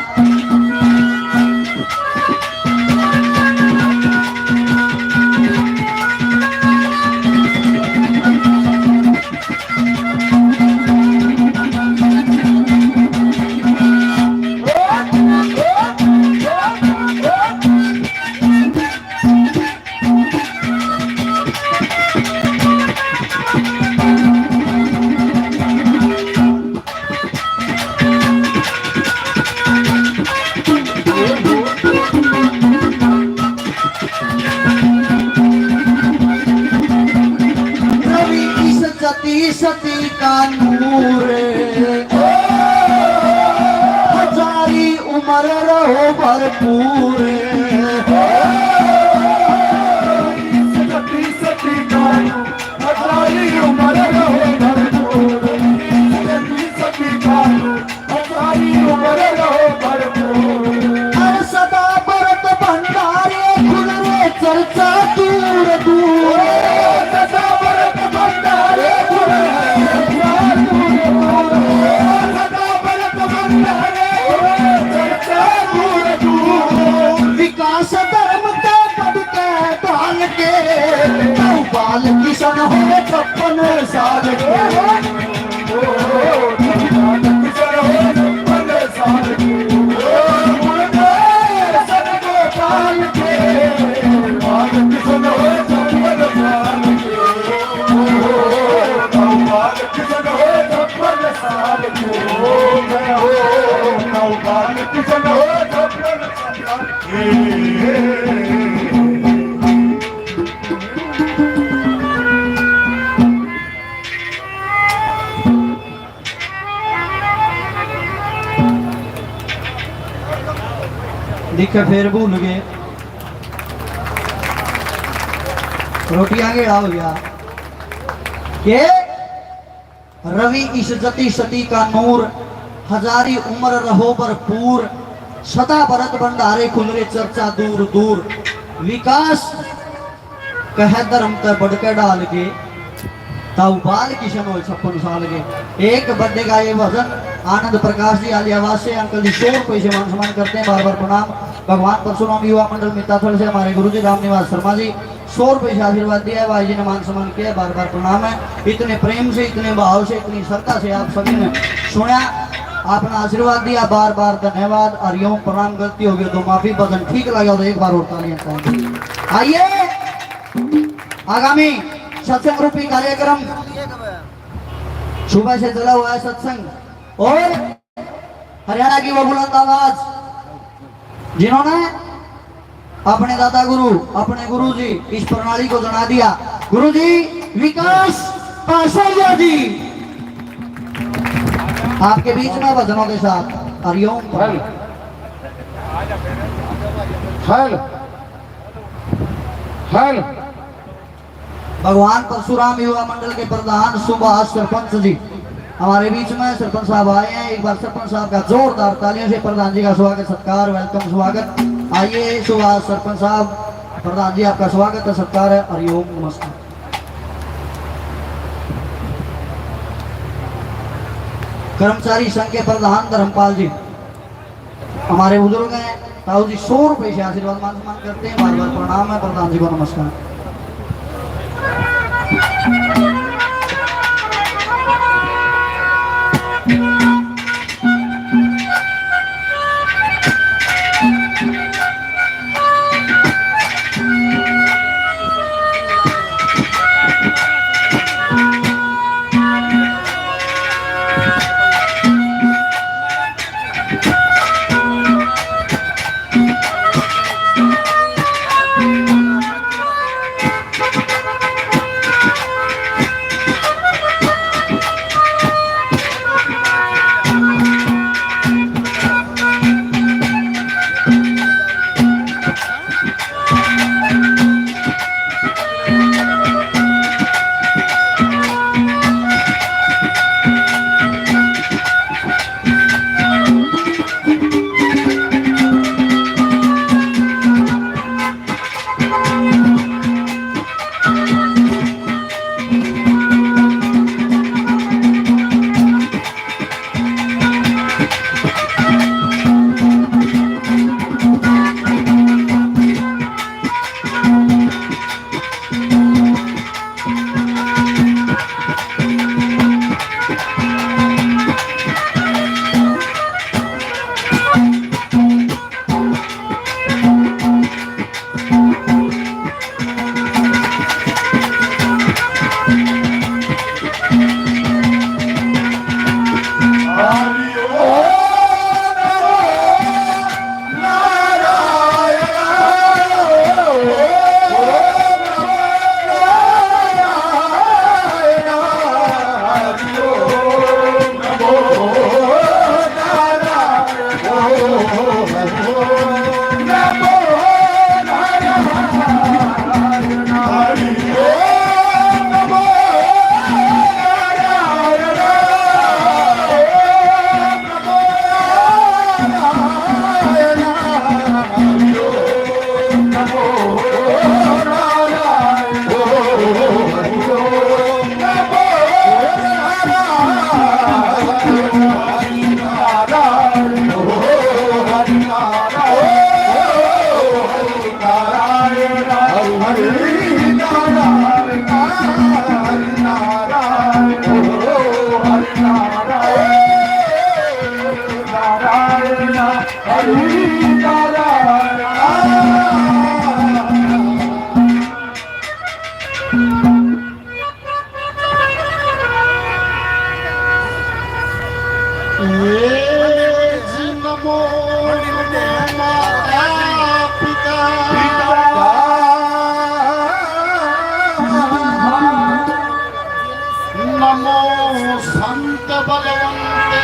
रवि इस जती सती का नूर, हजारी उम्र रहो भरपूर। इस जती सती का नूर, हजारी उम्र रहो भरपूर। इस जती सती का नूर, हजारी उम्र रहो भरपूर। हर सदा भरत भंडारे खुल रे चर्चा दूर दूर। सदा भरत भंडारे खुल रे चर्चा दूर दूर। सदा भरत भंडारे खुल रे चर्चा दूर दूर। विकास धर्म का बढ़ के ढाल के, तू बाल किशन हो छप्पन साल के। दिखे फेर भूल गए, रोटियां गेड़ा हो गया। के रवि इस जति सती का नूर, हजारी उम्र रहो भरपूर, सदा भरत भंडारे खुल रे चर्चा दूर दूर। विकास कहे धर्म ते बढ़ के ढाल के, ताऊ बाल किशन होए छप्पन साल के। एक बर्थडे का ये भजन आनंद प्रकाश जी आलियावास से, अंकल जी सौ रुपए से मान सम्मान करते हैं, बार बार प्रणाम। भगवान परशुराम युवा मंडल मिताथल से हमारे गुरु जी राम निवास शर्मा जी सौ रुपए से आशीर्वाद दिया है, भाई जी ने मान सम्मान किया है, बार बार प्रणाम है। इतने प्रेम से, इतने भाव से, इतनी श्रद्धा से आप सभी ने सुना, आपने आशीर्वाद दिया, बार बार धन्यवाद। हरिओम प्रणाम, गलती हो गई तो माफी, भजन ठीक लगा तो एक बार और तालियां चाहेंगे। आइए, आगामी सत्संग रूपी कार्यक्रम सुबह से चला हुआ है सत्संग, और हरियाणा की वो बुलंद आवाज जिन्होंने अपने दादा गुरु, अपने गुरु जी इस प्रणाली को जना दिया। गुरु जी विकास पासरिया जी आपके बीच में भजनों के साथ। हरिओम। Hello, hello, hello. भगवान परशुराम युवा मंडल के प्रधान सुभाष सरपंच जी हमारे बीच में, सरपंच साहब आए हैं। एक बार सरपंच साहब का जोरदार तालियों से प्रधान जी का स्वागत, सत्कार, वेलकम, स्वागत। आइए सुभाष सरपंच साहब, प्रधान जी आपका स्वागत है, सत्कार है। हरिओम, नमस्कार। कर्मचारी संघ के प्रधान धर्मपाल जी हमारे बुजुर्ग हैं, ताऊ जी सौ रुपए से आशीर्वाद मान सम्मान करते हैं, बार बार प्रणाम है, प्रधान जी को नमस्कार।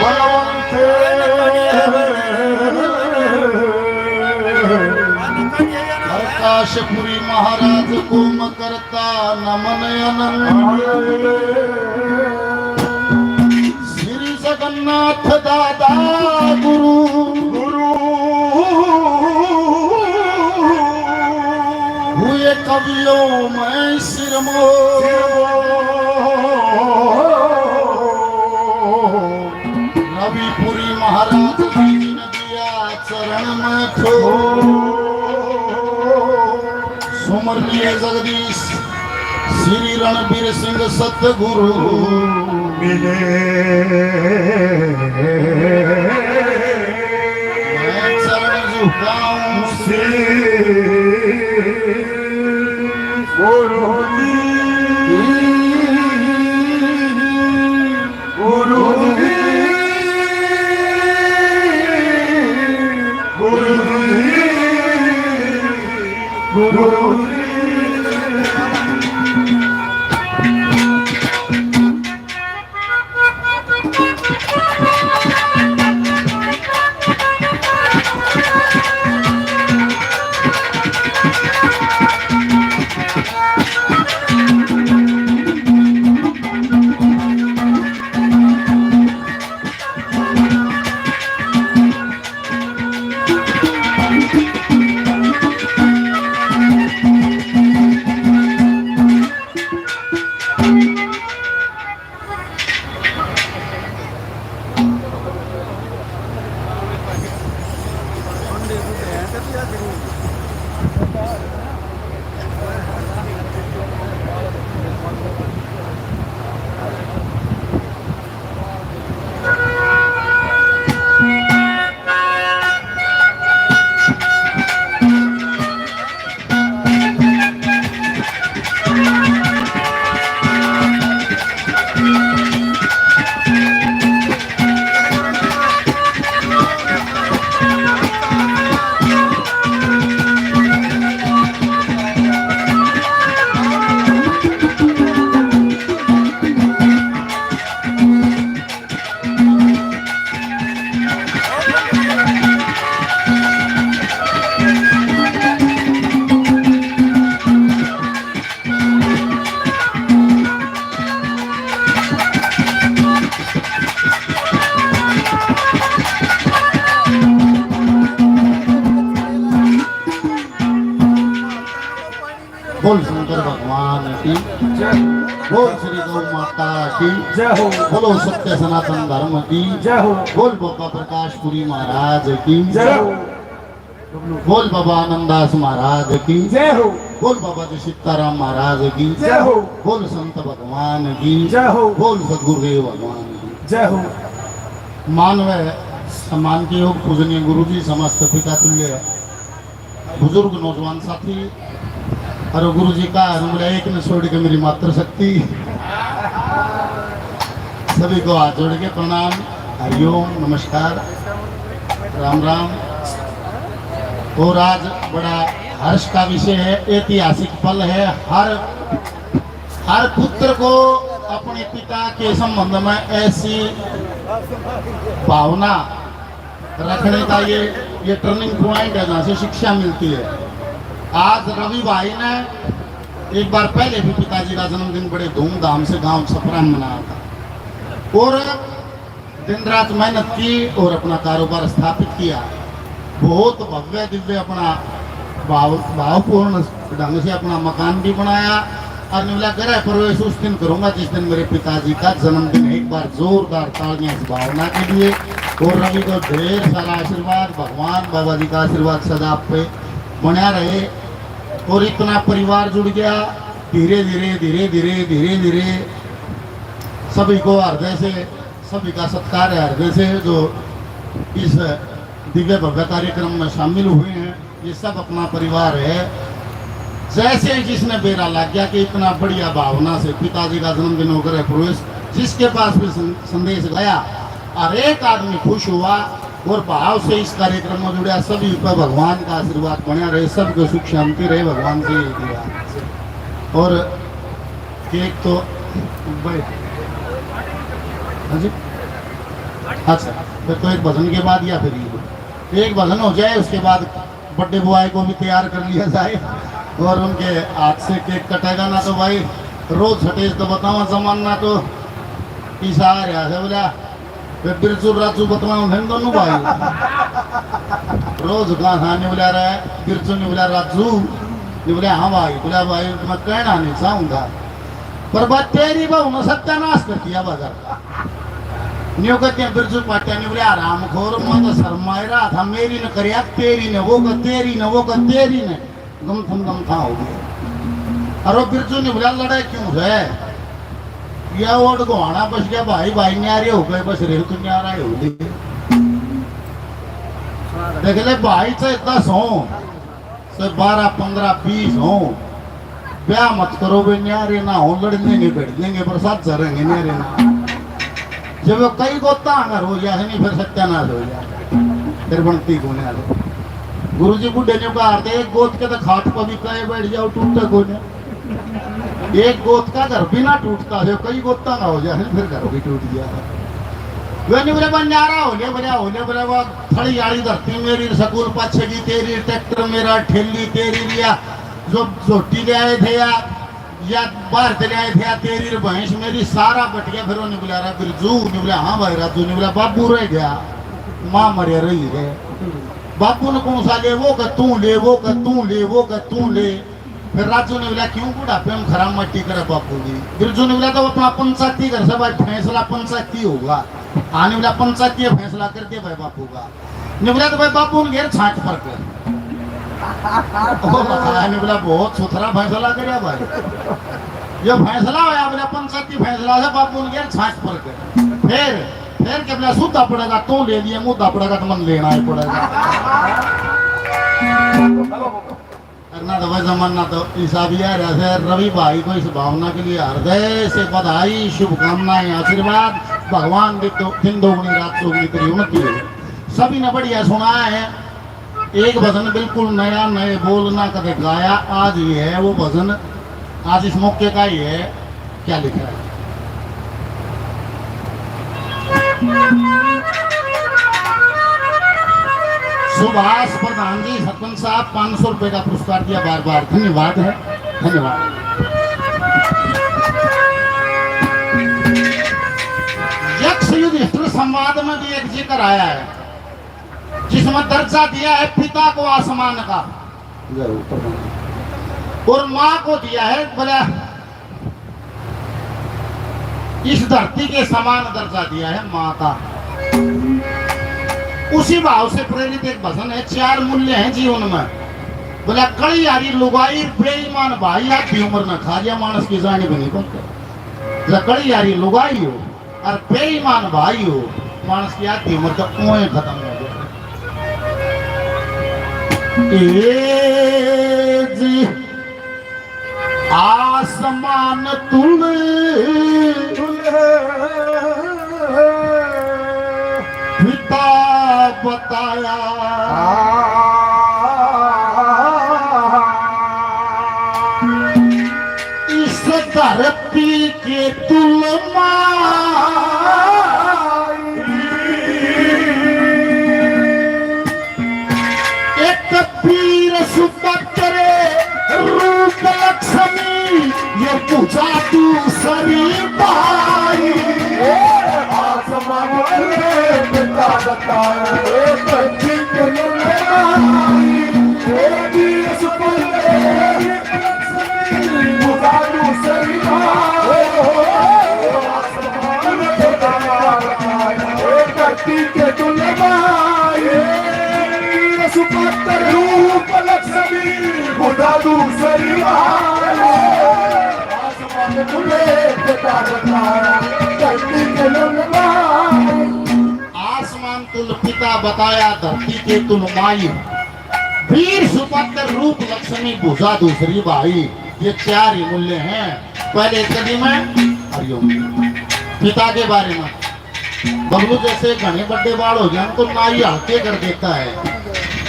बलवंत प्रकाशपुरी महाराज को मैं करता नमन अनंत। श्री जगन्नाथ दादा गुरु, गुरु हुए कवियों में सिरमौर। रविपुरी महाराज जी ने दिया चरण में ठोर। सुमर लिए जगदीश श्री रणबीर सिंह सतगुरु मिले। मैं चरण झुकाऊं श्री गुरु जी, गुरु जी, गुरु जी, गुरु जी। बोल शंकर भगवान की जय। बोल श्री गौ माता की जय हो। बोलो सत्य सनातन धर्म की जय हो। बोल बाबा प्रकाशपुरी महाराज की जय हो। बोल बाबा आनंददास महाराज की जय हो। बोल बाबा जी सीताराम महाराज की जय हो। बोल संत भगवान की जय हो। बोल सदगुरुदेव भगवान की जय हो। मानव सम्मान के योग पूजनीय गुरु जी, समस्त पिता तुल्य बुजुर्ग नौजवान साथी और गुरु जी का अनुग्रह एक ने छोड़ के मेरी मातृ शक्ति, सभी को हाथ जोड़ के प्रणाम, हरिओम, नमस्कार, राम राम। और आज बड़ा हर्ष का विषय है, ऐतिहासिक पल है। हर हर पुत्र को अपने पिता के संबंध में ऐसी भावना रखने का ये, ये टर्निंग पॉइंट है, जहाँ से शिक्षा मिलती है। आज रवि भाई ने एक बार पहले भी पिताजी का जन्मदिन बड़े धूमधाम से गांव छपरा में मनाया था और दिन रात मेहनत की और अपना कारोबार स्थापित किया। बहुत भव्य दिव्य अपना भाव, भावपूर्ण ढंग से अपना मकान भी बनाया और निवला गृह प्रवेश उस दिन करूंगा जिस दिन मेरे पिताजी का जन्मदिन है। एक बार जोरदार तालियां इस भावना के लिए। और रवि को ढेर सारा आशीर्वाद, भगवान बाबा जी का आशीर्वाद सदा आप पे बना रहे। और इतना परिवार जुड़ गया धीरे धीरे, धीरे धीरे, धीरे धीरे। सभी को हृदय से, सभी का सत्कार है हृदय से, जो इस दिव्य भव्य कार्यक्रम में शामिल हुए हैं। ये सब अपना परिवार है। जैसे ही जिसने बेरा लग गया कि इतना बढ़िया भावना से पिताजी का जन्मदिन होकर है प्रवेश, जिसके पास भी सं-, संदेश गया, हर एक आदमी खुश हुआ और भाव से इस कार्यक्रम में जुड़ा। सभी पर भगवान का आशीर्वाद बना रहे, सबको सुख शांति रहे, भगवान से यही दुआ। और केक तो भाई, हाँ जी, अच्छा, फिर तो एक भजन के बाद या फिर ये एक भजन हो जाए, उसके बाद बर्थडे बॉय को भी तैयार कर लिया जाए और उनके हाथ से केक कटेगा ना तो भाई रोज छठे तो बतावा जमाना तो ईसा आ रहा है बोला, फिर बिरजू राजू बतलाओ हैं दोनों भाई। रोज कहा था निवला रहा, बिरजू निवला राजू, निवला हाँ भाई, बोला भाई मैं कहना नहीं चाहूंगा, पर बात तेरी बहू ने सत्यानाश कर दिया बाजार का। न्यू कहते हैं बिरजू पाटिया ने बोले, "हरामखोर, मैं तो शर्माए रहा था, मेरी ने करया तेरी ने, वो का तेरी ने, वो का तेरी ने।" गमथम गमथा हो गया। और वो बिरजू ने बोला, "लड़ाई क्यों है? या ओड गोहाना बस गया, भाई भाई न्यारे हो गए, बस रेल तो न्यारा ही हो गए।" देख ले भाई, चाहे दस हो, से बारह, पन्द्रह, बीस हो, ब्याह मत करो, वे न्यारे ना हो, लड़ लेंगे, भिड़ लेंगे, पर साथ रहेंगे न्यारे ना। जब वो कई गोता अगर हो जाए नहीं, फिर सत्यानाश हो जाए, फिर बनती को न्यारे। गुरु जी बूढ़े ने कहा थे, "एक गोत के तो खाट पर भी कहे बैठ जाओ, टूटे को नहीं।" एक गोत का घर भी ना टूटता है, कई गोता ना हो जाए, फिर घर भी टूट गया। वे नहीं बोले, "बंजारा हो ले, बोले, हो ले, बोले, वो थड़ी आली धरती मेरी, स्कूल पाछे की तेरी, ट्रैक्टर मेरा, ठेली तेरी लिया, जो झोटी ले आए थे या, या बाहर चले आए थे या तेरी भैंस मेरी, सारा बट गया।" फिर वो नहीं बोला, "रे बिरजू," नहीं बोला, "हाँ भाई राजू," नहीं बोला, "बाबू रह गया, माँ मरे रही है।" बाबू ने कौन सा ले, वो का तू ले, वो का तू ले, वो का तू ले। फिर राजू ने बोला, "क्यों बुढ़ापे में खराब मट्टी करे बापू जी?" बिरजू ने बोला, "तो अपना पंचायती घर से भाई फैसला पंचायती होगा।" हाँ, ने बोला, "पंचायती फैसला कर दे भाई बापू का।" ने बोला, "तो भाई बापू ने घेर छाट पर कर।" ओ, ने बोला, "बहुत सुथरा फैसला करे भाई।" ये फैसला होया, बोला, "पंचायती फैसला से बापू ने घेर छाट पर कर।" फिर, फिर के बोला, "सूदा पड़ेगा, तू ले लिए, मुद्दा पड़ेगा तो मन लेना ही पड़ेगा।" करना तो भाई जमाना तो हिसाब ही आ रहा है। रवि भाई को इस भावना के लिए हृदय से बधाई, शुभकामनाएं, आशीर्वाद। भगवान दिन दो-, दिन दोगुनी रात चौगुनी तेरी उन्नति हो। सभी ने बढ़िया सुनाया है। एक भजन बिल्कुल नया, नए बोल ना कदे गाया, आज ही है वो भजन, आज इस मौके का ही है। क्या लिखा है? सुभाष प्रधान जी, सरपंच साहब, पाँच सौ रुपए का पुरस्कार दिया, बार बार धन्यवाद है, धन्यवाद। यक्ष युधिष्ठिर संवाद में भी एक जिक्र आया है, जिसमें दर्जा दिया है पिता को आसमान का, और माँ को दिया है, बोला, इस धरती के समान दर्जा दिया है माँ का। उसी भाव से प्रेरित एक भजन है, चार मूल्य हैं जीवन में। बोला, कली यारी लुगाई, बेईमान भाई, आधी उम्र ना खा लिया, मानस की जान भी नहीं बनते। बोला, कली यारी लुगाई हो और बेईमान भाई हो, मानस की आधी उम्र तो उहें खत्म हो गई। ए जी, आसमान तुल पिता बताया, इस धरती के तुल माई। एक पीर सुपत्र रूप लक्ष्मी, ये पूजा दूसरी भाई। आसमान में पिता बताया, एक पीर सुपत्र आसमान तुल पिता बताया, धरती के तुल माई। वीर सुभद्र रूप लक्ष्मी भुजा दूसरी भाई, ये चार ही मूल्य हैं। पहले कदी में हरिओम पिता के बारे में बबलू जैसे घने बड़े बाल हो जाए तो नाई हल्के कर देता है।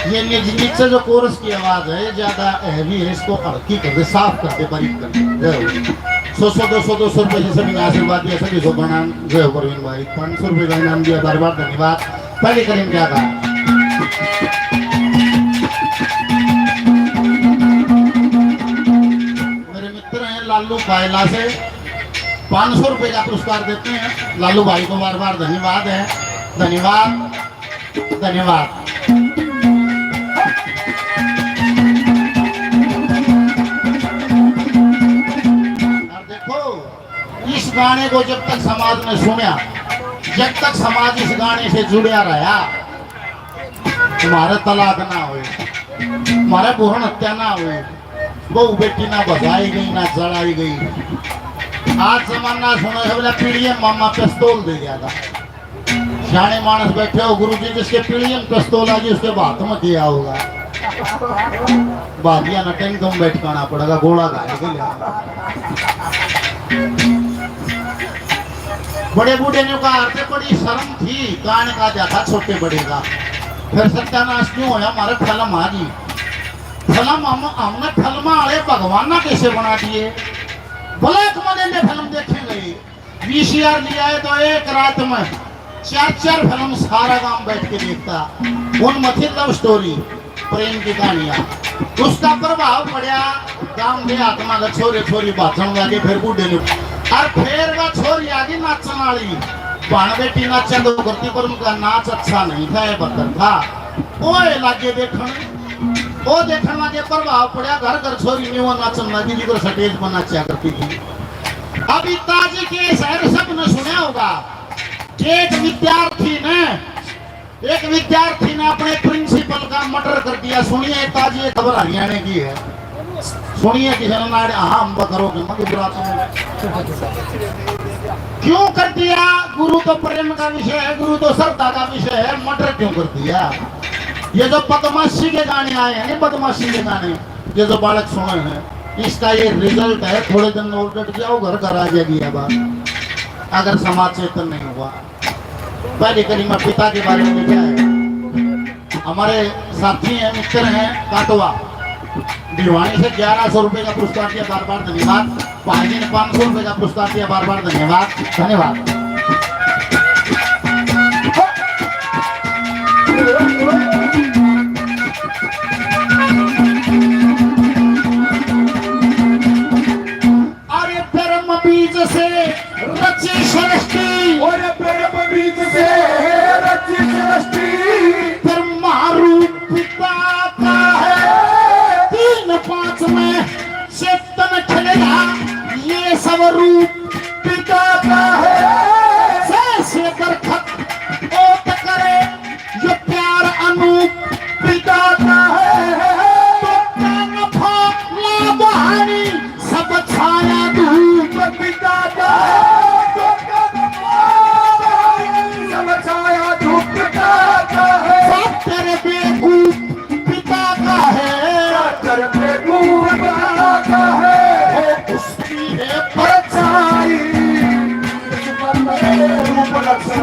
ये नीचे, नीचे जो कोरस की आवाज है, ये ज्यादा हैवी है, इसको हल्की कर दे, साफ कर दे, बारीक कर दे। जय हो। सौ, सौ, दो सौ, दो सौ रुपए से सभी ने आशीर्वाद दिया, सभी को प्रणाम। जय हो प्रवीण भाई, पाँच सौ रुपए का इनाम दिया, बार बार धन्यवाद। पहले करीम क्या था? मेरे मित्र हैं लालू पायला से, पाँच सौ रुपए का पुरस्कार देते हैं। लालू भाई को बार बार धन्यवाद है, धन्यवाद। धन्यवाद। और देखो, इस गाने को जब तक समाज ने सुनया, जब तक समाज इस गाने से जुड़या रहा, हमारे तलाक ना हुए, हमारे भ्रूण हत्या ना हुए, बहू बेटी ना भगाई गई, ना जलाई गई। आज जमाना सुनो, सब बोला, पीढ़ी मामा पिस्तौल दे गया था। सियाणे माणस बैठे हो, "गुरु जी, जिसके पीढ़ी में पिस्तौल आ गई, उसके हाथ में क्या होगा?" भागिया ना टेंट में बैठ के आना पड़ेगा, गोला घाल के ले आना। बड़े बूढ़े ने कहा, "अरे, बड़ी शर्म थी, कान का जाता छोटे बड़े का।" फिर सत्यानाश क्यों होया, हमारे फिल्म आ गई। फिल्म हम, हमने फिल्म वाले भगवान कैसे बना दिए। ब्लैक मनी ने फिल्म देखेंगे, वीसीआर ले आए तो एक रात में चार चार फिल्म सारा गांव बैठ के देखता। उनमें थी लव स्टोरी, प्रेम की कहानियां। उसका प्रभाव पड़ा गांव के आत्मा का, छोरे छोरी भाजण लगे, फिर बूढ़े ने। और फिर वह छोरी आ गई नाचण वाली, भाण बेटी नाचा तो करती, पर उनका नाच अच्छा नहीं था, ये बदतर था। ओए लागे देखण, ओ देखण लागे, प्रभाव पड़ा, घर घर छोरी ने वो नाचण लगी, जिधर स्टेज पर नाचा करती थी। अभी ताजी केस है, सबने सुना होगा। एक विद्यार्थी ने, एक विद्यार्थी ने अपने प्रिंसिपल का मर्डर कर दिया। सुनिए, ताजी ये खबर हरियाणा की है। सुनिए, किसी ने नाड़, हाँ, हम करोगे मत बुरा तुम। क्यों कर दिया? गुरु तो प्रेम का विषय है, गुरु तो श्रद्धा का विषय है, मर्डर क्यों कर दिया? ये जो बदमाशी के गाने आए हैं, ये बदमाशी के गाने, ये जो बालक सुने हैं, इसका ये रिजल्ट है। थोड़े दिन और डट जाओ, घर घर आ जाएगी ये बात, अगर समाज चेतन नहीं हुआ। पहले करीमा पिता के बारे में क्या है? हमारे साथी हैं, मित्र हैं, काटवा भिवानी से ग्यारह सौ रुपए का पुरस्कार दिया, बार बार धन्यवाद। भाई जी ने पाँच सौ रुपए का पुरस्कार दिया, बार बार धन्यवाद, धन्यवाद। अरे ब्रह्म बीज से रची सृष्टि। अरे ब्रह्म बीज से रची सृष्टि। ब्रह्मा रूप पिता का है। तीन पाँच में चेतन खिलया, ये सब रूप पिता का है। जैसे दरखत ओट करे, ये प्यार अनूप पिता का है। तो कान फैला बहानी, सब छाया धूप पिता का है। तो कान फैला बहानी, सब छाया धूप पिता का है। सब तेरे बेवकूफ पिता का है। सब तेरे बेवकूफ पिता का है। हो उसकी है परछाई। रूप लक्षण,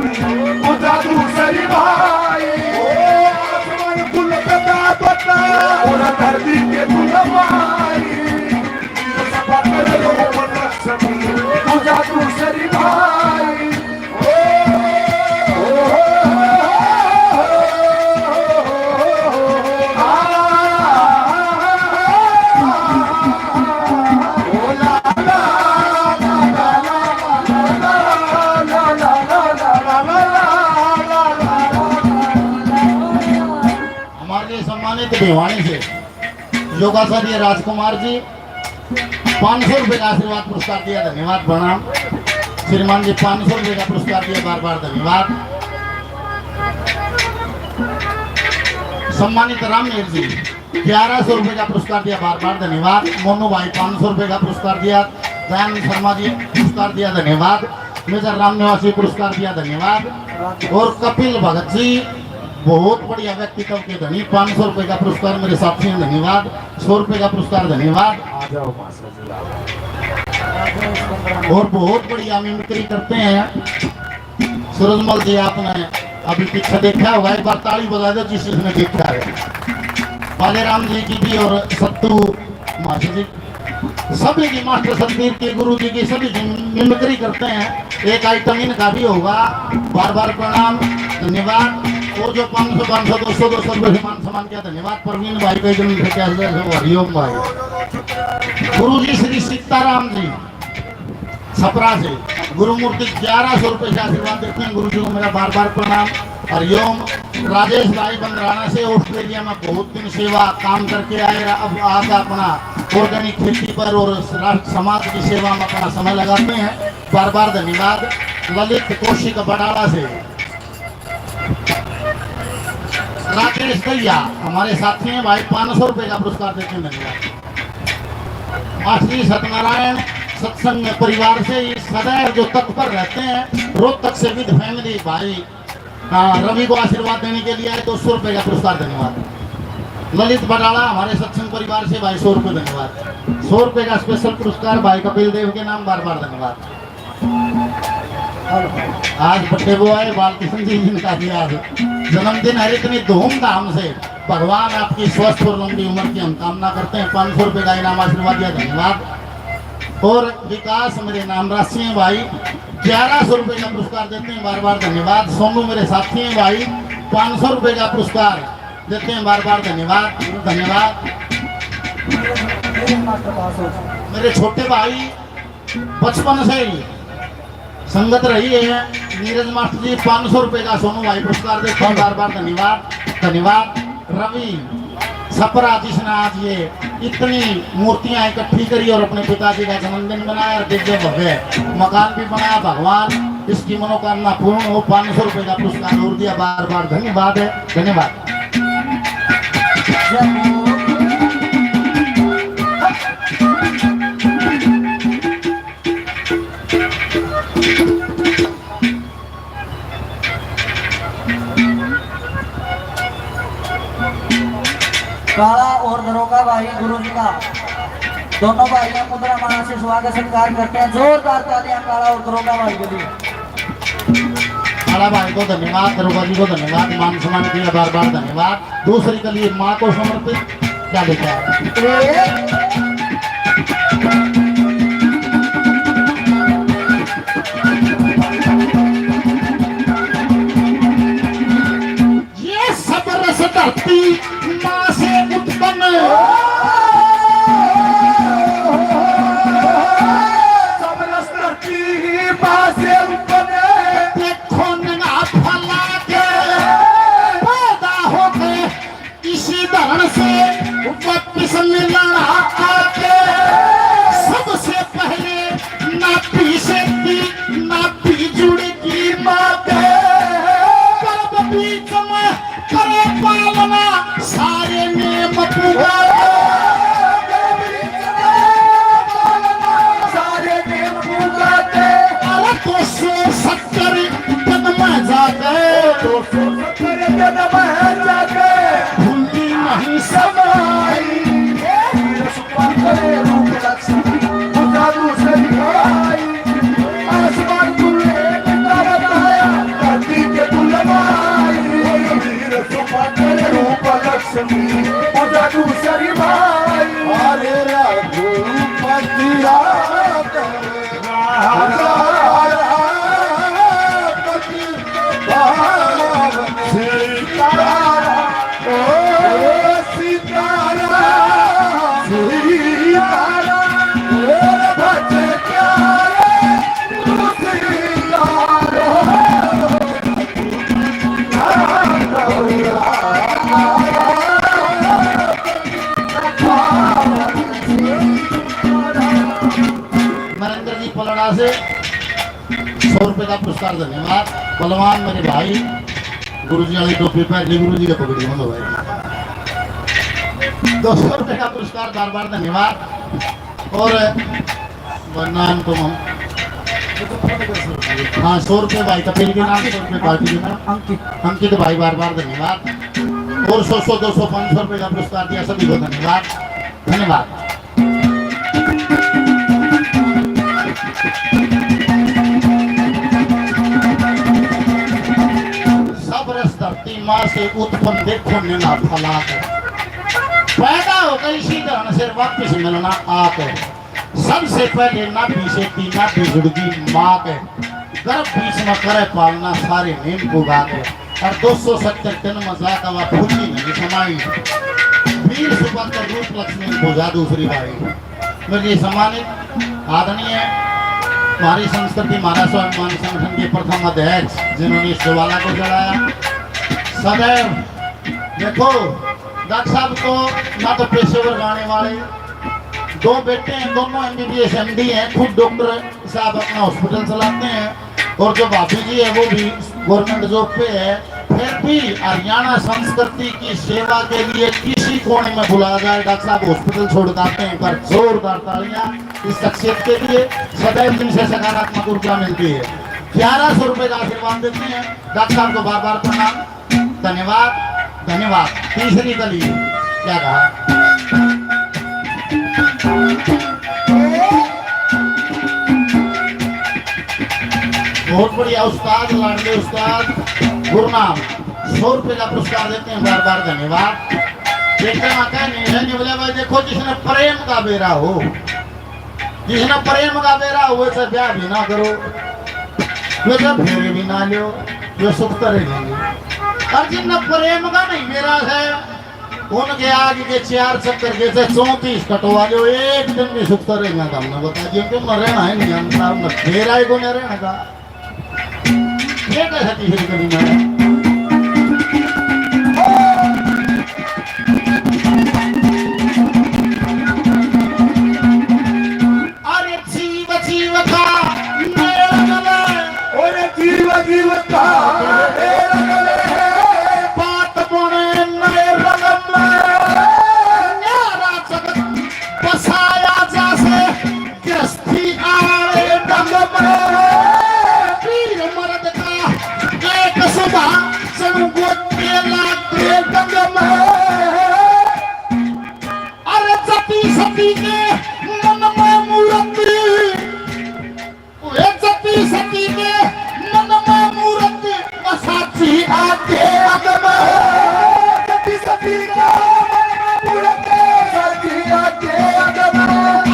वो जादू सरी भाई। ओ आसमान फूल पता पता, और धरती के फूल भाई। रूप लक्षण, वो जादू सरी भाई। ओ, ओ, ओ, आ, आ, आ, आ, आ, ओ, ला, ला, ला, ला, ला। हमारे लिए सम्मानित भिवानी से योगाचार्य राजकुमार जी, पाँच सौ रुपए का आशीर्वाद पुरस्कार दिया, धन्यवाद, प्रणाम। श्रीमान जी, पाँच सौ रुपए का पुरस्कार दिया, बार बार धन्यवाद। सम्मानित रामवीर जी, ग्यारह सौ रुपए का पुरस्कार दिया, बार बार धन्यवाद। मोनू भाई, पाँच सौ रुपए का पुरस्कार दिया। दयानंद शर्मा जी, पुरस्कार दिया, धन्यवाद। मेजर राम निवासी, पुरस्कार दिया, धन्यवाद। और कपिल भगत जी, बहुत बढ़िया व्यक्तित्व के धनी, पाँच सौ रुपए का पुरस्कार मेरे साथी हैं, धन्यवाद। सौ रुपए का पुरस्कार, धन्यवाद। आ जाओ मास्टर जी, आ जाओ। और बहुत बढ़िया मिमिक्री करते हैं। सूरजमल जी, आपने अभी पीछे देखा होगा, एक बार ताली बजा दो जिस, जिसने देखा है। बालेराम जी की भी और सत्तू मास्टर जी, सभी की, मास्टर सतबीर की, गुरु जी की, सभी की मिमिक्री करते हैं। एक आइटम इनका भी होगा। बार बार प्रणाम, धन्यवाद। और जो पाँच सौ, पाँच सौ, दो सौ, दो सौ रुपये से मान सम्मान किया, धन्यवाद। प्रवीण भाई को जन्म से क्या, हरिओम भाई। गुरु जी श्री सीताराम जी छपरा से गुरुमूर्ति ग्यारह सौ रुपए से आशीर्वाद देते हैं। गुरु जी को मेरा बार बार प्रणाम। हरिओम। राजेश भाई बंदराना से, ऑस्ट्रेलिया में बहुत दिन सेवा काम करके आए, अब आके अपना ऑर्गेनिक खेती पर और राष्ट्र समाज की सेवा में अपना समय लगाते हैं। बार बार धन्यवाद। ललित कौशिक बटाला से राकेश दहिया हमारे साथी हैं भाई, पाँच सौ रुपए का पुरस्कार देते हैं, धन्यवाद। मास्टर जी सत्यनारायण सत्संग परिवार से, इस सदैव जो तक पर रहते हैं, रोहतक से विद फैमिली भाई, हाँ, रवि को आशीर्वाद देने के लिए आए, दो सौ रुपए का पुरस्कार, धन्यवाद। ललित बटाला हमारे सत्संग परिवार से भाई, सौ रुपए, धन्यवाद। सौ रुपए का स्पेशल पुरस्कार भाई कपिल देव के नाम, बार बार धन्यवाद। आज बर्थडे बॉय बालकृष्ण जी, जिनका भी आज जन्मदिन है, इतनी धूमधाम से भगवान आपकी स्वस्थ और लंबी उम्र की हम कामना करते हैं। पाँच सौ रुपए का इनाम आशीर्वाद दिया, धन्यवाद। और विकास मेरे नाम राशि हैं भाई, ग्यारह सौ रुपए का पुरस्कार देते हैं, बार बार धन्यवाद। सोनू मेरे साथी हैं भाई, पाँच सौ रुपए का पुरस्कार देते हैं, बार बार धन्यवाद, धन्यवाद। मेरे छोटे भाई बचपन से ही संगत रही है। नीरज मास्टर जी, पाँच सौ रुपए का सोनू भाई पुरस्कार देते हैं, बार बार धन्यवाद, धन्यवाद। रवि छपरा, जिसने आज ये इतनी मूर्तियां इकट्ठी करी और अपने पिताजी का जन्मदिन मनाया और दिव्य भव्य मकान भी बनाया। भगवान इसकी मनोकामना पूर्ण हो। पाँच सौ रुपए का पुरस्कार और दिया, बार बार धन्यवाद है, धन्यवाद। काला और दरोगा भाई गुरु जी का, दोनों भाइयों मुद्रा माला से स्वागत सत्कार करते हैं। जोरदार तालियां काला और दरोगा भाई के लिए। काला भाई को धन्यवाद, दरोगा जी को धन्यवाद, मान सम्मान किया, बार बार धन्यवाद। दूसरी कली माँ को समर्पित। क्या लिखा है? ये सब रस धरती माँ से उत्पन्न। सब रस धरती माँ से उत्पन्न। देखो नंगा फैला के पैदा हो गए इसी धरण से वापिस मिलना आके। सबसे पहले नाभि से थी, नाभि जुड़ गई माँ के। गर्भ बीच में करे पालना, सारे नेम पूरा। गर्भ बीच में करे पालना, सारे नेम पूरा। अरे दो सौ सत्तर जन्म जाके, दो सौ सत्तर जन्म जाके, भूली नहीं समाई। तेरे सुपा करे रूप लक्ष्मी, उजालू से दिखाई। आसमान तू एक तारा आया, धरती के तू लमाई। तेरे सुपा करे रूप लक्ष्मी, उजालू से दिखाई। अरे रघुपति राघव। नरेंद्र जी पलड़ा से सौ रुपए का पुरस्कार, धन्यवाद। बलवान मेरे भाई, गुरुजी वाली टोपी पहन ली, गुरुजी का पगड़ी बंद हो भाई। दो सौ रुपए का पुरस्कार, बार बार धन्यवाद। और नाम तो हम, हाँ, सौ रुपए भाई कपिल के नाम, सौ रुपए पार्टी के नाम। अंकित। अंकित भाई, बार बार धन्यवाद। और सौ, सौ, दो सौ, पाँच सौ रुपए का पुरस्कार दिया, सभी को धन्यवाद, धन्यवाद। सब रस धरती माँ से उत्पन्न, देखो नैना फैला के। पैदा होकर इसी धरन से वापस मिलना आके। सबसे पहले नाभि से थी, नाभि जुड़गी माँ के। गर्भ बीच में करे पालना, सारे नेम को गा के। और दो सौ सत्तर दिन में जाकर वह फूली नहीं समाई। वीर सुभद्र रूप लक्ष्मी पूजा दूसरी बारी। मेरे लिए सम्मानित आदरणीय हमारी संस्कृति, हमारा स्वाभिमान संगठन के प्रथम अध्यक्ष, जिन्होंने इस ज्वाला को जलाया, सदैव देखो, डॉक्टर साहब तो ना तो पेशेवर गाने वाले, दो बेटे हैं, दोनों एमबीबीएस एमडी हैं, खुद डॉक्टर साहब अपना हॉस्पिटल चलाते हैं, और जो भाभी जी है वो भी गवर्नमेंट जॉब पे है। फिर भी हरियाणा संस्कृति की सेवा के लिए किसी कोने में बुलाया जाए, डॉक्टर साहब हॉस्पिटल छोड़ के आते हैं, पर जोरदार तालियां इस शख्सियत के लिए। सदैव इनसे सकारात्मक ऊर्जा मिलती है। ग्यारह सौ रुपए का आशीर्वाद देते हैं। डॉक्टर साहब को बार बार प्रणाम। धन्यवाद, धन्यवाद। तीसरी कली क्या कहा? बहुत बढ़िया उस्ताद, लाडले उस्ताद गुरनाम, सौ रुपए का पुरस्कार देते हैं, बार बार धन्यवाद। बेटा माता नहीं है, नहीं बोला भाई, देखो जिसने प्रेम का बेरा हो, जिसने प्रेम का बेरा हो, वैसे ब्याह भी ना करो, वैसे फेरे भी ना लो, जो सुख करे लेंगे। और जिनने प्रेम का नहीं बेरा है, उनके आगे के चार चक्कर के से चौंतीस कटवा लो, एक दिन भी सुख करेगा तो हमने बता दियो, क्यों ना रहना है, नहीं जानता, हमने फेरा ही को नहीं रहने का। ये कैसे तीसरी कली में? अरे जीव जीव का मेल मिले। अरे जीव जीव का मेल मिले। बात बने नए रंग में। न्यारा जगत बसाया जैसे गृहस्थी आले ढंग में। वीर मर्द का एक सुभाषण गोते लागे ढंग में। अरे सती सती के मन में मूर्ति, ओए सती सती के मन में मूर्ति, साची आके अगम। सती सती के मन में मूर्ति, साची आके अगम।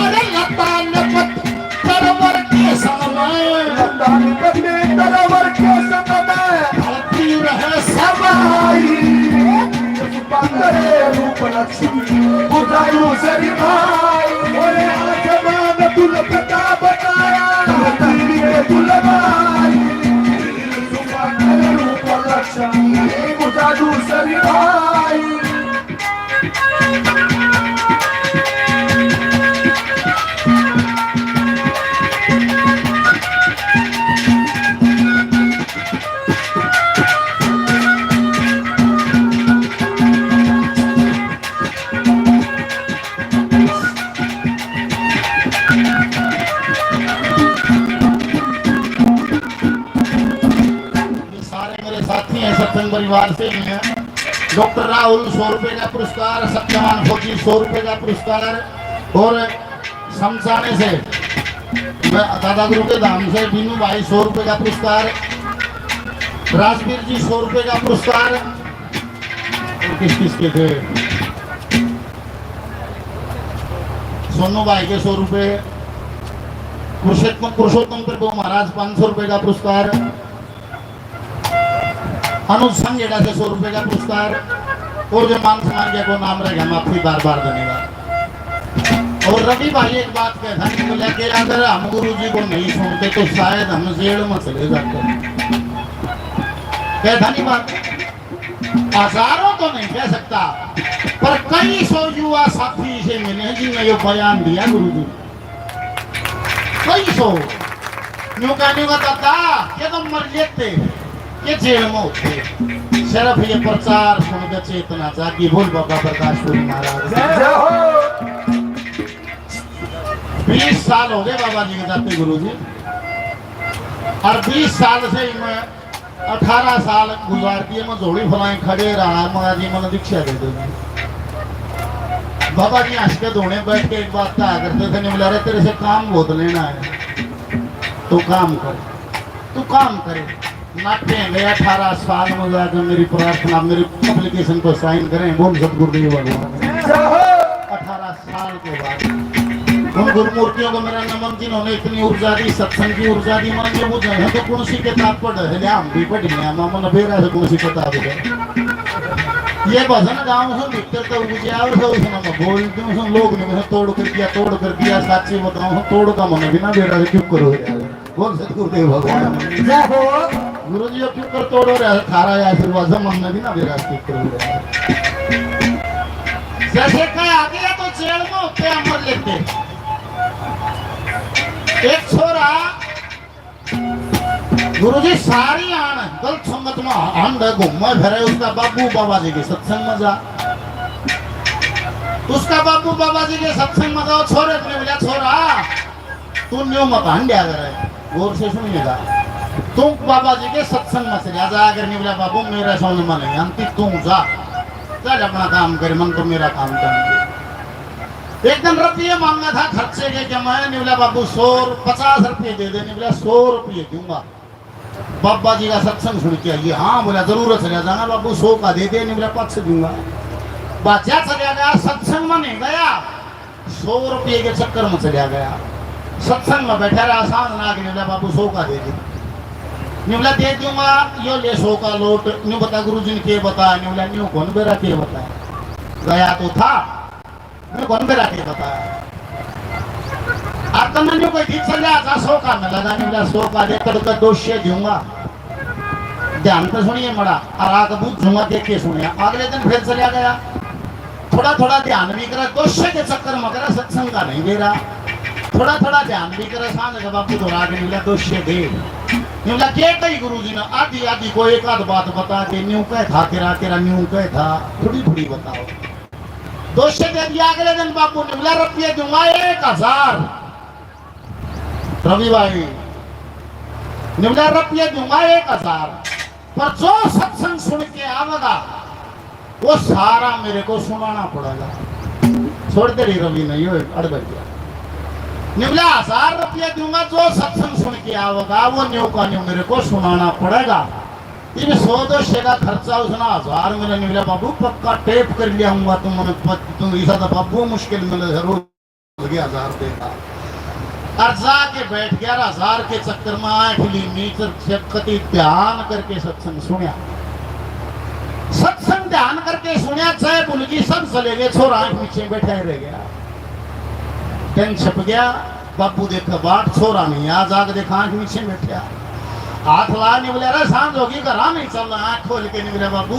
अरे लता लपत तरवर के समय, लता लपत तरवर के समय, धरती रहे समाई। सुभद्रे रूप लक्ष्मी बुझायु सरी भाई। ओरे आसमान दुल्हन का बताया, धरती के दुल्हन भाई। सुभद्रे रूप लक्ष्मी बुझायु सरी भाई। ये सारे मेरे साथी हैं, सत्संग परिवार से ही हैं। डॉक्टर राहुल सौ रुपए का पुरस्कार, सत्यवान फौजी सौ रुपए का पुरस्कार और समझाने से, दादा गुरु के धाम से बीनू भाई सौ रुपए का पुरस्कार, राजवीर जी सौ रुपए का पुरस्कार, और किस किस के थे, सोनू भाई के सौ रुपए, पुरुषोत्तम, पुरुषोत्तम प्रभु महाराज पाँच सौ रुपए का पुरस्कार, अनुज संघेड़ा से सौ रुपए का पुरस्कार और जो मान सम्मान के को नाम रहेगा, माफी, बार बार धन्यवाद। और रवि भाई एक बात कह था कि बोला कि अगर हम गुरु जी को नहीं सुनते तो शायद हम जेल में चले जाते। कह था नहीं बात, हजारों तो नहीं कह सकता, पर कई सौ युवा साथी इसे मिले हैं जिनने ये बयान दिया गुरु जी। कई सौ। न्यू कहने का दादा, ये तो मर लेते, ये जेल में होते। सिर्फ ये प्रचार सुन के चेतना जागी। बोल बाबा प्रकाशपुरी महाराज। जय हो। बीस साल हो गए बाबा जी के जाते गुरु जी, और बीस साल से ही मैं अठारह साल गुजार दिए, मैं झोली फुलाए खड़े रहा, मगर जी मैंने दीक्षा दे दी। बाबा जी हंस के धोने बैठ के एक बात कहा करते थे, "नहीं बोला रे, तेरे से काम बहुत लेना है, तू काम कर, तू काम करे।" नाटे गए अठारह साल में जाकर मेरी प्रार्थना, मेरी एप्लीकेशन पर साइन करें। बोल सतगुरुदेव भगवान। अठारह साल के बाद उन गुरुमूर्तियों को मेरा नमन, जिन्होंने इतनी ऊर्जा दी, सत्संग की ऊर्जा दी। मन ये बुझे हैं तो कौन सी किताब पढ़ रहे हैं, हम भी पढ़ लिया, मामा ने बेरा से कौन सी किताब है। ये भजन गाँव से भीतर तो बुझे और से उसने मैं बोल दूँ, उसने लोग ने मुझे तोड़ कर दिया, तोड़ कर दिया, साची बताऊँ, तोड़ का मन भी ना बेरा से क्यों करो यार। बोल सतगुरुदेव भगवान। जय हो। गुरु जी, क्यों कर तोड़ो रे, थारा आशीर्वाद से मन में भी ना बेरा स्थित करो रे। जैसे कहा गया तो जेल में होते अमर लेते। एक छोरा गुरु जी सारी आन गलत संगत में हंड घूमे फिरे, उसका बाबू बाबा जी के सत्संग में जा, उसका बाबू बाबा जी के सत्संग में जाओ, छोरे ने बोला, छोरा, तू न्यू मत हंड्या करे, गौर से सुनिएगा। तू बाबा जी के सत्संग में चला जा, अगर नहीं बोला, बाबू, मेरा समझ में नहीं आती, तू जा, चल अपना काम कर, मन तो मेरा काम कर। एक दिन रुपये मांगा था खर्चे के, क्या मैं नहीं बोला, बाबू, सौ, पचास रुपये दे दे, नहीं बोला, सौ रुपये दूंगा। बाबा जी का सत्संग सुन के आइए। हाँ, बोला, जरूर चला जाऊंगा बाबू, सौ का दे दे, नहीं बोला, पाछे दूंगा। बाचा चला गया, सत्संग में नहीं गया, सौ रुपये के चक्कर में चला गया। सत्संग में बैठा रहा, सांझ ना आके बोला, बाबू, सौ का दे दे। नहीं बोला, दे दूंगा, यो ले सौ का लोट। न्यू बता गुरु जी ने के बताया? नहीं बोला, न्यू कौन बेरा के बताया, गया तो था। मैं कौन बेरा के बताया? अब तो मैंने कोई ठीक चला था, सौ का मिला था, नहीं बोला, सौ का दे, तब तो दो सौ दूंगा। ध्यान तो सुनिए मड़ा, और आग बूझूंगा, देख के सुनिया। अगले दिन फिर चला गया। थोड़ा थोड़ा ध्यान भी करा, दो सौ के चक्कर में करा, सत्संग का नहीं बेरा। थोड़ा थोड़ा ध्यान भी करा, सांझ का बापू दोहरा के मिला, दो सौ दे। नहीं बोला, के कही गुरु जी ने, आधी आधी को एक आध बात बता दे, न्यू कह था तेरा, तेरा न्यू कह था, थोड़ी थोड़ी बताओ। दो सौ दे दिया। अगले दिन बापू ने बोला, रुपये दूंगा एक हजार। रवि भाई ने बोला, रुपये दूंगा एक हजार, पर जो सत्संग सुन के आवेगा, वो सारा मेरे को सुनाना पड़ेगा। छोड़ दे रही रवि ने, यो अड़ बैठ गया। ने बोला, हजार रुपये दूंगा, जो सत्संग सुन के आवेगा, वो न्यू का न्यू मेरे को सुनाना पड़ेगा। इब सौ दो सौ का खर्चा उसने हजार मेरा, ने बोला, बाबू, पक्का टेप कर लिया हूँ, तुम मने प-, तुम ऐसा तो बाबू मुश्किल में जरूर हो गया हजार रुपये का। और जाके बैठ गया, हजार के चक्कर में आंख ली नीच, कति ध्यान करके सत्संग सुनिया। सत्संग ध्यान करके सुनिया, चाय भूल गई, सब चले गए, छोरा आंख नीचे बैठा ही रह गया। दिन छप गया। बाबू देखे बाट, छोरा नहीं, आ जाके देखा, आंख नीचे बैठा। हाथ ला, ने बोले, अरे सांझ होगी, घरा नहीं चलना। आंख खोल के ने बोले, बाबू,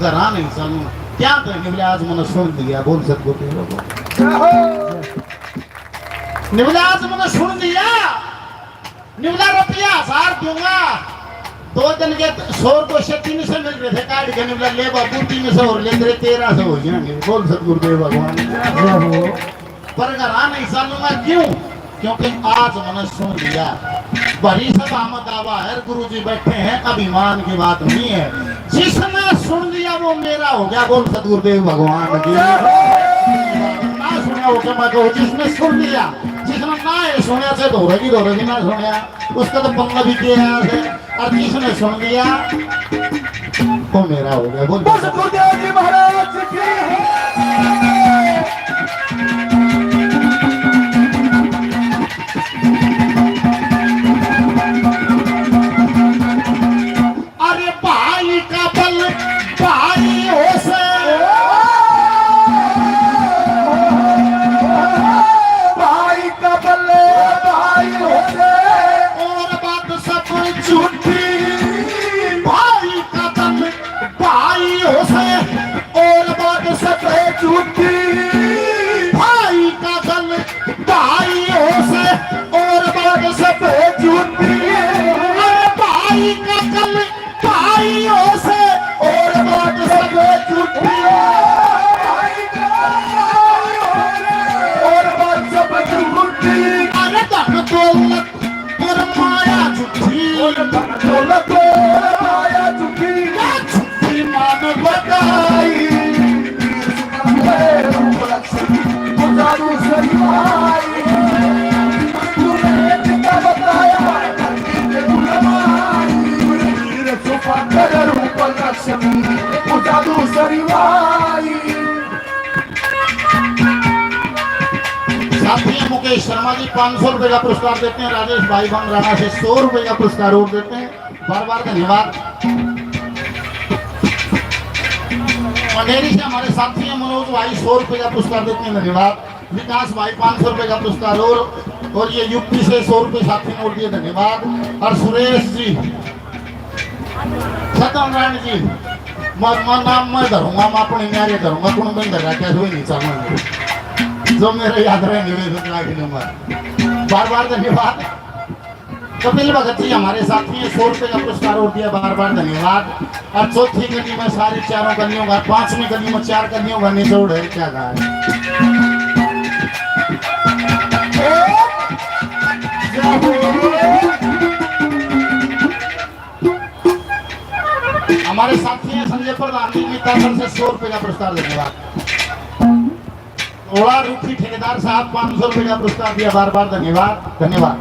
घरा नहीं चलना। क्या तो ने बोले, आज मैंने सुन लिया। बोल सतगुरु देव को। ने बोले, आज मैंने सुन लिया। ने बोला, रुपया हजार दूंगा। दो दिन के सौ रुपये से तीन सौ मिल रहे थे, काट के ने बोला, ले बाबू, तीन सौ और ले, तेरे तेरह सौ हो जाएंगे। बोल सतगुरुदेव भगवान की। पर घर आ नहीं सालूंगा। क्यों? क्योंकि आज मैंने सुन लिया। भरी सभा में दावा है, गुरु जी बैठे हैं, अभिमान की बात नहीं है। जिसने सुन लिया वो मेरा हो गया। बोल सतगुरुदेव भगवान की। ना सुना हो तो मैं कहूँ, जिसने सुन लिया, जिसने ना ये सुना से धोरेगी, धोरेगी ना सुना, उसका तो पंगा भी किया है। और जिसने सुन लिया, वो मेरा हो गया। बोल बस गुरुदेव जी महाराज की। अरे भाई का बल भाई हो से, भाई का बल भाई हो से, और बात सब झूठी। भाई का बल भाई हो से, और बात सब झूठी। भाई का बल भाई हो से, और बात सब झूठी। अरे भाई का बल भाई हो से, और बात सब झूठी। भाई का बल भाई हो से, और बात सब झूठी। अरे धन दौलत और माया झूठी। और धन दौलत और माया झूठी। या झूठी मान बताई। जी पाँच सौ रुपए का पुरस्कार देते हैं। राजेश भाई बंगराना से सौ रुपए का पुरस्कार और देते हैं। बार बार धन्यवाद। पंडेरी से हमारे साथी हैं मनोज भाई, सौ रुपए का पुरस्कार देते हैं। धन्यवाद। विकास भाई पाँच सौ रुपए का पुरस्कार और, और ये यूपी से सौ रुपए साथी ने और दिए। धन्यवाद। और सुरेश जी, सत्यनारायण जी, मैं, मैं नाम मैं धरूंगा, मैं अपने न्यारे धरूंगा, कौन बंद रहा, कैसे भी नहीं चाहूंगा। जो मेरे याद रहेंगे, वे सब राख लूंगा। बार बार धन्यवाद। कपिल भगत जी हमारे साथी हैं, सौ रुपए का पुरस्कार और दिया, बार बार धन्यवाद। और चौथी गली में सारी चारों गलियों का, पांचवी गली में चार गलियों का निचोड़ है, क्या गाए। हमारे साथी हैं संजय प्रधान जी, मितासर से सौ रुपए का पुरस्कार, धन्यवाद। ओला रूखी ठेकेदार साहब पाँच सौ रुपए का पुरस्कार दिया, बार बार धन्यवाद, धन्यवाद।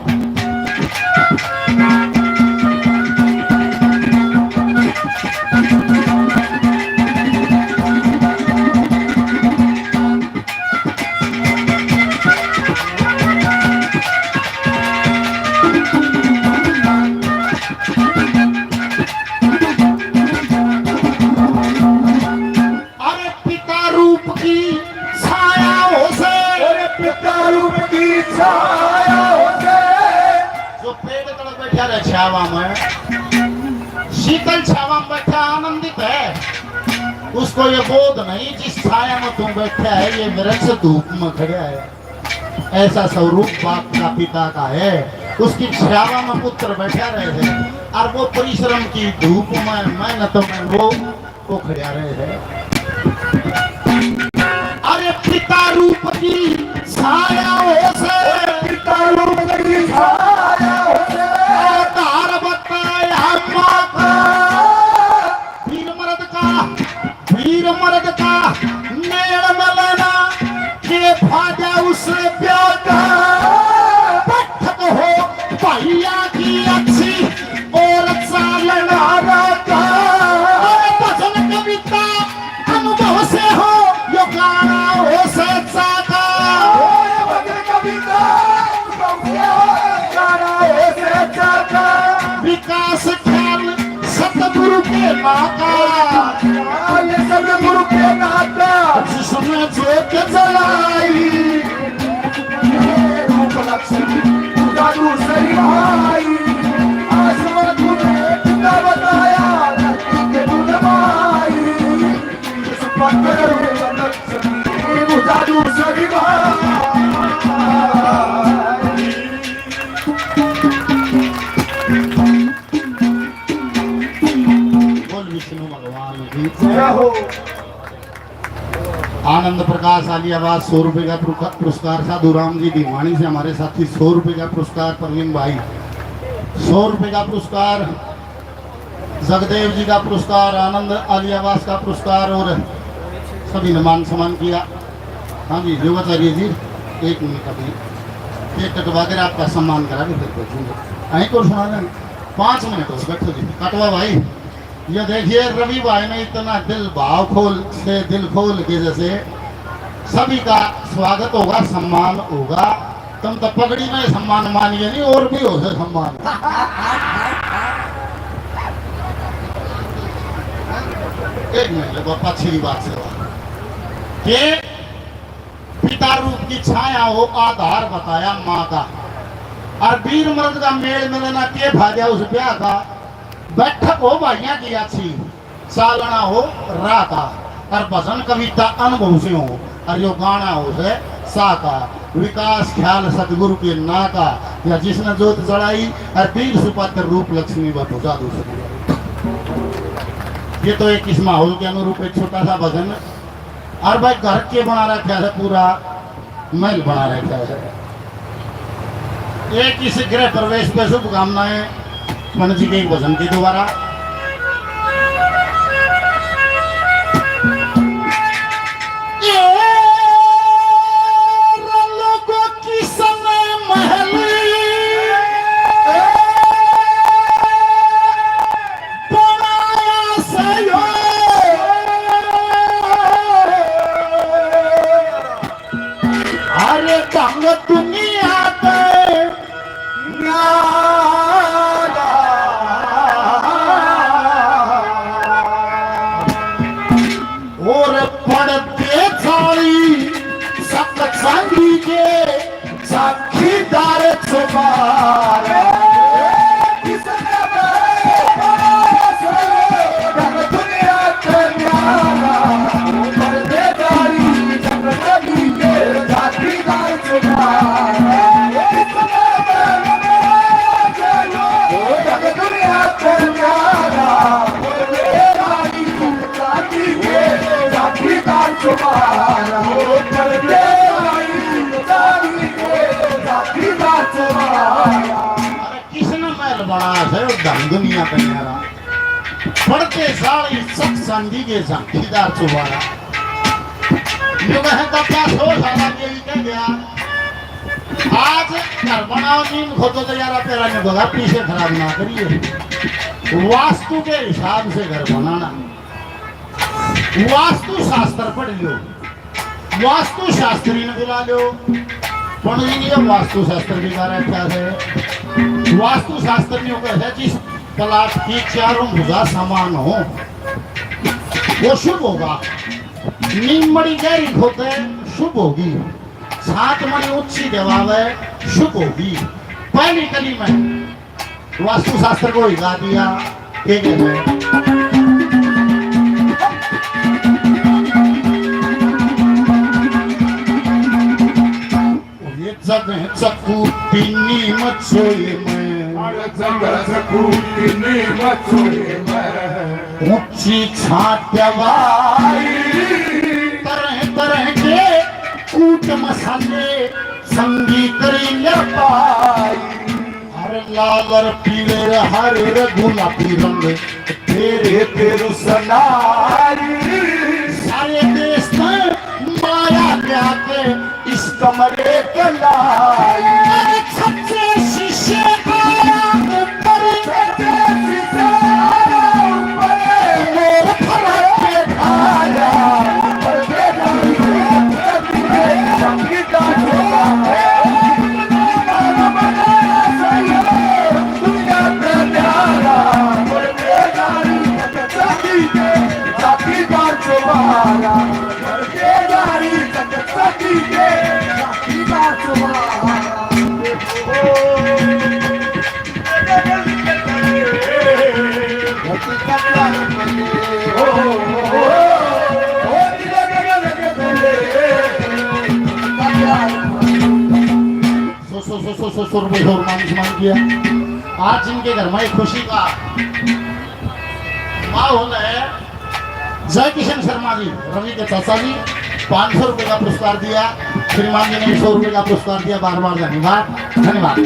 अरे पिता रूप की छाया हो से। अरे पिता रूप की छाया हो से। जो पेड़ तले बैठा रहे छावा में, शीतल छावा में बैठा आनंदित है, उसको ये बोध नहीं जिस छाया में तू बैठा है, ये वृक्ष धूप में खड़ा है। ऐसा स्वरूप बाप का, पिता का है। उसकी छावा में पुत्र बैठा रहे है और वो परिश्रम की धूप में, मेहनत में वो, वो खड़ा रहे है। अरे पिता रूप की छाया हो से, पिता रूप की छाया हो से, आधार बताया माँ का। वीर मर्द का, वीर मर्द का नैन में लेना के फायदा उस ब्याह का। बैठक हो भैया की अच्छी और चालना राखा। अरे भजन कविता अनुभव से हो यो गाना हो सच्चा का। अरे भजन कविता अनुभव से हो यो गाना हो सच्चा का। विकास ख्याल सतगुरु के नाता। ये सतगुरु के नाता। जिसने जोत जलाई, ये रूप लक्ष्मी पूजा दूसरी भाई। आसमान तूने कितना बताया, धरती के तूने भाई। इस पत्थर रूप लक्ष्मी पूजा दूसरी भाई। बोल विष्णु भगवान की जय हो। आनंद प्रकाश आलियावास सौ रुपए का पुरस्का-, पुरस्कार, साधु राम जी भिवानी से हमारे साथी सौ रुपए का पुरस्कार, प्रवीण भाई सौ रुपए का पुरस्कार, जगदेव जी का पुरस्कार, आनंद आलियावास का पुरस्कार और सभी ने मान सम्मान किया। हाँ जी, योगाचार्य जी, एक मिनट अभी केक कटवा कर आपका सम्मान करा के फिर बैठेंगे। यहीं को सुना दें, पाँच मिनट हो, बैठो जी, कटवा भाई। ये देखिए, रवि भाई ने इतना दिल भाव खोल से, दिल खोल के जैसे सभी का स्वागत होगा, सम्मान होगा। तुम तो पगड़ी में सम्मान मानिए नहीं, और भी हो से सम्मान। एक मिनट, पापा, अच्छी बात से के पिता रूप की छाया हो, आधार बताया माँ का। और वीर मर्द का मेल मिलना के फायदा उस ब्याह का। बैठक हो भाइयां की अच्छी, चालना हो राह का। और भजन कविता अनुभव से हो, और यो गाना हो से सा का। विकास ख्याल सतगुरु के ना का, या जिसने जोत जलाई, और वीर सुपात्र रूप लक्ष्मी व भुजा दूसरी। ये तो एक इस माहौल के अनुरूप एक छोटा सा भजन। और भाई, घर के बना रखा है, पूरा महल बना रखा है। एक इस गृह प्रवेश पे शुभकामनाएं पंडित जी के एक भजन के द्वारा। ये रंगों की समय महल बनाया सयो। अरे ढंग दुनिया अरे किसने महल बनाया है वो धन दुनिया का न्यारा? पड़ते साली सत संधी के झांकीदार चुबारा। न्यू कहे तो क्या सौ साल आगे ही कह गया। आज घर बनाओ, नीम खोदो तो यारा तेरा ने बोला पीछे खराब ना करिए, वास्तु के हिसाब से घर बनाना। वास्तु शास्त्र पढ़ लो, वास्तु शास्त्री ने बुला लो। पण जी ने वास्तु शास्त्र के बारे क्या है? वास्तु शास्त्र में कहता है, जिस प्लाट की चारों भुजा समान हो, वो शुभ होगा। नीम मड़ी गहरी खोदे, शुभ होगी। सात मड़ी ऊंची दीवार है, शुभ होगी। पहली कली में वास्तु शास्त्र को हिला दिया। ठीक है। ये जग चकू तीनी मचोए में। अरे जग चकू तीनी मचोए में। ऊंची छात भाई। तरह तरह के कूट मसाले संगी करी ले पाई। हर लाल और पीले रे हरे रे गुलाबी रंग तेरे तेरू सनारी। सारे देश में माया ब्याह के इस कमरे के लाई। अरे सच्चे शीशे आया ऊपर। सच्चे शीशे आया ऊपर। मोर फरक के धारा। सौ, सौ, सौ, सौ, सौ, सौ रुपये और मान सम्मान किया। आज जिनके घर में एक खुशी का माहौल है, जय किशन शर्मा जी, रवि के चाचा जी, पाँच सौ रुपये का पुरस्कार दिया, श्रीमान जी ने सौ रुपये का पुरस्कार दिया। बार बार धन्यवाद, धन्यवाद।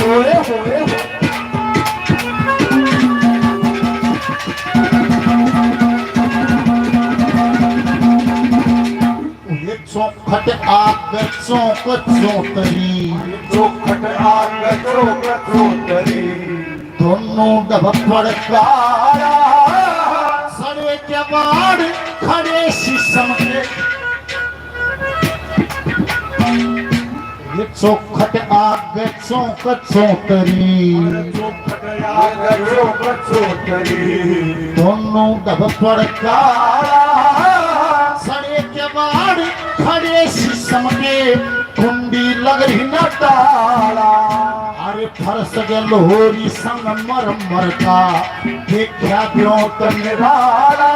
ओए होए हो। ये चौखट आग चौक चौतरी। चौखट आग चौक चौतरी। दोनों डब पड़कारा। सड़े के बाड़ खड़े शीशम के। ये चौखट आग चौक चौतरी। चौखट आग चौक चौतरी। दोनों डब पड़कारा। सड़े के बाड़ खड़े शीशम के, कुंडी लग रही न ताला। अरे फर्श के लोहरी संग मरमर का, देखा ब्यों तो निराला।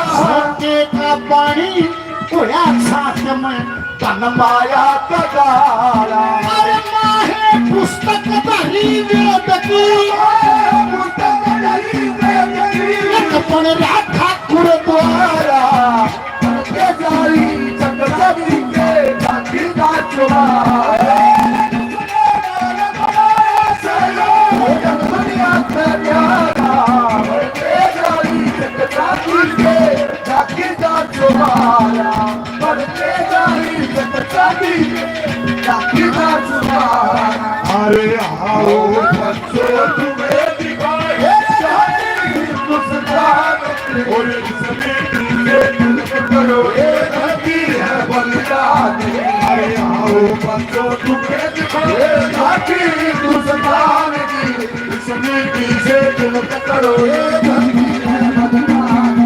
सोचे का पानी कोया छाछ में, धन माया का गाला। अरे माहे पुस्तक धरी वेद की। माहे पुस्तक धरी वेद की। लखपण राखा गुरुद्वारा। के जारी चक सभी के जाति का चुरा। दुनिया का प्यारा। के जारी चक जाति के जाति का चुरा। अरे आओ बच्चों, तुम्हें दिखाए हिंदुस्तान। और इस मिट्टी से तुम करो, ये धरती है बलिदान। अरे आओ बच्चों, तुम्हें दिखाए हिंदुस्तान की। इस मिट्टी से तुम करो, ये धरती है बलिदान।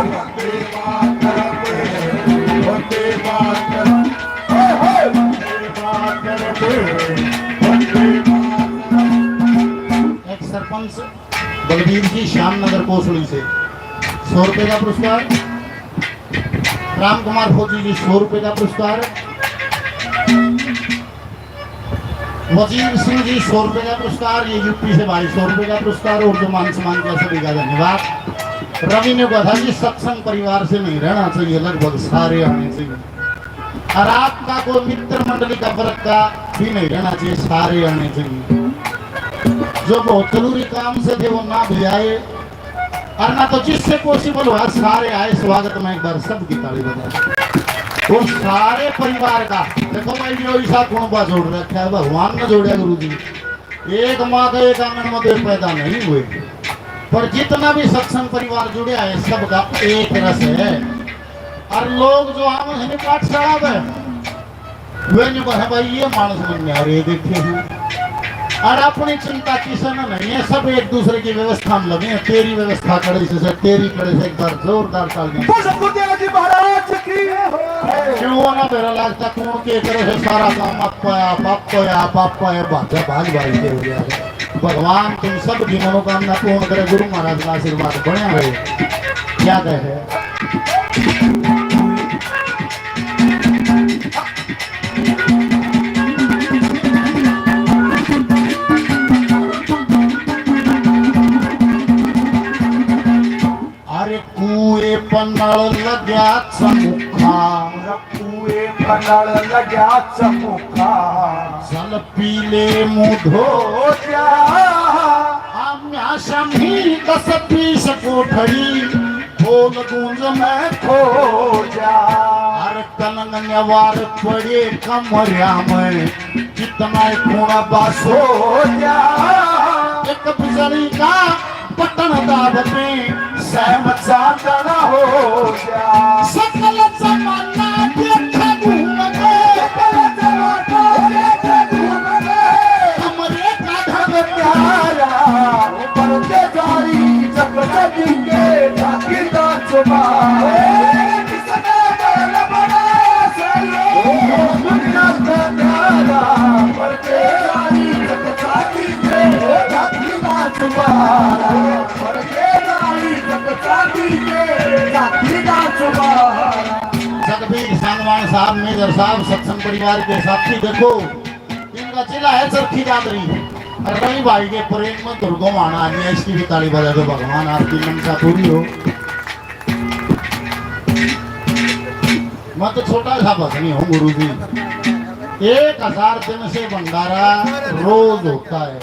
वंदे मातरम, वंदे बलबीर जी श्याम नगर कोसली से सौ रुपए का पुरस्कार, राम कुमार फौजी जी सौ रुपए का पुरस्कार, वजीर सिंह जी सौ रुपए का पुरस्कार, ये यूपी से भाई सौ रुपए का पुरस्कार, और जो मान सम्मान किया सभी का धन्यवाद। रवि ने कहा था कि सत्संग परिवार से नहीं रहना चाहिए, लगभग सारे आने चाहिए। और आपका कोई मित्र मंडली का वर्ग का भी नहीं रहना चाहिए, सारे आने चाहिए। जो बहुत जरूरी काम से थे वो ना भी आए, और ना तो जिससे पॉसिबल हुआ सारे आए। स्वागत में एक बार सबकी ताली बजा। और सारे परिवार का देखो भाई, यो ऐसा कुणबा जोड़ रखा है, भगवान ने जोड़ा गुरु जी। एक माँ का एक आंगन में दो पैदा नहीं हुए, पर जितना भी सत्संग परिवार जुड़ा है, सबका एक रस है। और लोग जो आम है पाठशाला में, वे नहीं कहे, "भाई, ये मानस मन में आ रहे देखे हैं।" और अपनी चिंता किसी ने नहीं है, सब एक दूसरे की व्यवस्था में लगे हैं। तेरी व्यवस्था करे से, तेरी करे से, एक बार जोरदार तालियां। बोलो सतगुरु देव जी महाराज की। क्यों ना मेरा लगता कौन के करे से सारा काम आप पाया, आप पाया, आप पाया, भाजा भाज भाज के हो गया। भगवान तुम सब की मनोकामना पूर्ण करे, गुरु महाराज का आशीर्वाद बने रहे। क्या कहे? अरे कुए पन्नल लग्या चमुखा। कुए पन्नल लग्या चमुखा। जल पीले मुँह धो जा। आम्या शमी दस पीस कोठड़ी, बोल गूंज में खो जा। अरे कलंग न्यवार पड़े कमरिया में, कितना खून बसो जा। एक बिजली का बटन दाबते, सहम चांदन हो जा। सकल जमाना देखे घूम के, सकल जमाना देखे घूम के, हमरे का धन प्यारा, परदेसारी जब सदिंगे, जागीरदार सुभान। जगबीर सांगवान साहब, मेजर साहब, सत्संग परिवार के साथी, देखो इनका जिला है चरखी दादरी। और रवि भाई के प्रेम में दुर्गो माना आ गया, इसकी भी ताली बजा दो भगवान, आपकी मनसा पूरी हो। मैं तो छोटा सा भजनी हूँ गुरु जी। एक हजार दिन से भंडारा रोज होता है।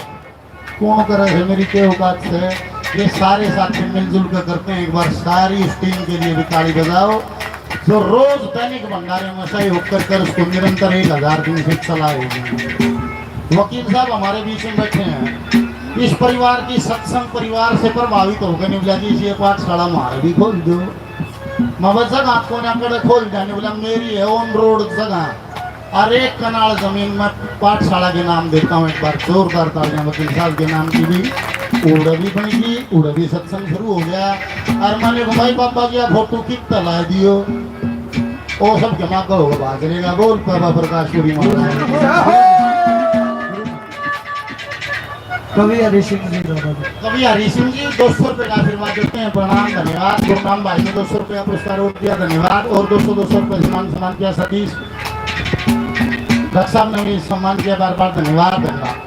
कौन करे है मेरी के औकात से? ये सारे साथी मिलजुल कर करते हैं। एक बार सारी इस टीम के लिए भी ताली बजाओ, जो रोज दैनिक भंडारे में सहयोग कर कर उसको निरंतर एक हजार दिन से चलाए हुए हैं। वकील साहब हमारे बीच में बैठे हैं। इस परिवार की, सत्संग परिवार से प्रभावित होकर ने बोला जी, ये पाठशाला म्हारे भी खोल दो। मैं बोला, जगह कोने कड़े खोल दे? ने बोला, मेरी है on road जगह, और एक कनाल जमीन मैं पाठशाला के नाम देता हूँ। एक बार जोरदार तालियां वकील साहब के नाम की भी। उड़े भी बन गई, उड़े भी सत्संग शुरू हो गया। और मैंने कहा, भाई बाबा जी, आप फोटो कित ला दियो? ओ सब जमा करो, बाजरेगा बोल बाबा प्रकाश पुरी महाराज। कवि हरि सिंह जी, दादा जी। कवि हरि सिंह जी दो सौ रुपये का आशीर्वाद देते हैं। प्रणाम, धन्यवाद। गुरनाम भाई ने दो सौ रुपये का पुरस्कार और दिया, धन्यवाद। और दो सौ, दो सौ रुपये सम्मान, सम्मान किया सतीश। डॉक्टर साहब ने भी सम्मान किया, बार बार धन्यवाद, धन्यवाद।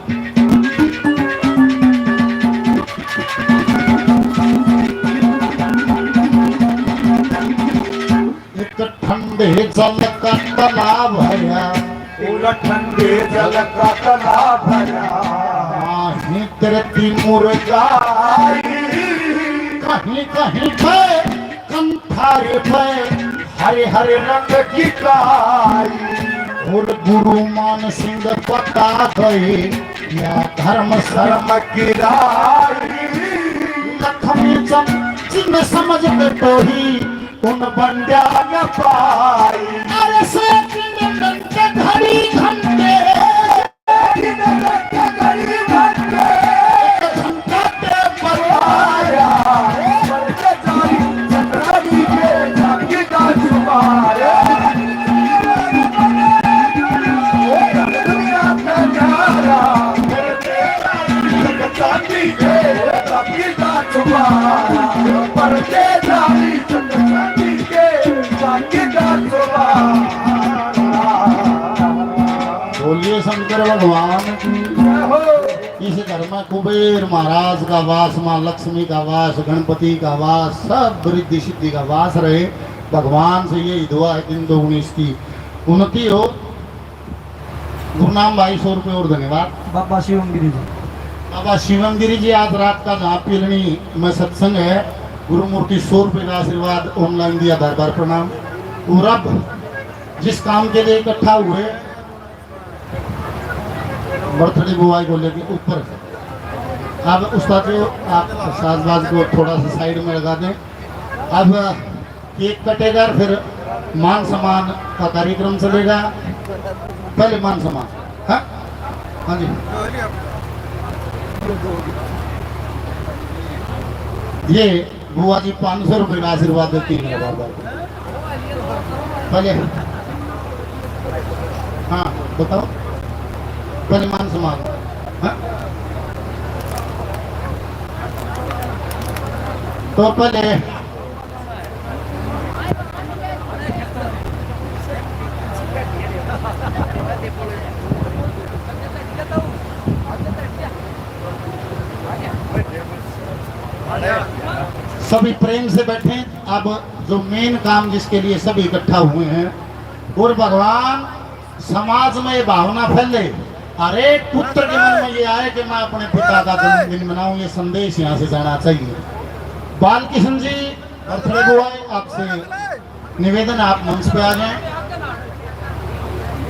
एक ठंडे जल का तालाब भरा, पूरा ठंडे जल का तालाब भरा। कहीं धरती मुरझाई, कहीं कहीं पे कंठारे पे हरे हरे रंग की काई। और गुरु मान सिंह बता गए या धर्म शर्म की राई। लखमी चम चिन्ह समझ के तो ही उन बंदा न पाई। अरे से दिन घंटे घड़ी घंटे, दिन घंटे घड़ी घंटे, एक घंटा टेम पर आया। पर के जाई चक्रावी के जागी ना छुपाया। ओ दुनिया का प्यारा, फिर तेरा इश्क चांदी के शंकर भगवान की। इस घर में कुबेर महाराज का वास, माँ लक्ष्मी का वास, गणपति का वास, सब रिद्धि सिद्धि का वास रहे। भगवान से यही दुआ है, दिन दोगुनी इसकी उन्नति हो। गुरनाम भाई, सौ रुपये और धन्यवाद। बाबा शिवम गिरी जी। बाबा शिवम गिरी जी, आज रात का जहाँ पीलनी में सत्संग है, गुरुमूर्ति सौ रुपये का आशीर्वाद online दिया, बार बार प्रणाम। और अब जिस काम के लिए इकट्ठा हुए, बर्थडे बॉय को लेके ऊपर। अब उस्ताद जी, आप साजबाज को थोड़ा सा साइड में लगा दें। अब केक कटेगा, फिर मान सम्मान का कार्यक्रम चलेगा। पहले मान सम्मान। हाँ, हाँ जी। ये बुआ जी पाँच सौ रुपये का आशीर्वाद देती है मेरे बाबा को। पहले, हाँ, बताओ, पहले मान सम्मान। हाँ, तो पहले सभी प्रेम से बैठें। अब जो मेन काम जिसके लिए सभी इकट्ठा हुए हैं, और भगवान समाज में ये भावना फैले, हर एक पुत्र के मन में ये आए कि मैं अपने पिता का जन्मदिन मनाऊं, ये संदेश यहाँ से जाना चाहिए। बालकिशन जी, बर्थडे बॉय, आपसे निवेदन, आप मंच पे आ जाएं।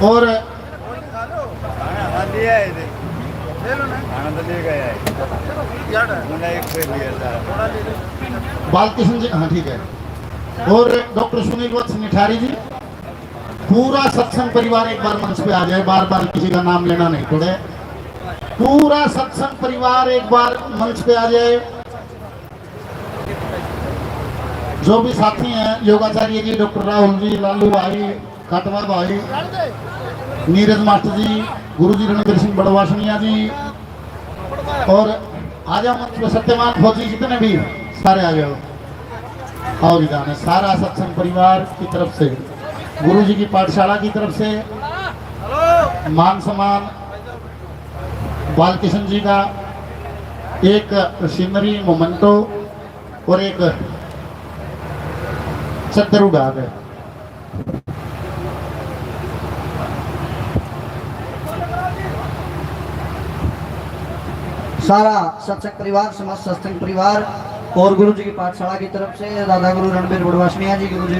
और खाना, हाँ, ले आए थे। ले लो ना। खाना तो ले गए हैं। मैंने एक पे लिया था। बालकिशन जी, हाँ, ठीक है। और डॉक्टर सुनील वत्स निठारी जी, पूरा सत्संग परिवार एक बार मंच पे आ जाए, बार बार किसी का नाम लेना नहीं पड़े। पूरा सत्संग परिवार एक बार मंच पे आ जाए। जो भी साथी हैं, योगाचार्य जी, डॉक्टर राहुल जी, लालू भाई, काटवा भाई, नीरज मास्टर जी, गुरु जी रणबीर सिंह बड़वासनिया जी, और आ जाओ मंच पे सत्यवान फौजी, जितने भी, सारे आ जाओ। आओ विधान है, सारा सत्संग परिवार की तरफ से, गुरु जी की पाठशाला की तरफ से मान सम्मान, बालकिशन जी का एक सीनरी मोमेंटो और एक चद्दर उड़ा के। सारा सत्संग परिवार, समस्त सत्संग परिवार और गुरु जी की पाठशाला की तरफ से दादा गुरु रणबीर बड़वासनिया जी, गुरु जी